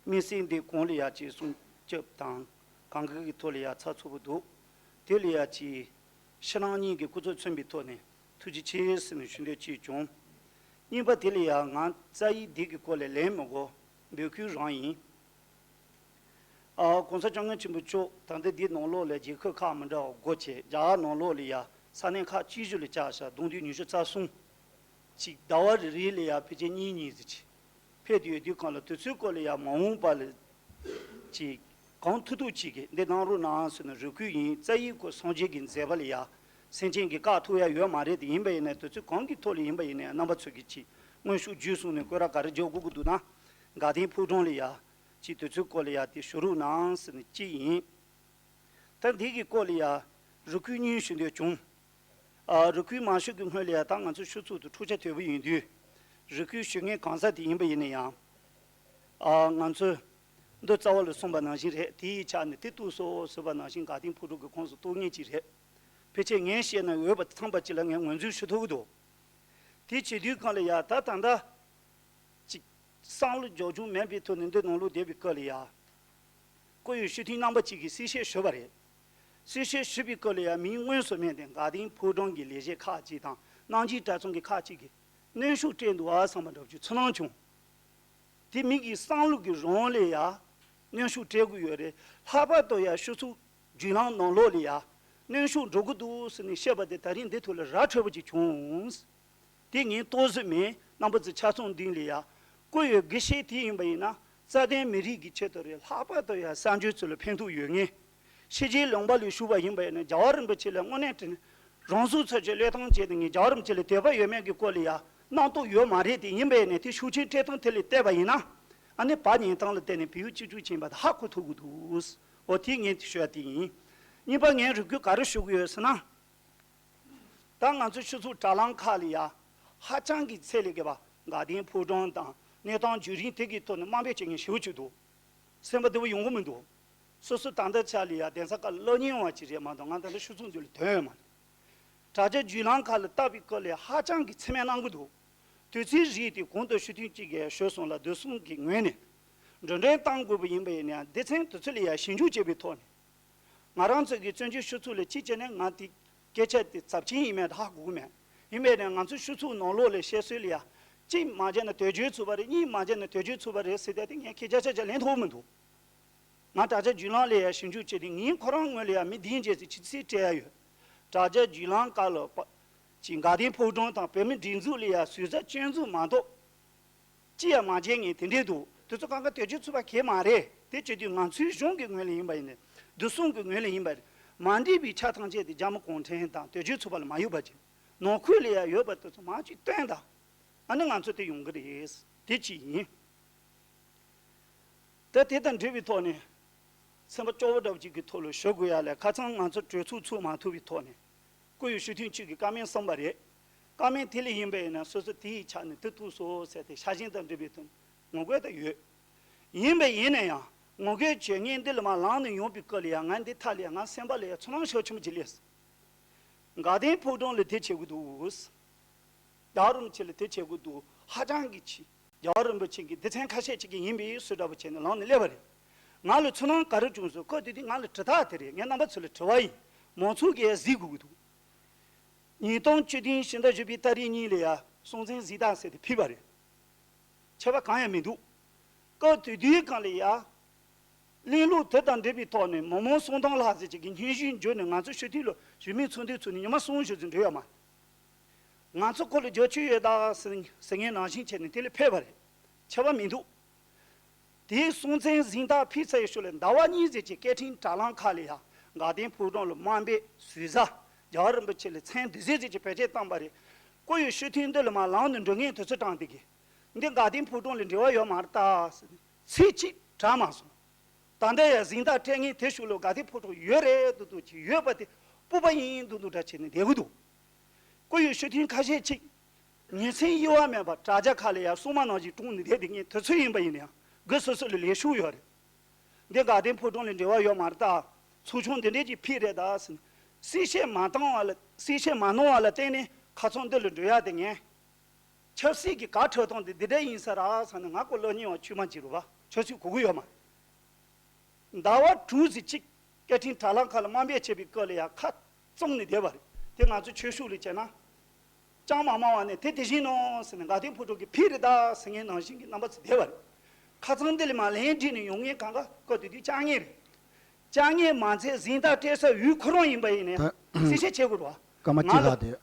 དམིགས་བསལ་འདི་གོང་ལ་ཡང་ཅིག་སྲུང་སྐྱོབ་དང་གང་ག་གི་ཐོག་ལ་ཡང་ཚགས་ཚུད་པོ་འདུག་དེ་ལ་ཡང་ཅིག་ཕྱི་ནང་གཉིས་ཀྱི་སྐུ་ཚབ་མཚོན་པའི་ཐོག་ནས་ཐུགས་རྗེ་ཆེ་ཟེར་ནས་ཞུ་འདོད་ཅིག་བྱུང་། གཉིས་པ་དེ་ལ་ཡང་ང་རྩ་ཡིག་འདི་གི་སྐོར་ལ་ལན་མི་དགོས། འབོད་སྐུལ་རང་ཡིན། ཨ། ༸གོང་ས་༸སྐྱབས་མགོན་ཆེན་པོ་མཆོག་ད་ལྟ་འདི་ནང་ལོགས་ལ་རྒྱལ་ཁབ་ཁག་མི་འདྲ་བ་སྒོ་ཕྱེ། རྒྱ་གར་ནང་ལོགས་ལ་ཡ་ས་གནས་ཁག་བཅུ་བཞི་ལ་བཅར་ཤག་གདོང་ཐུག་ཉི་ཤུ་རྩ་གསུམ། གཅིག་ཟླ་བ་རེ་རེ་ལ་ཡ་ཕལ་ཆེར་གཉིས་གཉིས་ཙམ་ཅིག་ཕེབས་ཏེ་ཡོད་དུས་སྒང་ལ། དུས་ཚོད་སྐོར་ལ་ཡ་མ་འོངས་པ་ལ་ཅིག་གང་ཐུབ་ཐུབ་ཅིག་གིས་འདི་གནང་རོགས་གནང་ཟེར་ནས་རེ་སྐུལ་ཡིན། རྩ་ཡིག་སྐོར་སངས་རྒྱས་ཀྱི་མཛད་པ་ལ་ཡ་སེམས་ཅན་གྱིས་བཀག་ཐུབ་ཡ་ཡོད་མ་རེད་དེ། ཡིན་པ་ཡིན་ནའི་དུས་ཚོད་གང་གི་ཐོག་ལ་ཡིན་པ་ཡིན་ནའི་རྣམ་པ་ཚོ་གིས་ཅིག་དངོས་ཤུགས་བརྒྱུད་གསུམ་ནས་སྐོར་ར་ག་རེ་རྒྱག་དགོས་ཀྱི་འདུག་ན། དགའ་ལྡན་ཕོ་བྲང་ལ་ཡ་ཅིག་དུས་ཚོད་སྐོར་ལ་ཡ་དེ་ཞུ་རོགས་གནང་ཟེར་ནས་གཅིག་ཡིན། ད་འདི་གི་སྐོར་ལ་ཡ་རེ་སྐུལ་གཉིས་ཞུ་འདོད་བྱུང་། ཨ། རེ་སྐུལ་མ་ཞུ་གི་སྔོན་ལ་ཡ་ད་ང་ཚོ་ཤུགས་ཚུགས་དུ་འཁྲུག་ཆ་དོད་པོ་ཡིན་དུས། རེ་སྐུལ་ཞུ་མཁན་གང་ཟག་དེ་ཡིན་པ་ཡིན་ན་ཡང་། ཨ། ང་ཚོ་འདི་རྩ་བ་ལ་གསུངས་པ་ནང་བཞིན་རེད། དེ་ཡི་ཆ་ནས་དེ་གཏུགས་སོ་ཟེར་བ་ནང་བཞིན་དགའ་ལྡན་ཕོ་བྲང་གི་ཁོངས་སུ་གཏོགས་མཁན་ཅིག་རེད། ཕལ་ཆེར་ངས་བཤད་ན་འོས་པ་ཚང་པ་ཅིག་ལ་ངས་ངོས་འཛིན་ཞུ་ཐུབ་ཀྱི་འདུག་དེ་བྱེད་དུས་སྒང་ལ་ཡ་ད་ད་ལྟ་ཅིག་བསམ་བློ་འཇོག་རྒྱུ་མེད་པའི་ཐོག་ནས་འདི་ནང་ལོགས་བསྡད་པའི་སྐབས་ལ་ཡ། ཁོ་ཡི་ཤུགས་ཐེངས་རྣམ་པ་གཅིག་གིས་གསལ་བཤད་ཞུས་པ་རེད། གསལ་བཤད་ཞུས་པའི་སྐབས་ལ་ཡ་མིང་དངོས་སུ་མེད་དེ། དགའ་ལྡན་ཕོ་བྲང་གི་ལས་བྱེད་ཁག་ཅིག་དང་གནང་སྦྱིན་གྲྭ་ཚང་གི་ཁག་ཅིག་གིས་གནོན་ཤུགས་སྤྲད་འདུག་ཨ་བསམ་པ་འདྲ་བོ་ཅིག་ཚོར་སྣང་བྱུང་། དེ་མི་གི་བསམ་བློ་གི་རང་ལ་ཡ་གནོན་ཤུགས་སྤྲད་དགོས་ཡོད་རེད། ལྷག་པར་དུ་ཡ་ཤོག་ཚོགས་བརྒྱུད་ལམ་ནང་ལོགས་ལ་ཡ་གནོན་ཤུགས་འགྲོ་གི་འདུག་ཟེར་ནས་བཤད་པ་དེ་ད་རིང་འདི་ཐོག་ལ་ར་འཕྲོད་པོ་ཅིག་བྱུང་། དེ་ངས་ཏོག་ཙམ་མིན་རྣམ་པ་ཚོ་ཆ་ཚང་མདུན་ལ་ཡ་བཀོད་ཡོད། དགེ་བཤེས་དེ་ཡིན་པ་ཡིན་ན་རྩ་དོན་མི་རིགས་ཀྱི་ཆེད་དུ་རེད། ལྷག་པར་དུ་ཡ་གསར་འབྱོར་ཚོ་ལ་ཕན་ཐོགས་ཡོད་མཁན། ཕྱི་རྒྱལ་ལུང་པ་ལ་བཞུགས་པ་ཡིན་པ་ཡིན་ན་རྒྱལ་བ་རིན་པོ་ཆེ་ལ་དངོས་གནས་དྲང་གནས་རང་སྲོག་ཚུར་ཕྱིན་བློས་བཏང་བྱས་ཏེ། ངས་རྒྱལ་བ་རིན་པོ་ཆེ་ལ་དད་པ་ཡོད་མེད་ཀྱི་སྐོར་ལ་ཡ་རྣམ་རྟོག་ཡོད་མ་རེད་དེ། ཡིན་པ་ཡིན་ནའི་དེ་ཤུགས་ཆེན་སྤྲད་སྟངས་དེ་ལ་བལྟས་པ་ཡིན་ན། ཨ་ནི་བ་ཉན་སྟངས་ལ་བལྟས་ནས་བོད་ཡུལ་གཅིག་གྱུར་ཕྱིན་པ་དེ་ཧ་གོ་ཐུབ་ཀྱི་འདུག་འོ་དེ་ངས་དེ་ཞུ་ཡ་དེ་ཡིན། གཉིས་པ་ངས་རེ་སྐུལ་ག་རེ་ཞུ་གི་ཡོད་ཟེར་ན། ད་ང་ཚོ་ཆུ་ཚོད་དྲ་ལམ་ཁག་ལ་ཡ་ཧ་ཅང་གི་ཚད་ལས་བརྒལ་བ་དགའ་ལྡན་ཕོ་བྲང་དང་གནས་སྟངས་བརྒྱུད་རིམ་དེ་གི་ཐོག་ནས་དམའ་འབེབས་བྱེད་མཁན་ཞེ་པོ་ཅིག་འདུག་སེམས་པ་བདེ་པོ་ཡོང་གི་མི་འདུག་སོ་སོ་ད་ལྟ་ཆ་ལ་ཡ་གདན་ས་ཁག་སླེབས་མྱོང་བ་ཅིག་རེད་མ་གཏོགས། ང་ད་ལྟ་ཤོག་ཚོགས་འདི་ལ་ཐོན་ཡོད་མ་རེད། དྲ་རྒྱ་བརྒྱུད་ལམ་ཁག་ལ་བལྟ་བའི་སྐབས་ལ་ཧ་ཅང་གི་མཚན་སྨད་གནང་གི་འདུག་དུས་ཚོད་རིགས་དེ་གོང་དུ་ཞུ་དོན་གཅིག་གིས་ཞུས་སོང་ལ། བདེ་སྲུང་གི་ངོས་ནས་འགྲོ་གྲོན་གཏང་དགོས་པ་ཡིན་པ་ཡིན་ན་ཡང་སྡེ་ཚན་དེ་ཚོ་ལ་ཡང་ཞིབ་འཇུག་བྱས་པའི་ཐོག་ནས། ང་རང་ཚོ་གི་བཙན་བྱོལ་སྤྱི་ཚོགས་ལ་གཅིག་བྱས་ནས་ང་དེ་སྐད་ཆ་དེ་ཚབས་ཆེན་ཡིན་མེད་ཧ་གོ་གི་མེད། ཡིན་པས་ནས་ང་ཚོ་སྤྱི་ཚོགས་ནང་ལོགས་ལ་བཤད་སྲོལ་ལ་ཡ། གཅིག་མ་བྱས་ན་དོལ་རྒྱལ་ཚུགས་པ་རེད། གཉིས་མ་བྱས་ན་དོལ་རྒྱལ་ཚུགས་པ་རེད་ཟེར་ཏེ་དེ་ངས་སྐད་ཆ་ཆ་ཆ་ལན་ཐོབ་མི་འདུག་ང་དྲ་རྒྱ་བརྒྱུད་ལམ་ལ་ཡ་ཞིབ་འཇུག་བྱས་ཏེ་ངས་ཁོ་རང་ངོས་ལ་ཡ་མི་བདུན་བརྒྱད་ཙམ་ཅིག་རྩིས་སྤྲད་ཡ་ཡོད། དྲ་རྒྱ་བརྒྱུད་ལམ་ཁག་ལ་པ་ཅིག་དགའ་ལྡན་ཕོ་བྲང་དང་བོད་མི་སྒྲིག་འཛུགས་ལ་ཡ་ཟུར་ཟ་སྐྱོན་འཛུགས་མ་གཏོགས་ཅི་ཡང་མ་བྱས་ངས་དེ་འདྲས་འདུག་དེ་ཚོ་གང་ག་དོལ་རྒྱལ་ཚོགས་པ་གས་མ་རེད། དེ་བྱེད་དུས་ང་ཚོའི་གཞུང་གི་ངོས་ལ་ཡིན་པ་ཡིན་ནའི་བདེ་སྲུང་གི་ངོས་ལ་ཡིན་པ་རེད། མ་འགྲིག་པའི་ཆ་ཐམས་ཅད་དེ་རྒྱ་མི་གུང་ཁྲན་དང་དོལ་རྒྱལ་ཚོགས་པ་ལ་མ་ཡོད་པ་ཅིག་ནང་ཁུལ་ལ་ཡ་ཡོད་པ་དེ་ཚོ་མ་ཅིག་སྟོན་དང་། ཨ་ནི་ང་ཚོ་དེ་ཡོང་གི་རེད། དེ་གཅིག་ཡིན། ད་དེ་དང་འབྲེལ་བའི་ཐོག་ནས་སེམས་པ་སྐྱོ་བོ་འདྲ་བོ་ཅིག་གི་ཐོག་ལ་ཞུ་དགོས་ཡ་ལས། ཁ་སང་ང་ཚོ་གྲོས་ཚོགས་ཚུགས་མ་ཐུབ་པའི་ཐོག་ནས་སྐུ་ཡི་ཞུ་མཐུན་ཅིག་གིས་བཀའ་མོལ་གསུངས་པ་རེད། བཀའ་མོལ་དེ་ལས་ཡིན་པ་ཡིན་ན་སོ་སོ་དེའི་ཆ་ནས་དེ་ཐུག་སོང་ཟེར་ཏེ་ཤ་ཞེན་དང་འབྲེལ་བའི་ཐོག་ངོ་རྒོལ་དང་ཡོད། ཡིན་པ་ཡིན་ན་ཡང་ངོ་རྒོལ་བྱེད་མཁན་འདི་ལ་མ་ལངས་ནས་ཡོང་པའི་སྐབས་ལ་ཡང་ང་འདི་ཐད་ལ་ཡང་ང་སེམས་པ་ལ་ཡང་ཚོར་སྣང་ཤུགས་ཆེན་པོ་ཅིག་སླེབས། དགའ་ལྡན་ཕོ་བྲང་ལ་དེ་བྱེད་དགོས་འདུག་རྒྱལ་བ་རིན་པོ་ཆེ་ལ་དེ་བྱེད་དགོས་འདུག་ཧ་ཅང་གི་ཆེ། རྒྱལ་བ་རིན་པོ་ཆེ་གི་སྡེ་ཚན་ཁ་ཤས་ཅིག་གིས་ཡིན་པའི་སུ་འདྲ་པོ་བྱས་ནས་ལངས་ནས་སླེབས་པ་རེད། ང་ལ་ཚོར་སྣང་ག་རེ་བྱུང་སོང་། སྐབས་དེ་དུས་ང་ལ་དྲི་རྟགས་དེ་རེད། ངས་རྣམ་པ་ཚོ་ལ་དྲི་བ་ཡིན། མང་ཚོགས་ཀྱིས་གཟིགས་དགོས་ཀྱི་འདུག་ཉིས་སྟོང་བཅུ་བདུན་ཕྱི་ཟླ་བཞི་པའི་ཏ་རིག་གཉིས་ལ་ཡ་སྲོང་བཙན་གཟེངས་རྟགས་ཟེར་ཏེ་ཕུལ་བ་རེད། ཁྱད་པར་གང་ཡང་མི་འདུག་སྐབས་དེ་དུས་སྒང་ལ་ཡ། གླེང་ལུགས་དེ་དང་འབྲེལ་བའི་ཐོག་ནས་མི་མང་སུམ་སྟོང་ལྷག་ཙམ་ཅིག་གིས་སྙན་ཞུ་འབྱོར་ནས་ང་ཚོ་ཞུ་མཐུན་ལ་བཞུགས་མི་ཚོགས་འདུ་ཚོགས་ནས་ཉི་མ་གསུམ་བཞི་ཙམ་འགྲོ་ཡོད་མ་རེད། ང་ཚོ་ཁོ་ལ་རྒྱབ་སྐྱོར་ཡོད་ད་ཟེར་ཟེར་མཁན་ནང་བཞིན་བྱས་ནས་དེ་ལ་ཕེབས་པ་རེད། ཁྱད་པར་མི་འདུག་དེའི་སྲོང་བཙན་གཟེངས་རྟགས་ཕུལ་ཚར་བའི་ཤུལ་ལ་ཟླ་བ་གཉིས་ཙམ་གྱི་སྐད་འཕྲིན་དྲ་ལམ་ཁག་ལ་ཡང་དགའ་ལྡན་ཕོ་བྲང་ལ་དམའ་འབེབས་ཟུར་ཟ། རྒྱལ་བ་རིན་པོ་ཆེ་ལ་མཚན་འདི་ཟེར་ཟེར་གྱི་བེད་སྤྱོད་བཏང་པ་རེད། སྐུ་ཡི་ཞུ་མཐུན་འདི་ལ་མ་ལངས་ནས་འགྲོ་མཁན་དེ་ཚོ་དྲངས་བསྡད་གི། འདི་དགའ་ལྡན་ཕོ་བྲང་ལ་འབྲེལ་བ་ཡོད་མ་རེད་ད་ཟེར་ནས་ཚིག་གཅིག་གྲགས་མ་སོང་། ད་ལྟ་ཡང་གཟེངས་རྟགས་སྤྲད་མཁན་དེ་ཤུལ་ལ་དགའ་ལྡན་ཕོ་བྲང་ཡོད་རེད་འདུག་འདུག་ཅིག་ཡོད་པ་དེ་སྤོབས་པ་ཡིན་འདུག་འདུག་འདྲ་བྱས་ནས་བསྡད་གི་འདུག་སྐུ་ཡི་ཞུ་མཐུན་ཁ་ཤས་ཅིག་ཉིན་མཚན་གཡོ་བ་མེད་པར་དྲ་རྒྱ་ཁག་ལ་ཡང་སྲུང་མ་ནང་བཞིན་དཀྲུགས་ནས་བསྡད་བསྡད་མཁན་དེ་ཚོ་ཡིན་པ་ཡིན་ན་ཡང་སྒོས་སོ་སོ་ལ་ལས་ཞུགས་ཡོད་རེད། འདི་དགའ་ལྡན་ཕོ་བྲང་ལ་འབྲེལ་བ་ཡོད་མ་རེད་ད། ཚོགས་ཆུང་འདི་འདྲས་ཀྱི་ཕུད་རེད་ད་ཟེར་ནས་གསལ་བཤད་མ་བཏང་བ་ལ་གསལ་བཤད་མ་གནང་བ་ལ་བརྟེན་ནས་ཁ་སང་འདི་ལ་འགྲོ་ཡག་དེ་ངས་ཆབ་སྲིད་ཀྱི་ག་ཁྲོད་སྟངས་དེ་འདི་འདྲ་ཡིན་ས་རེད་ཟེར་ནས་ང་ཀོ་ལོ་རྙིང་བ་ཆུ་མ་བྱེད་རུ་བ་ཆབ་སྲིད་གོ་གི་ཡོད་མ་རེད། ཟླ་བ་དྲུག་ཙམ་ཅིག་སྐད་འཕྲིན་དྲ་ལམ་ཁག་ལ་དམའ་འབེབས་བྱས་པའི་སྐབས་ལ་ཡང་ཁ་བཙུམ་ནས་བསྡད་པ་རེད། དེ་ང་ཚོ་ཆོས་ཕྱོགས་ལ་བྱས་ན། ཅང་མ་མང་བ་ནས་དེ་དེ་བཞིན་ནོ་ཟེར་ནས་དགའ་ལྡན་ཕོ་བྲང་གི་ཕུད་རེད་ད་ཟེར་མཁན་ནང་བཞིན་གྱི་རྣམ་པ་ཚོ་བསྡད་པ་རེད། ཁ་སང་འདི་ལ་མ་ལན་བྲིས་ནས་ཡོང་མཁན་གང་ག་སྐབས་དེ་དུས་བཅར་མཁན་རེད། བཅར་མཁན་མ་ཚད་གཟེངས་རྟགས་སྤྲད་ས་ཡུལ་ཁོ་རང་ཡིན་པ་ཡིན་ནའི་ད་གསལ་བཤད་བྱེད་དགོས་རེད་བ། སྐར་མ་ང་གཅིག་ལ་ལྷག་དེ།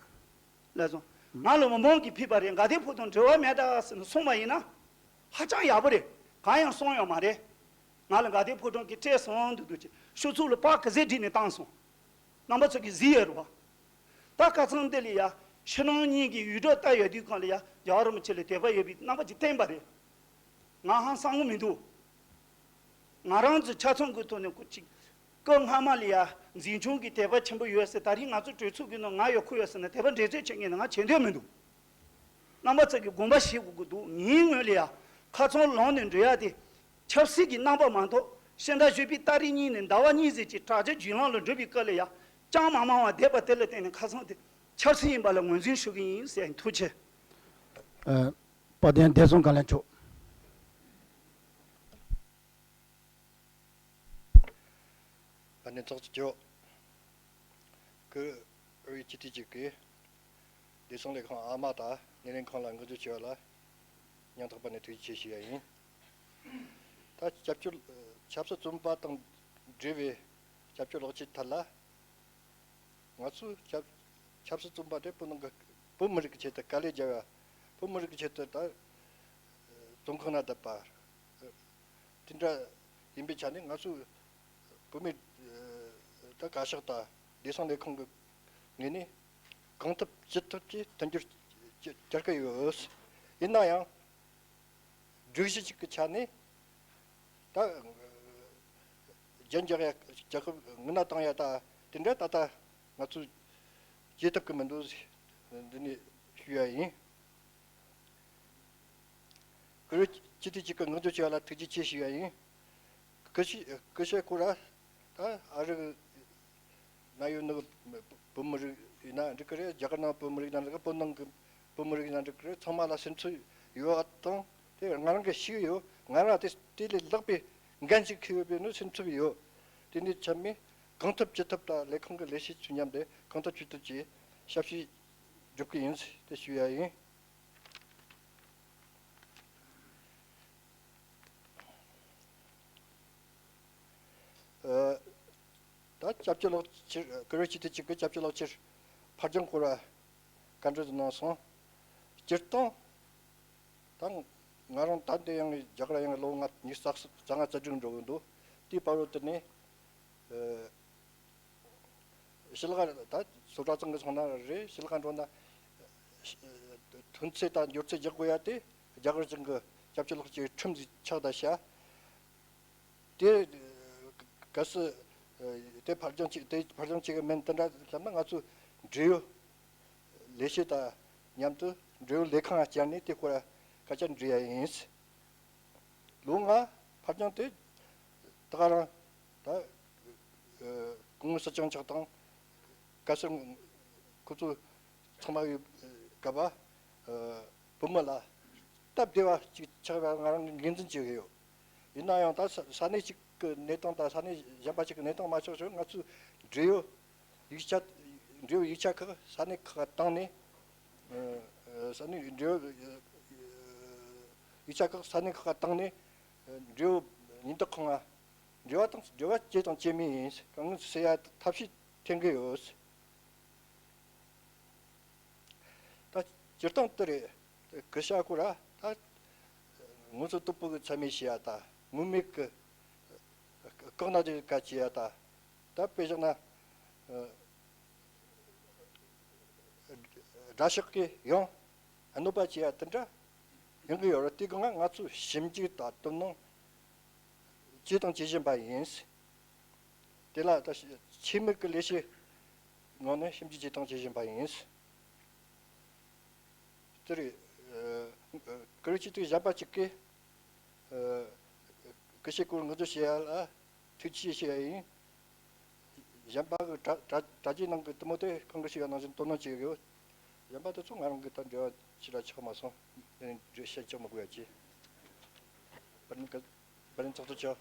ལགས་སོ། ང་ལ་མི་མང་གིས་ཕུད་པ་རེད། དགའ་ལྡན་ཕོ་བྲང་འབྲེལ་བ་མེད་ད་ཟེར་ནས་གསུངས་པ་ཡིན་ན། ཧ་ཅང་ཡག་པོ་རེད། གང་ཡང་གསུངས་ཡོད་མ་རེད། ང་ལ་དགའ་ལྡན་ཕོ་བྲང་གིས་སྤྲད་སོང་འདུག་འདུག་ཅེས་ཤོག་ཚུགས་ལ་པར་ག་ཚད་བསྒྲིགས་ནས་བཏང་སོང་། རྣམ་པ་ཚོ་གིས་གཟིགས་ཡོད་རེད་བ། ད་ཁ་སང་འདི་ལ་ཡ་ཕྱི་ནང་གཉིས་ཀྱི་ཡུལ་གྲུ་ལྟ་ཡོད་དུས་སྒང་ལ་ཡ་རྒྱལ་བ་རིན་པོ་ཆེ་ལ་དད་པ་ཡོད་པའི་རྣམ་པ་ཅིག་བསྟན་པ་རེད། ང་ཧང་སང་གི་མི་འདུག་ང་རང་ཚོ་ཆ་ཚང་གི་ཐོག་ནས་སྐུ་ཅིག་སྐུ་སྔ་མ་ལ་ཡ་འཛིན་སྐྱོང་གི་དད་པ་ཆེན་པོ་ཡོད་ཟེར། ད་རིང་ང་ཚོ་གྲོས་ཚོགས་ཀྱི་ནང་ང་ཡོད་ཁོ་ཡོད་ཟེར་ནས་དད་པ་འགྲན་རྩོད་བྱེད་མཁན་ནི་ང་བྱེད་འདོད་མི་འདུག་རྣམ་པ་ཚོ་གིས་དགོངས་པ་བཞེས་དགོས་ཀྱི་འདུག་ངའི་ངོས་ལ་ཡ་ཁ་ཚང་ལངས་ནས་འགྲོ་ཡ་དེ་ཆབ་སྲིད་ཀྱི་རྣམ་པ་མ་གཏོགས་ཕྱི་ཟླ་བཞི་པའི་ཏ་རིག་གཉིས་ནས་ཟླ་བ་གཉིས་ཙམ་གྱི་དྲ་རྒྱ་བརྒྱུད་ལམ་ལ་འགྲོ་བའི་སྐབས་ལ་ཡ་ཅང་མ་མང་བ་བསྡད་པ་དེ་ལ་བརྟེན་ནས་ཁ་སང་དེ་ཆབ་སྲིད་ཡིན་པ་ལ་ངོས་འཛིན་ཞུ་གི་ཡིན་ཟེར། ཐུགས་རྗེ་ཆེ། ཨ། དཔལ་ལྡན་བདེ་སྲུང་བཀའ་བློན་མཆོག་དཔལ་ལྡན་ཚོགས་གཙོ་མཆོག་གི་ཨུ་ཡོན་སྤྱི་འཐུས་གཅིག་གིས་བདེ་སྲུང་ལས་ཁུངས་ཨ་མ་དང་སྣེ་ལེན་ཁང་ལ་འགོ་འཛུགས་བྱས་པ་ལ་སྙིང་ཐག་པ་ནས་ཐུགས་རྗེ་ཆེ་ཞུ་ཡ་ཡིན། ད་སྐྱབས་བཅོལ་ཆབ་སྲིད་བཙོན་པ་དང་འབྲེལ་བའི་སྐྱབས་བཅོལ་གློག་ཆས་ཐད་ལ། ང་ཚོས་ཆབ་ཆབ་སྲིད་བཙོན་པ་དེ་བོད་ནང་གི་བོད་མི་རིགས་ཀྱི་ཆེད་དུ་དཀའ་ལས་བརྒྱབ་ཡ། བོད་མི་རིགས་ཀྱི་ཆེད་དུ་ད་བཙོན་ཁང་ན་བསྡད་པ། དེ་འདྲ་ཡིན་པའི་ཆ་ནས་ང་ཚོས་བོད་མི་ད་བཀའ་ཤག་དང་བདེ་སྲུང་ལས་ཁུངས་ཀྱི་ངོས་ནས་གང་ཐུབ་ཅི་ཐུབ་ཀྱིས་མཐུན་འགྱུར་བྱ་བྱ་གི་ཡོད། ཡིན་ན་ཡང་། སྒྲིག་གཞི་གཅིག་གི་ཆ་ནས་ད་རྒྱན་འཇོག་ཡ་རྒྱལ་ཁབ་ངོས་ན་བཏང་ཡ་ད་དེ་འདྲ་ད་ལྟ་ང་ཚོས་བྱེད་ཐུབ་ཀྱི་མི་འདུག་འདི་ནས་ཞུ་ཡ་ཡིན། གུ་རུ་སྤྱི་འཐུས་གཅིག་གི་ངག་རྒྱུན་ཞུ་བ་ལ་ཐུགས་རྗེ་ཆེ་ཞུ་ཡ་ཡིན། སྐུ་ཞབས་སྐུ་ཞབས་སྐོར་ད་ཨ་རི་གི་གནད་ཡོད་ནི་བོད་མི་རིགས་ཡིན་ན་འགྲིག་གི་རེད། རྒྱ་གར་ནང་བོད་མི་རིགས་ཡིན་ན་འགྲིག་གི། བོད་ནང་གི་བོད་མི་རིགས་ཡིན་ན་འགྲིག་གི་རེད། ཚང་མ་ལ་སེམས་ཚོར་ཡོད་པ་དང་དེ་ང་རང་གིས་ཤེས་ཡོད། ང་རང་དེ་དེ་ལས་ལྷག་པའི་འགན་ཞིག་འཁྱེར་ཡོད་པའི་ནི་སེམས་ཚོར་ཡོད། དེ་ནས་ཆ་མེད་གང་ཐུབ་ཅི་ཐུབ་དང་ལས་ཁུངས་ཀྱི་ལས་བྱེད་ཚོ་མཉམ་དུ་གང་ཐུབ་ཅི་ཐུབ་ཀྱིས་ཞབས་ཕྱི་སྒྲུབ་ཀྱི་ཡིན་དེ་ཞུ་ཡ་ཡིན། ཨ། ད་ སྐྱབས་བཅོལ་གློག་ཆེར་ཀུ་རེ་ཆེ་དེ་གཅིག་གི་སྐྱབས་བཅོལ་གློག་ཆེར་ཕར་འགྱངས་སྐོར་བ་བཀའ་འདྲི་དུ་གནང་སོང་། སྤྱིར་བཏང་ད་ང་རང་ད་འདི་ཡང་རྒྱ་གར་ཡང་ལོ་ལྔ་ཉི་ཤུ་རྩ་གཅིག་རྩ་ལྔ་རྩ་དྲུག་འགྲོ་གི་འདུག་དེའི་བར་དུ་ནས་ཨ། ཕྱི་ལོགས་ད་སོ་ཊ་ཚང་གི་སོང་ན་རེད། ཕྱི་ལོགས་འགྲོ་ན་ཐོན་ཚད་དང་འབྱོར་ཚད་རྒྱག་དགོས་ཡ་དེ་རྒྱ་གར་ཅན་གྱི་སྐྱབས་བཅོལ་གློག་ཆེར་ཁྲིམས་ཀྱིས་ཆགས་ད་བྱ། དེ་གལ་སྲིད་དེ་ཕར་འགྱངས་བྱེད་དེ་ཕར་འགྱངས་བྱེད་ཀྱི་མིན་དེ་འདྲ་ལབ་ན། ང་ཚོས་འབྲེལ་ཡོད་ལས་བྱེད་དང་མཉམ་དུ་འབྲེལ་ཡོད་ལས་ཁང་བཅར་ནས་དེ་སྐོར་སྐད་ཆ་འདྲི་ཡ་ཡིན། ལོ་ལྔ་ཕར་འགྱངས་དེ་ད་ག་རང་ད་སྐུ་ངོ་སྲིད་སྐྱོང་མཆོག་དང་། གལ་སྲིད་ཁོ་ཚོ་ཚང་མ་ཡོད་སྐབས་བུ་མོ་ལ་སྟབས་བདེ་བ་ཅིག་ཆགས་པ་ང་རང་ངོས་འཛིན་བྱེད་ཀྱི་ཡོད། ཡིན་ན་ཡང་ད་ས་ས་གནས་གཅིག་གི་གནས་སྟངས་དང་ས་གནས་གཞན་པ་ཅིག་གི་གནས་སྟངས་མ་ཆགས་བྱུང་། ང་ཚོས་འབྲེལ་ཡོད་ཡིག་ཆ་འབྲེལ་ཡོད་ཡིག་ཆ་ཁག་ས་གནས་ཁག་བཏང་ནས། ཨ། ས་གནས་འབྲེལ་ཡོད་ཡིག་ཆ་ཁག་ས་གནས་ཁག་བཏང་ནས་འབྲེལ་ཡོད་ཉེན་རྟོག་ཁང་ང་འབྲེལ་བ་དང་འབྲེལ་བ་བྱས་དང་བྱེད་མུས་ཡིན། གང་ཟེར་ཡ་ཐབས་ཤེས་འཐེན་གྱི་ཡོད། ད་སྤྱིར་བཏང་དེ་རེད། སྐུ་ཞབས་སྐོར་ར་ད་ངོ་སོ་སྟུག་པོ་གི་ཚད་མེད་བྱེད་ཡ་ད་ངོ་མེད་གི་བཀག་ན་དེ་ག་བྱེད་ཡ་ད། ད་དཔེ་བཞག་ན་དགྲ་ཕྱོགས་ཀྱི་ཡང་གནོད་པ་བྱེད་ཡ་དེ་འདྲ་ཡོང་གི་ཡོད་རེད། དེ་གང་ང་ཚོས་ཞིབ་འཇུག་དང་དོ་སྣང་བྱས་དང་བྱེད་བཞིན་པ་ཡིན། དེ་ལ་ད་ཆེད་དམིགས་ཀྱི་ལས་བྱེད་ངོས་ནས་ཞིབ་འཇུག་བྱེད་དང་བྱེད་བཞིན་པ་ཡིན། དེ་རེད། ཨ། ཀུ་རེ་ཆེ་དེ་གཞན་པ་གཅིག་གིས་ཨ། སྐུ་ཞབས་སྐོར་ངོ་སྤྲོད་བྱེད་ཡ་ལ་ཐུགས་རྗེ་ཆེ་ཞུ་ཡ་ཡིན། གཞན་པ་གི་དྲ་དྲ་དྲ་རྒྱའི་ནང་གི་དེ་མོ་དེ་གང་གི་ཞུ་ཡ་ནང་བཞིན་དོ་སྣང་བྱེད་ཡོད། གཞན་པ་དེ་ཚོ་ང་རང་གི་ད་འབྲེལ་བ་ཞེ་དྲག་ཆགས་མ་སོང་། དེ་ནས་འགྲེལ་བཤད་རྒྱག་མི་དགོས་ཡ་བྱས། བར་ལན་བཀའ་བར་ལན་ཚགས་ཚུད་ཆོག་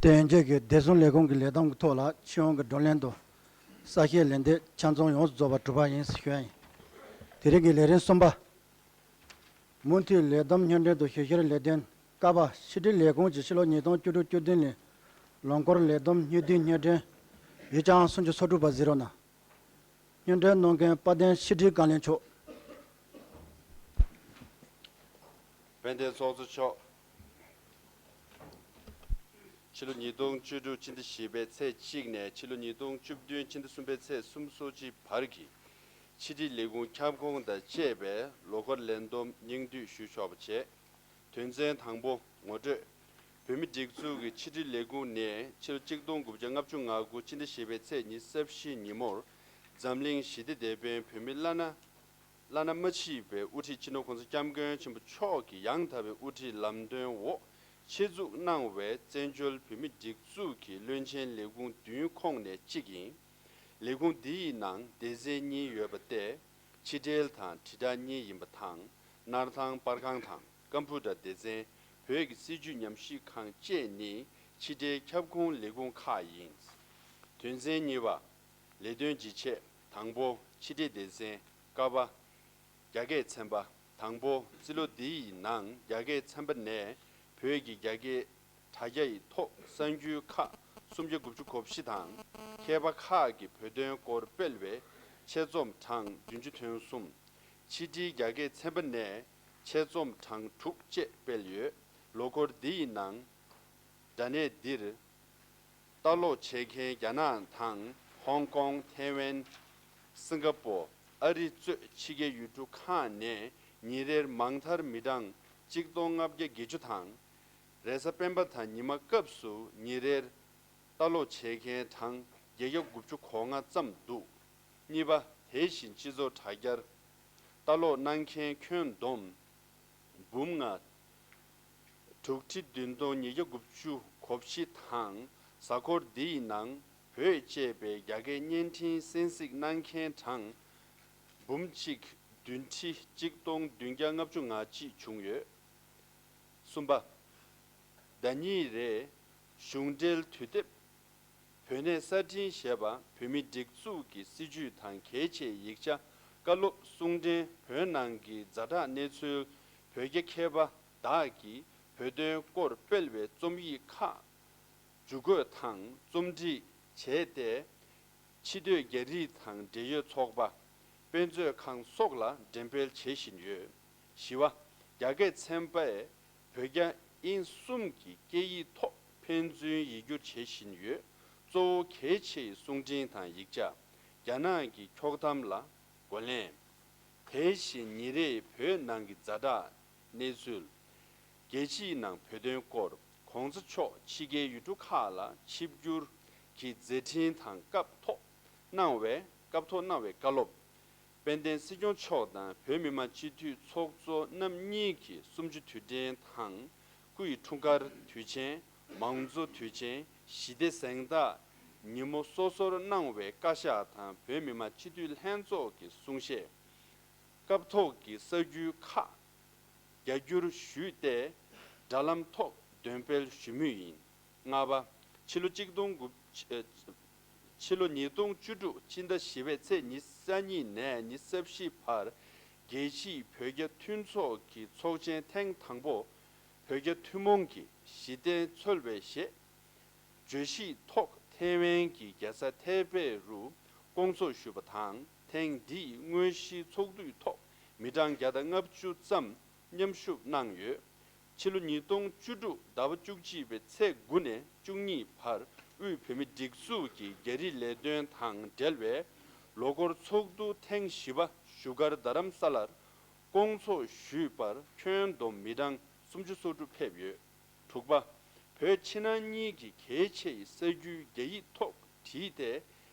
དེ་རྗེས་ཀྱི་བདེ་སྲུང་ལས་ཁུངས་ཀྱི་ལས་བསྡོམས་ཀྱི་ཐོག་ལ་སྤྱི་ཡོངས་ཀྱི་བགྲོ་གླེང་དུ་གསལ་བཤད་ལན་འདེབས་ཆ་ཚང་ཡོངས་སུ་རྫོགས་པ་གྲུབ་པ་ཡིན་ཞུ་ཡ་ཡིན། དེ་རིང་གི་ལས་རིམ་གསུམ་པ། མུ་མཐུད་ལས་བསྡོམས་སྙན་སྒྲོན་དུ་ཞིབ་བཤེར་ལས་དོན། ཀ་པ། ཕྱི་དྲིལ་ལས་ཁུངས་ཀྱིས་ཕྱི་ལོ་ཉིས་སྟོང་བཅུ་དྲུག་བཅུ་བདུན་ལོའི་ལོ་འཁོར་ལས་བསྡོམས་སྙིང་བསྡུས་སྙན་སྒྲོན། ཡུ་ཅང་སུམ་ཅུ་སོ་དྲུག་པ་གཟིགས་རོགས་གནང་། སྙན་སྒྲོན་གནང་མཁན་དཔལ་ལྡན་ཕྱི་དྲིལ་བཀའ་བློན་མཆོག་དཔལ་ལྡན་ཚོགས་གཙོ་མཆོག་ཕྱི་ལོ་ཉིས་སྟོང་བཅུ་དྲུག་སྤྱི་ཟླ་བཞི་པའི་ཚེས་གཅིག་ནས་ཕྱི་ལོ་ཉིས་སྟོང་བཅུ་བདུན་སྤྱི་ཟླ་གསུམ་པའི་ཚེས་སུམ་ཅུ་སོ་གཅིག་བར་གྱི་ཕྱི་དྲིལ་ལས་ཁུངས་ཁྱབ་ཁོངས་དང་བཅས་པའི་ལོ་འཁོར་ལས་བསྡོམས་སྙིང་བསྡུས་ཞུ་ཆོག་པ་བྱས། དོན་ཚན་དང་པོ། ངོ་སྤྲོད། བོད་མིའི་སྒྲིག་འཛུགས་ཀྱི་ཕྱི་དྲིལ་ལས་ཁུངས་ནས་ཕྱི་ལོ་གཅིག་སྟོང་དགུ་བརྒྱ་ལྔ་བཅུ་ང་དགུ་སྤྱི་ཟླ་བཞི་པའི་ཚེས་ཉི་ཤུ་རྩ་བཞི་ཉིན་མོར་འཛམ་གླིང་ཞི་བདེ་དེད་དཔོན་བོད་མི་བླ་ན་བླ་ན་མ་མཆིས་པའི་དབུ་ཁྲིད་སྤྱི་ནོར་གོང་ས་སྐྱབས་མགོན་ཆེན་པོ་མཆོག་གི་ཡང་དག་པའི་དབུ་ཁྲིད་ལམ་སྟོན་འོག་ཆེད་འཛུགས་གནང་བའི་བཙན་བྱོལ་བོད་མིའི་སྒྲིག་འཛུགས་ཀྱི་བློན་ཆེན་ལས་ཁུངས་བདུན་ཁོངས་ནས་གཅིག་ཡིན། ལས་ཁུངས་འདིའི་ནང་སྡེ་ཚན་གཉིས་ཡོད་པ་སྟེ། ཕྱི་འབྲེལ་དང་དྲིལ་བསྒྲགས་གཉིས་ཡིན་པ་དང་། སྣར་ཐང་པར་ཁང་དང་ཀམ་པུ་ཊར་སྡེ་ཚན། བོད་ཀྱི་སྲིད་བྱུས་ཉམས་ཞིབ་ཁང་བཅས་ནི་ཕྱི་འབྲེལ་ཁྱབ་ཁོངས་ལས་ཁུངས་ཁག་ཡིན། དོན་ཚན་གཉིས་པ། ལས་དོན་ཇི་ཆེད། དང་པོ། ཕྱི་འབྲེལ་སྡེ་ཚན། ཀ་པ། རྒྱ་སྐད་ཚན་པ། དང་པོ། རྩིས་ལོ་འདི་ཡི་ནང་རྒྱ་སྐད་ཚན་པ་ནས་བོད་ཀྱི་རྒྱ་སྐད་དྲ་རྒྱ་ཡི་ཐོག་གསར་འགྱུར་ཁག་སུམ་བརྒྱ་དགུ་བཅུ་གོ་བཞི་དང་། མཁས་པ་ཁག་གིས་བོད་དོན་སྐོར་སྤེལ་བའི་ཆེད་རྩོམ་གྲངས་བདུན་ཅུ་དོན་གསུམ། ཕྱི་དྲིལ་རྒྱ་སྐད་ཚན་པ་ནས་ཆེད་རྩོམ་གྲངས་དྲུག་བཅས་སྤེལ་ཡོད། ལོ་འཁོར་འདི་ཡི་ནང་། དྲ་གནས་འདིར་ལྟ་ཀློག་བྱེད་མཁན་རྒྱ་ནག་དང་ཧོང་ཀོང་། ཐའེ་ཝན། སིང་ག་པོ། ཨ་རི་གཙོས་ཕྱི་རྒྱལ་ཡུལ་གྲུ་ཁག་ནས་ཉིན་རེར་མང་མཐར་མི་གྲངས་གཅིག་སྟོང་ལྔ་བརྒྱ་བརྒྱད་ཅུ་དང་། རེས་གཟའ་སྤེན་པ་དང་ཉི་མ་སྐབས་སུ་ཉིན་རེར་ལྟ་ཀློག་བྱེད་མཁན་གྲངས་བརྒྱད་བརྒྱ་དགུ་བཅུ་གོ་ལྔ་ཙམ་འདུག་གཉིས་པ། དེ་བཞིན་སྤྱི་ཚོགས་དྲ་རྒྱར་ལྟ་ཀློག་གནང་མཁན་ཁྱོན་བསྡོམས་འབུམ་ལྔ་དྲུག་ཁྲི་བདུན་སྟོང་ཉིས་བརྒྱ་དགུ་བཅུ་གོ་བཞི་དང་། གཟའ་འཁོར་འདི་ཡི་ནང་བོད་ཅེས་པའི་རྒྱ་སྐད་བརྙན་འཕྲིན་གསན་གཟིགས་གནང་མཁན་གྲངས་འབུམ་གཅིག་བདུན་ཁྲི་གཅིག་སྟོང་བདུན་བརྒྱ་ལྔ་བཅུ་ང་གཅིག་བྱུང་ཡོད། གསུམ་པ། ཟླ་གཉིས་རེའི་གཞུང་འབྲེལ་དུས་དེབ། བོད་གནས་གསར་འཕྲིན་ཞེས་པ་བོད་མིའི་སྒྲིག་འཛུགས་ཀྱི་སྲིད་བྱུས་དང་གལ་ཆེའི་ཡིག་ཆ། བཀའ་སློབ། གསུང་འཕྲིན། བོད་ནང་གི་ཛ་དྲག་གནས་ཚུལ། བོད་རྒྱ་མཁས་པ་དག་གིས་བོད་དོན་སྐོར་སྤེལ་བའི་རྩོམ་ཡིག་ཁག་ ཇུས་འགོད་དང་རྩོམ་སྒྲིག་བྱས་ཏེ། ཕྱི་སྡོད་རྒྱ་རིགས་དང་འབྲེལ་ཡོད་ཚོགས་པ། དཔེ་མཛོད་ཁང་སོགས་ལ་འགྲེམས་སྤེལ་བྱེད་བཞིན་ཡོད། བཞི་པ། རྒྱ་སྐད་ཚན་པས་བོད་རྒྱ་དབྱིན་གསུམ་གྱི་སྐད་ཡིག་ཐོག་ཕན་ཚུན་ཡིག་སྒྱུར་བྱེད་བཞིན་ཡོད། གཙོ་བོ་གལ་ཆེ་བའི་གསུང་འཕྲིན་དང་ཡིག་ཆ། རྒྱ་ནག་གི་འཁྱོག་གཏམ་ལ་རྒོལ་ལན། དེ་བཞིན་ཉིན་རེའི་བོད་ནང་གི་ཛ་དྲག་གནས་ཚུལ། རྒྱལ་སྤྱིའི་ནང་བོད་དོན་སྐོར། གོང་ས་མཆོག་ཕྱི་རྒྱལ་ཡུལ་གྲུ་ཁག་ལ་ཆིབས་བསྒྱུར་གྱི་མཛད་འཕྲིན་དང་སྐབས་ཐོག་གནང་བའི་སྐབས་ཐོག་གནང་བའི་བཀའ་སློབ། དཔལ་ལྡན་སྲིད་སྐྱོང་མཆོག་དང་བོད་མི་མང་སྤྱི་འཐུས་ཚོགས་གཙོ་རྣམ་གཉིས་ཀྱིས་གསུམ་བཅུ་དུས་དྲན་དང་། སྐུ་ཡི་འཁྲུངས་སྐར་དུས་ཆེན། མང་གཙོ་དུས་ཆེན། ཞི་བདེ་གཟེངས་རྟགས་ཉིན་མོ་སོ་སོར་གནང་བའི་བཀའ་ཤག་དང་བོད་མི་མང་སྤྱི་འཐུས་ལྷན་ཚོགས་ཀྱི་གསུང་བཤད། སྐབས་ཐོག་གི་གསར་འགྱུར་ཁག་རྒྱ་སྒྱུར་ཞུས་ཏེ། དྲ་ལམ་ཐོག་འདོན་སྤེལ་ཞུ་མུས་ཡིན། ལྔ་པ། ཕྱི་ལོ་གཅིག་སྟོང་དགུ། ཕྱི་ལོ་ཉིས་སྟོང་བཅུ་དྲུག་སྤྱི་ཟླ་བཞི་པའི་ཚེས་ཉི་ཤུ་རྩ་གཉིས་ནས་ཉི་ཤུ་རྩ་བཞི་བར། རྒྱལ་སྤྱིའི་བོད་རྒྱ་མཐུན་ཚོགས་ཀྱི་ཚོགས་ཆེན་ཐེངས་དང་པོ། བོད་རྒྱ་ཐུན་མོང་གི་གཞི་རྟེན་འཚོལ་བའི་ཞེས། བརྗོད་གཞིའི་ཐོག་ཐེ་ཝན་གྱི་རྒྱལ་ས་ཐའེ་པེ་རུ་སྐོང་ཚོགས་ཞུས་པ་དང་། ཐེངས་འདིའི་དངོས་གཞིའི་ཚོགས་འདུའི་ཐོག་མི་གྲངས་བརྒྱ་དང་ལྔ་བཅུ་ཙམ་མཉམ་ཞུགས་གནང་ཡོད། ཕྱི་ལོ་ཉིས་སྟོང་བཅུ་དྲུག་ཟླ་བ་བཅུ་གཅིག་པའི་ཚེས་དགུ་ནས་བཅུ་གཉིས་བར་དབུས་བོད་མིའི་སྒྲིག་འཛུགས་ཀྱི་རྒྱ་རིགས་ལས་དོན་དང་འབྲེལ་བའི་ལོ་འཁོར་ཚོགས་འདུ་ཐེངས་བཞི་པ་བཞུགས་སྒར་རྡ་རམ་ས་ལར་སྐོང་ཚོགས་ཞུས་པར་ཁྱོན་བསྡོམས་མི་གྲངས་སུམ་ཅུ་སོ་དྲུག་ཕེབས་ཡོད། དྲུག་པ། བོད་ཕྱི་ནང་གཉིས་ཀྱི་གལ་ཆེ་བའི་གསར་འགྱུར་རྒྱ་ཡིག་ཐོག་བྲིས་ཏེ།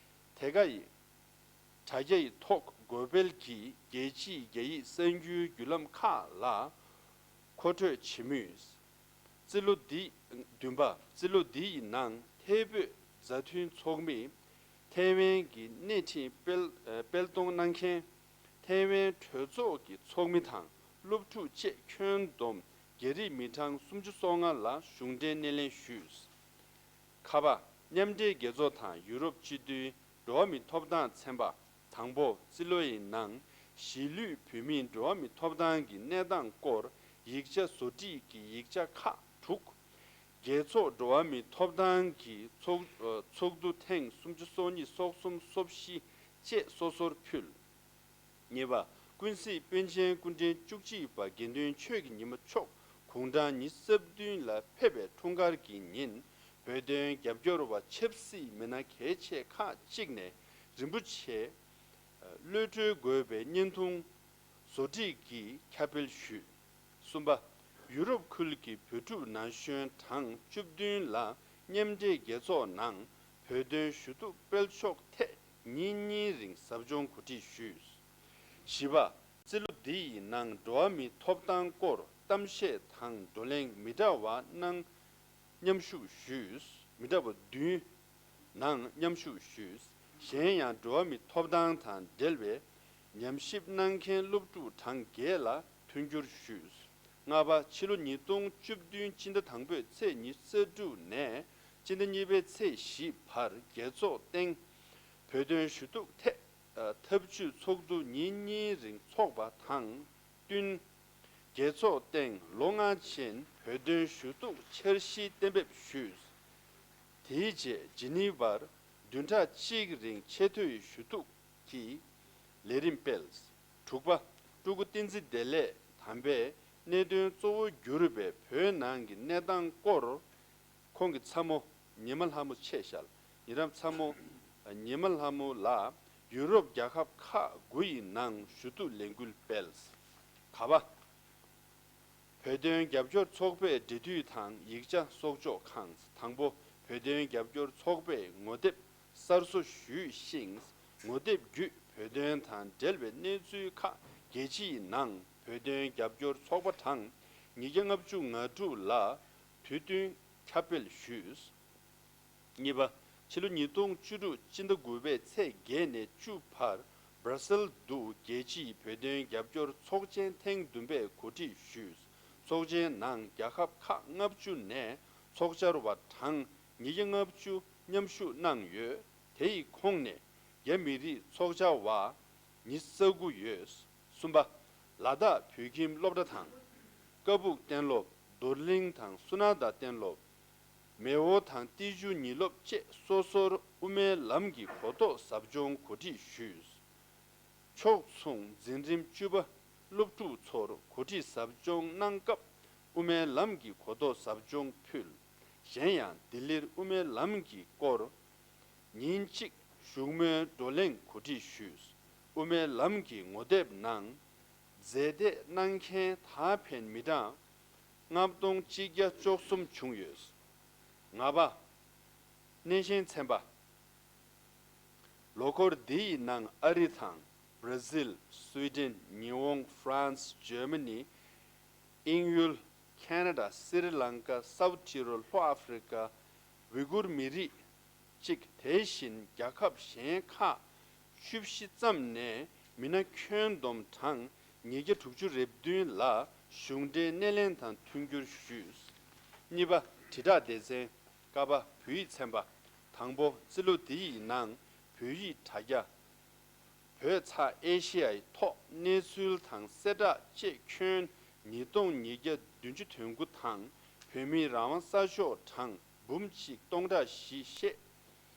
དེ་ག་ཡི། དྲ་རྒྱ་ཡི་ཐོག་འགོད་སྤེལ་གྱིས་རྒྱལ་སྤྱིའི་རྒྱ་ཡིག་གསར་འགྱུར་བརྒྱུད་ལམ་ཁག་ལ་མཁོ་སྤྲོད་བྱེད་མུས། རྩིས་ལོ་འདི། བདུན་པ། རྩིས་ལོ་འདི་ཡི་ནང་ཐའེ་བོད་མཛའ་མཐུན་ཚོགས་མི། ཐའེ་ཝན་གྱི་སྣེ་ཁྲིད་སྤེལ་སྤེལ་གཏོང་གནང་མཁན། ཐའེ་ཝན་གྲོས་ཚོགས་ཀྱི་ཚོགས་མི་དང་སློབ་ཕྲུག་བཅས་ཁྱོན་བསྡོམས་རྒྱ་རིགས་མི་གྲངས་སུམ་ཅུ་སོ་ལྔ་ལ་གཞུང་འབྲེལ་སྣེ་ལེན་ཞུས། ཁ་པ། མཉམ་འབྲེལ་རྒྱལ་ཚོགས་དང་ཡུ་རོབ་སྤྱི་མཐུན་འགྲོ་བ་མིའི་ཐོབ་ཐང་ཚན་པ། དང་པོ། རྩིས་ལོ་ཡི་ནང་གཞིས་ལུས་བོད་མིའི་འགྲོ་བ་མིའི་ཐོབ་ཐང་གི་གནས་སྟངས་སྐོར་ཡིག་ཆ་བཟོ་སྒྲིག་གི་ཡིག་ཆ་ཁག་དྲུག་རྒྱལ་ཚོགས་འགྲོ་བ་མིའི་ཐོབ་ཐང་གི་ཚོགས་ཚོགས་འདུ་ཐེངས་སུམ་ཅུ་སོ་གཉིས་སོ་གསུམ་སོ་བཞི་བཅས་སོ་སོར་ཕུལ། གཉིས་པ། ཀུན་གཟིགས་པཎ་ཆེན་སྐུ་ཕྲེང་བཅུ་གཅིག་པ་དགེ་འདུན་ཆོས་ཀྱི་ཉི་མ་མཆོག་དགུང་གྲངས་ཉི་ཤུ་རྩ་བདུན་ལ་ཕེབས་པའི་འཁྲུངས་སྐར་གྱི་ཉིན། བོད་དོན་རྒྱབ་སྐྱོར་བ་ཆབ་སྲིད་མི་སྣ་གལ་ཆེ་ཁག་ཅིག་ནས་རིན་པོ་ཆེ་གློད་གྲོལ་དགོས་པའི་བརྙན་ཐུང་བཟོ་སྒྲིག་གིས་ཁྱབ་སྤེལ་ཞུས། གསུམ་པ། ཡུ་རོབ་ཁུལ་གྱི་བོད་ཕྲུག་ན་གཞོན་གྲངས་བཅུ་བདུན་ལ་མཉམ་འབྲེལ་རྒྱལ་ཚོགས་ནང་བོད་དོན་ཞུ་གཏུག་སྤེལ་ཕྱོགས་ཐད་ཉིན་གཉིས་རིང་ཟབ་སྦྱོང་གོ་སྒྲིག་ཞུས། བཞི་པ། རྩིས་ལོ་འདི་ཡི་ནང་འགྲོ་བ་མིའི་ཐོབ་ཐང་སྐོར་གཏམ་བཤད་དང་བགྲོ་གླེང་མི་འདྲ་བ་གནང་མཉམ་ཞུགས་ཞུས། མི་འདྲ་བ་བདུན་ནང་མཉམ་ཞུགས་ཞུས། གཞན་ཡང་འགྲོ་བ་མིའི་ཐོབ་ཐང་དང་འབྲེལ་བའི་ཉམས་ཞིབ་གནང་མཁན་སློབ་ཕྲུག་གྲངས་བརྒྱད་ལ་མཐུན་འགྱུར་ཞུས། ལྔ་པ། ཕྱི་ལོ་ཉིས་སྟོང་བཅུ་བདུན་སྤྱི་ཟླ་དང་པོའི་ཚེས་ཉི་ཤུ་རྩ་དྲུག་ནས་སྤྱི་ཟླ་གཉིས་པའི་ཚེས་བཞི་བར་རྒྱལ་ཚོགས་སྟེང་བོད་དོན་ཞུ་གཏུག་ཐད་འཐབ་ཇུས་ཚོགས་འདུ་ཉིན་གཉིས་རིང་འཚོགས་པ་དང་བསྟུན། རྒྱལ་ཚོགས་སྟེང་ལོ་ལྔ་ཕྱིན་བོད་དོན་ཞུ་གཏུག་འཆར་གཞི་གཏན་འབེབས་ཞུས། དེའི་རྗེས་ཇི་ནི་ཝར་བདུན་ཕྲག་གཅིག་རིང་ཆེས་མཐོའི་ཞུ་གཏུག་གི་ལས་རིམ་སྤེལ། དྲུག་པ། སྤྲུལ་སྐུ་བསྟན་འཛིན་བདེ་ལེགས་དམ་པས་གནད་དོན་གཙོ་བོ་གྱུར་པའི་བོད་ནང་གི་གནས་སྟངས་སྐོར། ཁོང་གི་ཚ་མོ། ཉི་མ་ལྷ་མོ་ཆེ་ཞལ། ཉེ་རབས་ཚ་མོ། ཉི་མ་ལྷ་མོ་ལགས་ཡུ་རོབ་རྒྱལ་ཁབ་ཁག་དགུ་ཡི་ནང་ཞུ་གཏུག་ལས་འགུལ་སྤེལ། ག་པ། བོད་དོན་རྒྱབ་སྐྱོར་ཚོགས་པའི་འབྲེལ་མཐུད་དང་ཡིག་ཆ་གསོག་འཇོག་ཁང་། དང་པོ། བོད་དོན་རྒྱབ་སྐྱོར་ཚོགས་པས་ངོ་དེབ་གསར་བཟོ་ཞུས་ཤིང་། ངོ་དེབ་བརྒྱུད་བོད་དོན་དང་འབྲེལ་བའི་གནས་ཚུལ་ཁག་རྒྱལ་སྤྱིའི་ནང་བོད་དོན་རྒྱབ་སྐྱོར་ཚོགས་པ་གྲངས་ཉིས་བརྒྱ་ལྔ་བཅུ་ང་དྲུག་ལ་དུས་བསྟུན་ཁྱབ་སྤེལ་ཞུས། གཉིས་པ། ཕྱི་ལོ་ཉིས་སྟོང་བཅུ་དྲུག་སྤྱི་ཟླ་དགུ་པའི་ཚེས་བརྒྱད་ནས་བཅུ་བར་སྦྲ་སེལ་དུ་རྒྱལ་སྤྱིའི་བོད་དོན་རྒྱབ་སྐྱོར་ཚོགས་ཆེན་ཐེངས་བདུན་པའི་གོ་སྒྲིག་ཞུས། ཚོགས་ཆེན་ནང་རྒྱལ་ཁབ་ཁག་ལྔ་བཅུ་ནས་ཚོགས་བཅར་བ་གྲངས་ཉིས་བརྒྱ་ལྔ་བཅུ་མཉམ་ཞུགས་གནང་ཡོད། དེ་ཡི་ཁོངས་ནས་རྒྱ་མི་རིགས་ཚོགས་བཅར་བ་ཉི་ཤུ་རྩ་དགུ་ཡོད། གསུམ་པ། ལ་དྭགས་བོད་ཁྱིམ་སློབ་གྲྭ་དང་། ཀ་སྦུག་གཏན་སློབ། རྡོར་གླིང་དང་སུ་ན་ད་གཏན་སློབ། མེའོ་དང་ཏི་ཇུ་ཉིན་སློབ་བཅས་སོ་སོར་དབུ་མའི་ལམ་གྱི་གོ་རྟོགས་ཟབ་སྦྱོང་གོ་སྒྲིག་ཞུས། ཕྱོགས་མཚུངས་འཛིན་རིམ་བཅུ་པ་སློབ་ཕྲུག་ཚོར་གོ་སྒྲིག་ཟབ་སྦྱོང་གནང་སྐབས་དབུ་མའི་ལམ་གྱི་གོ་རྟོགས་ཟབ་སྦྱོང་ཕུལ། གཞན་ཡང་ལྡི་ལིར་དབུ་མའི་ལམ་གྱི་སྐོར་ཉིན་གཅིག་བཞུགས་མོལ་བགྲོ་གླེང་གོ་སྒྲིག་ཞུས། དབུ་མའི་ལམ་གྱི་ངོ་དེབ་ནང་མཛད་བརྡ་གནང་མཁན་ད་ཕན་མི་གྲངས་ལྔ་སྟོང་གཅིག་བརྒྱ་བཅུ་གསུམ་བྱུང་ཡོད། ལྔ་པ། སྣེ་ཤན་ཚན་པ། ལོ་འཁོར་འདི་ཡི་ནང་ཨ་རི་དང་། བྷར་ཟིལ། སུའི་ཌེན། ཉི་ཧོང་། ཧྥ་རན་སི། འཇར་མ་ནི། དབྱིན་ཡུལ། ཁེ་ན་ཌ། སི་རི་ལང་ཀ། སའུ་ཐི་ཊི་རོལ། ལྷོ་ཨ་ཧྥི་རི་ཀ། ཝི་གུར་མི་རིགས་གཅིག་དེ་བཞིན་རྒྱལ་ཁབ་གཞན་ཁག་བཅུ་བཞི་ཙམ་ནས་མི་སྣ་ཁྱོན་བསྡོམས་གྲངས་ཉིས་བརྒྱ་དྲུག་ཅུ་རེ་བདུན་ལ་གཞུང་འབྲེལ་སྣེ་ལེན་དང་མཐུན་འགྱུར་ཞུས། གཉིས་པ། དྲིལ་བསྒྲགས་སྡེ་ཚན། ཀ་པ། བོད་ཡིག་ཚན་པ། དང་པོ། རྩིས་ལོ་འདི་ཡི་ནང་བོད་ཡིག་དྲ་རྒྱ། བོད་ཚ་ཨེ་ཤེ་ཡའི་ཐོག་གནས་ཚུལ་དང་གསལ་བསྒྲགས་བཅས་ཁྱོན་ཉིས་སྟོང་ཉིས་བརྒྱ་བདུན་ཅུ་དོན་དགུ་དང་། བོད་མིའི་རང་དབང་གསར་ཤོག་གྲངས་འབུམ་གཅིག་སྟོང་ཕྲག་བཞི།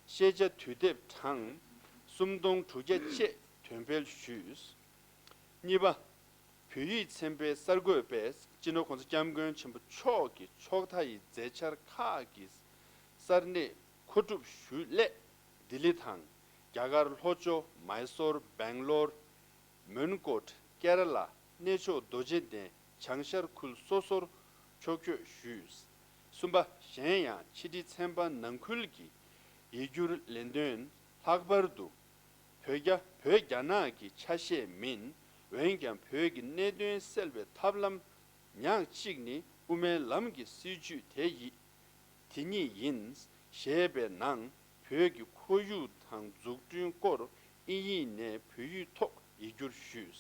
ཤེས་བྱ་དུས་དེབ་གྲངས་སུམ་སྟོང་དྲུག་བརྒྱ་བཅས་འདོན་སྤེལ་ཞུས། གཉིས་པ། བོད་ཡིག་ཚན་པའི་གསར་འགོད་པས་སྤྱི་ནོར་༸གོང་ས་༸སྐྱབས་མགོན་ཆེན་པོ་མཆོག་གི་ཕྱོགས་མཐའ་ཡི་མཛད་འཆར་ཁག་གི་གསར་གནས་མཁོ་སྒྲུབ་ཞུ་སླད། ལྡི་ལི་དང་། རྒྱ་གར་ལྷོ་ཕྱོགས་མཱི་སོར། སྦེང་ལོར། མོན་གྷོ། ཀེ་ར་ལ། གནས་མཆོག་རྡོ་རྗེ་གདན། བྱང་ཤར་ཁུལ་སོ་སོར་ཕྱོགས་བསྐྱོད་ཞུས། གསུམ་པ། གཞན་ཡང་ཕྱི་དྲིལ་ཚན་པ་ནང་ཁུལ་གྱི་ཡིག་སྒྱུར་ལས་དོན་ལྷག་པར་དུ། བོད་རྒྱ། བོད་རྒྱ་ནག་གི་ཆ་ཤས་མིན། འོན་ཀྱང་བོད་ཀྱི་གནད་དོན་སེལ་བའི་ཐབས་ལམ་ཉག་གཅིག་ནི་དབུ་མའི་ལམ་གྱི་སྲིད་བྱུས་དེ་ཡིན། དེ་ཉིད་ཡིན། ཞེས་པའི་ནང་བོད་ཀྱི་ཁོར་ཡུག་དང་འཛུགས་སྐྲུན་སྐོར་དབྱིན་ཡིག་ནས་བོད་ཡིག་ཐོག་ཡིག་སྒྱུར་ཞུས།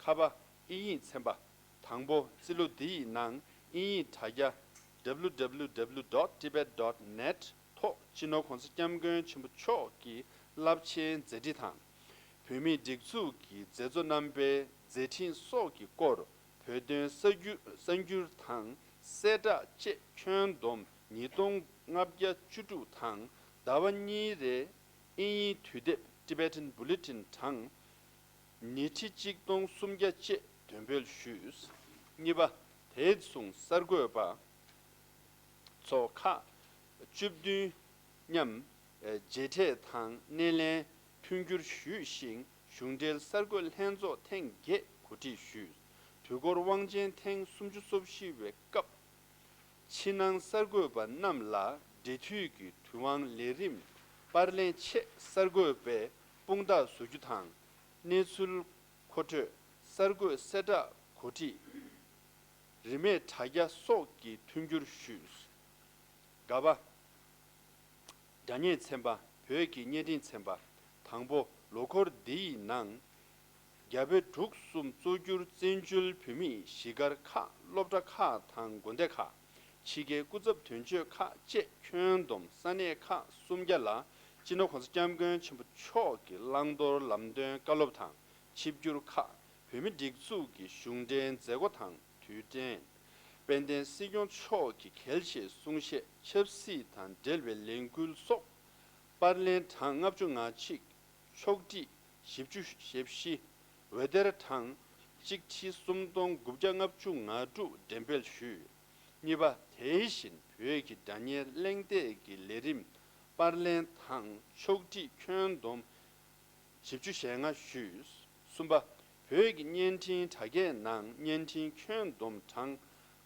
ཁ་པ། དབྱིན་ཡིག་ཚན་པ། དང་པོ། རྩིས་ལོ་འདི་ཡི་ནང་དབྱིན་ཡིག་དྲ་རྒྱ་www dot tibet dot net ཐོག་སྤྱི་ནོར་༸གོང་ས་༸སྐྱབས་མགོན་ཆེན་པོ་མཆོག་གི་རླབས་ཆེན་མཛད་འཕྲིན་དང་། བོད་མིའི་སྒྲིག་འཛུགས་ཀྱི་མཛད་གཙོ་རྣམ་པའི་མཛད་འཕྲིན་སོགས་ཀྱི་སྐོར་བོད་དོན་གསར་འགྱུར། གསར་འགྱུར་དང་གསལ་བསྒྲགས་བཅས་ཁྱོན་བསྡོམས་ཉིས་སྟོང་ལྔ་བརྒྱ་བཅུ་དྲུག་དང་ཟླ་བ་གཉིས་རེའི་དབྱིན་ཡིག་དུས་དེབ་Tibetan Bulletin གྲངས་ཉི་ཁྲི་གཅིག་སྟོང་སུམ་བརྒྱ་བཅས་འདོན་སྤེལ་ཞུས། གཉིས་པ། དེ་མཚུངས་གསར་འགོད་པ་ཚོ་ཁག་བཅུ་བདུན་མཉམ་མཇལ་འཕྲད་དང་སྣེ་ལེན་མཐུན་འགྱུར་ཞུས་ཤིང་། གཞུང་འབྲེལ་གསར་འགོད་ལྷན་ཚོགས་ཐེངས་བརྒྱད་གོ་སྒྲིག་ཞུས། དུས་འཁོར་དབང་ཆེན་ཐེངས་སུམ་ཅུ་སོ་བཞི་བའི་སྐབས། ཕྱི་ནང་གསར་འགོད་པ་རྣམས་ལ་འབྲེལ་མཐུད་ཀྱི་དུས་དབང་ལས་རིམ་པར་ལེན་ཆེད་གསར་འགོད་པའི་དཔུང་རྟགས་བཟོ་རྒྱུ་དང་། གནས་ཚུལ་མཁོ་སྤྲོད། གསར་འགོད་གསལ་བསྒྲགས་གོ་སྒྲིག་རིན་མེད་དྲ་རྒྱ་སོགས་ཀྱི་མཐུན་འགྱུར་ཞུས། ག་པ། སྒྲ་སྙན་ཚན་པ། བོད་ཀྱི་བརྙན་འཕྲིན་ཚན་པ། དང་པོ། ལོ་འཁོར་འདི་ཡི་ནང་རྒྱ་བོད་འབྲུག་གསུམ་གཙོ་གྱུར་བཙན་བྱོལ་བོད་མིའི་གཞིས་སྒར་ཁག་སློབ་གྲྭ་ཁག་དང་དགོན་སྡེ་ཁག་ཕྱི་རྒྱལ་སྐུ་ཚབ་དོན་གཅོད་ཁག་བཅས་ཁྱོན་བསྡོམས་ས་གནས་ཁག་སུམ་བརྒྱ་ལ་སྤྱི་ནོར་༸གོང་ས་༸སྐྱབས་མགོན་ཆེན་པོ་མཆོག་གི་བླང་དོར་ལམ་སྟོན་བཀའ་སློབ་དང་ཆིབས་བསྒྱུར་ཁག་བོད་མིའི་སྒྲིག་འཛུགས་ཀྱི་གཞུང་འབྲེལ་མཛད་སྒོ་དང་དུས་དྲན། དཔལ་ལྡན་སྲིད་སྐྱོང་མཆོག་གི་གལ་ཆེའི་གསུང་བཤད། ཆབ་སྲིད་དང་འབྲེལ་བའི་ལས་འགུལ་སོགས་པར་ལེན་གྲངས་ལྔ་བཅུ་ང་གཅིག་ཕྱོགས་སྒྲིག་བཞི་བཅུ་ཞེ་བཞི། འོད་སྡེར་གྲངས་གཅིག་ཁྲི་སུམ་སྟོང་དགུ་བརྒྱ་ལྔ་བཅུ་ང་དྲུག་འགྲེམས་སྤེལ་ཞུས། གཉིས་པ། དེ་བཞིན་བོད་ཀྱི་སྒྲ་སྙན་གླེང་སྟེགས་ཀྱི་ལས་རིམ་པར་ལེན་དང་ཕྱོགས་སྒྲིག་ཁྱོན་བསྡོམས་བཞི་བཅུ་ཞེ་ལྔ་ཞུས། གསུམ་པ། བོད་ཀྱི་བརྙན་འཕྲིན་དྲ་རྒྱའི་ནང་བརྙན་འཕྲིན་ཁྱོན་བསྡོམས་གྲངས་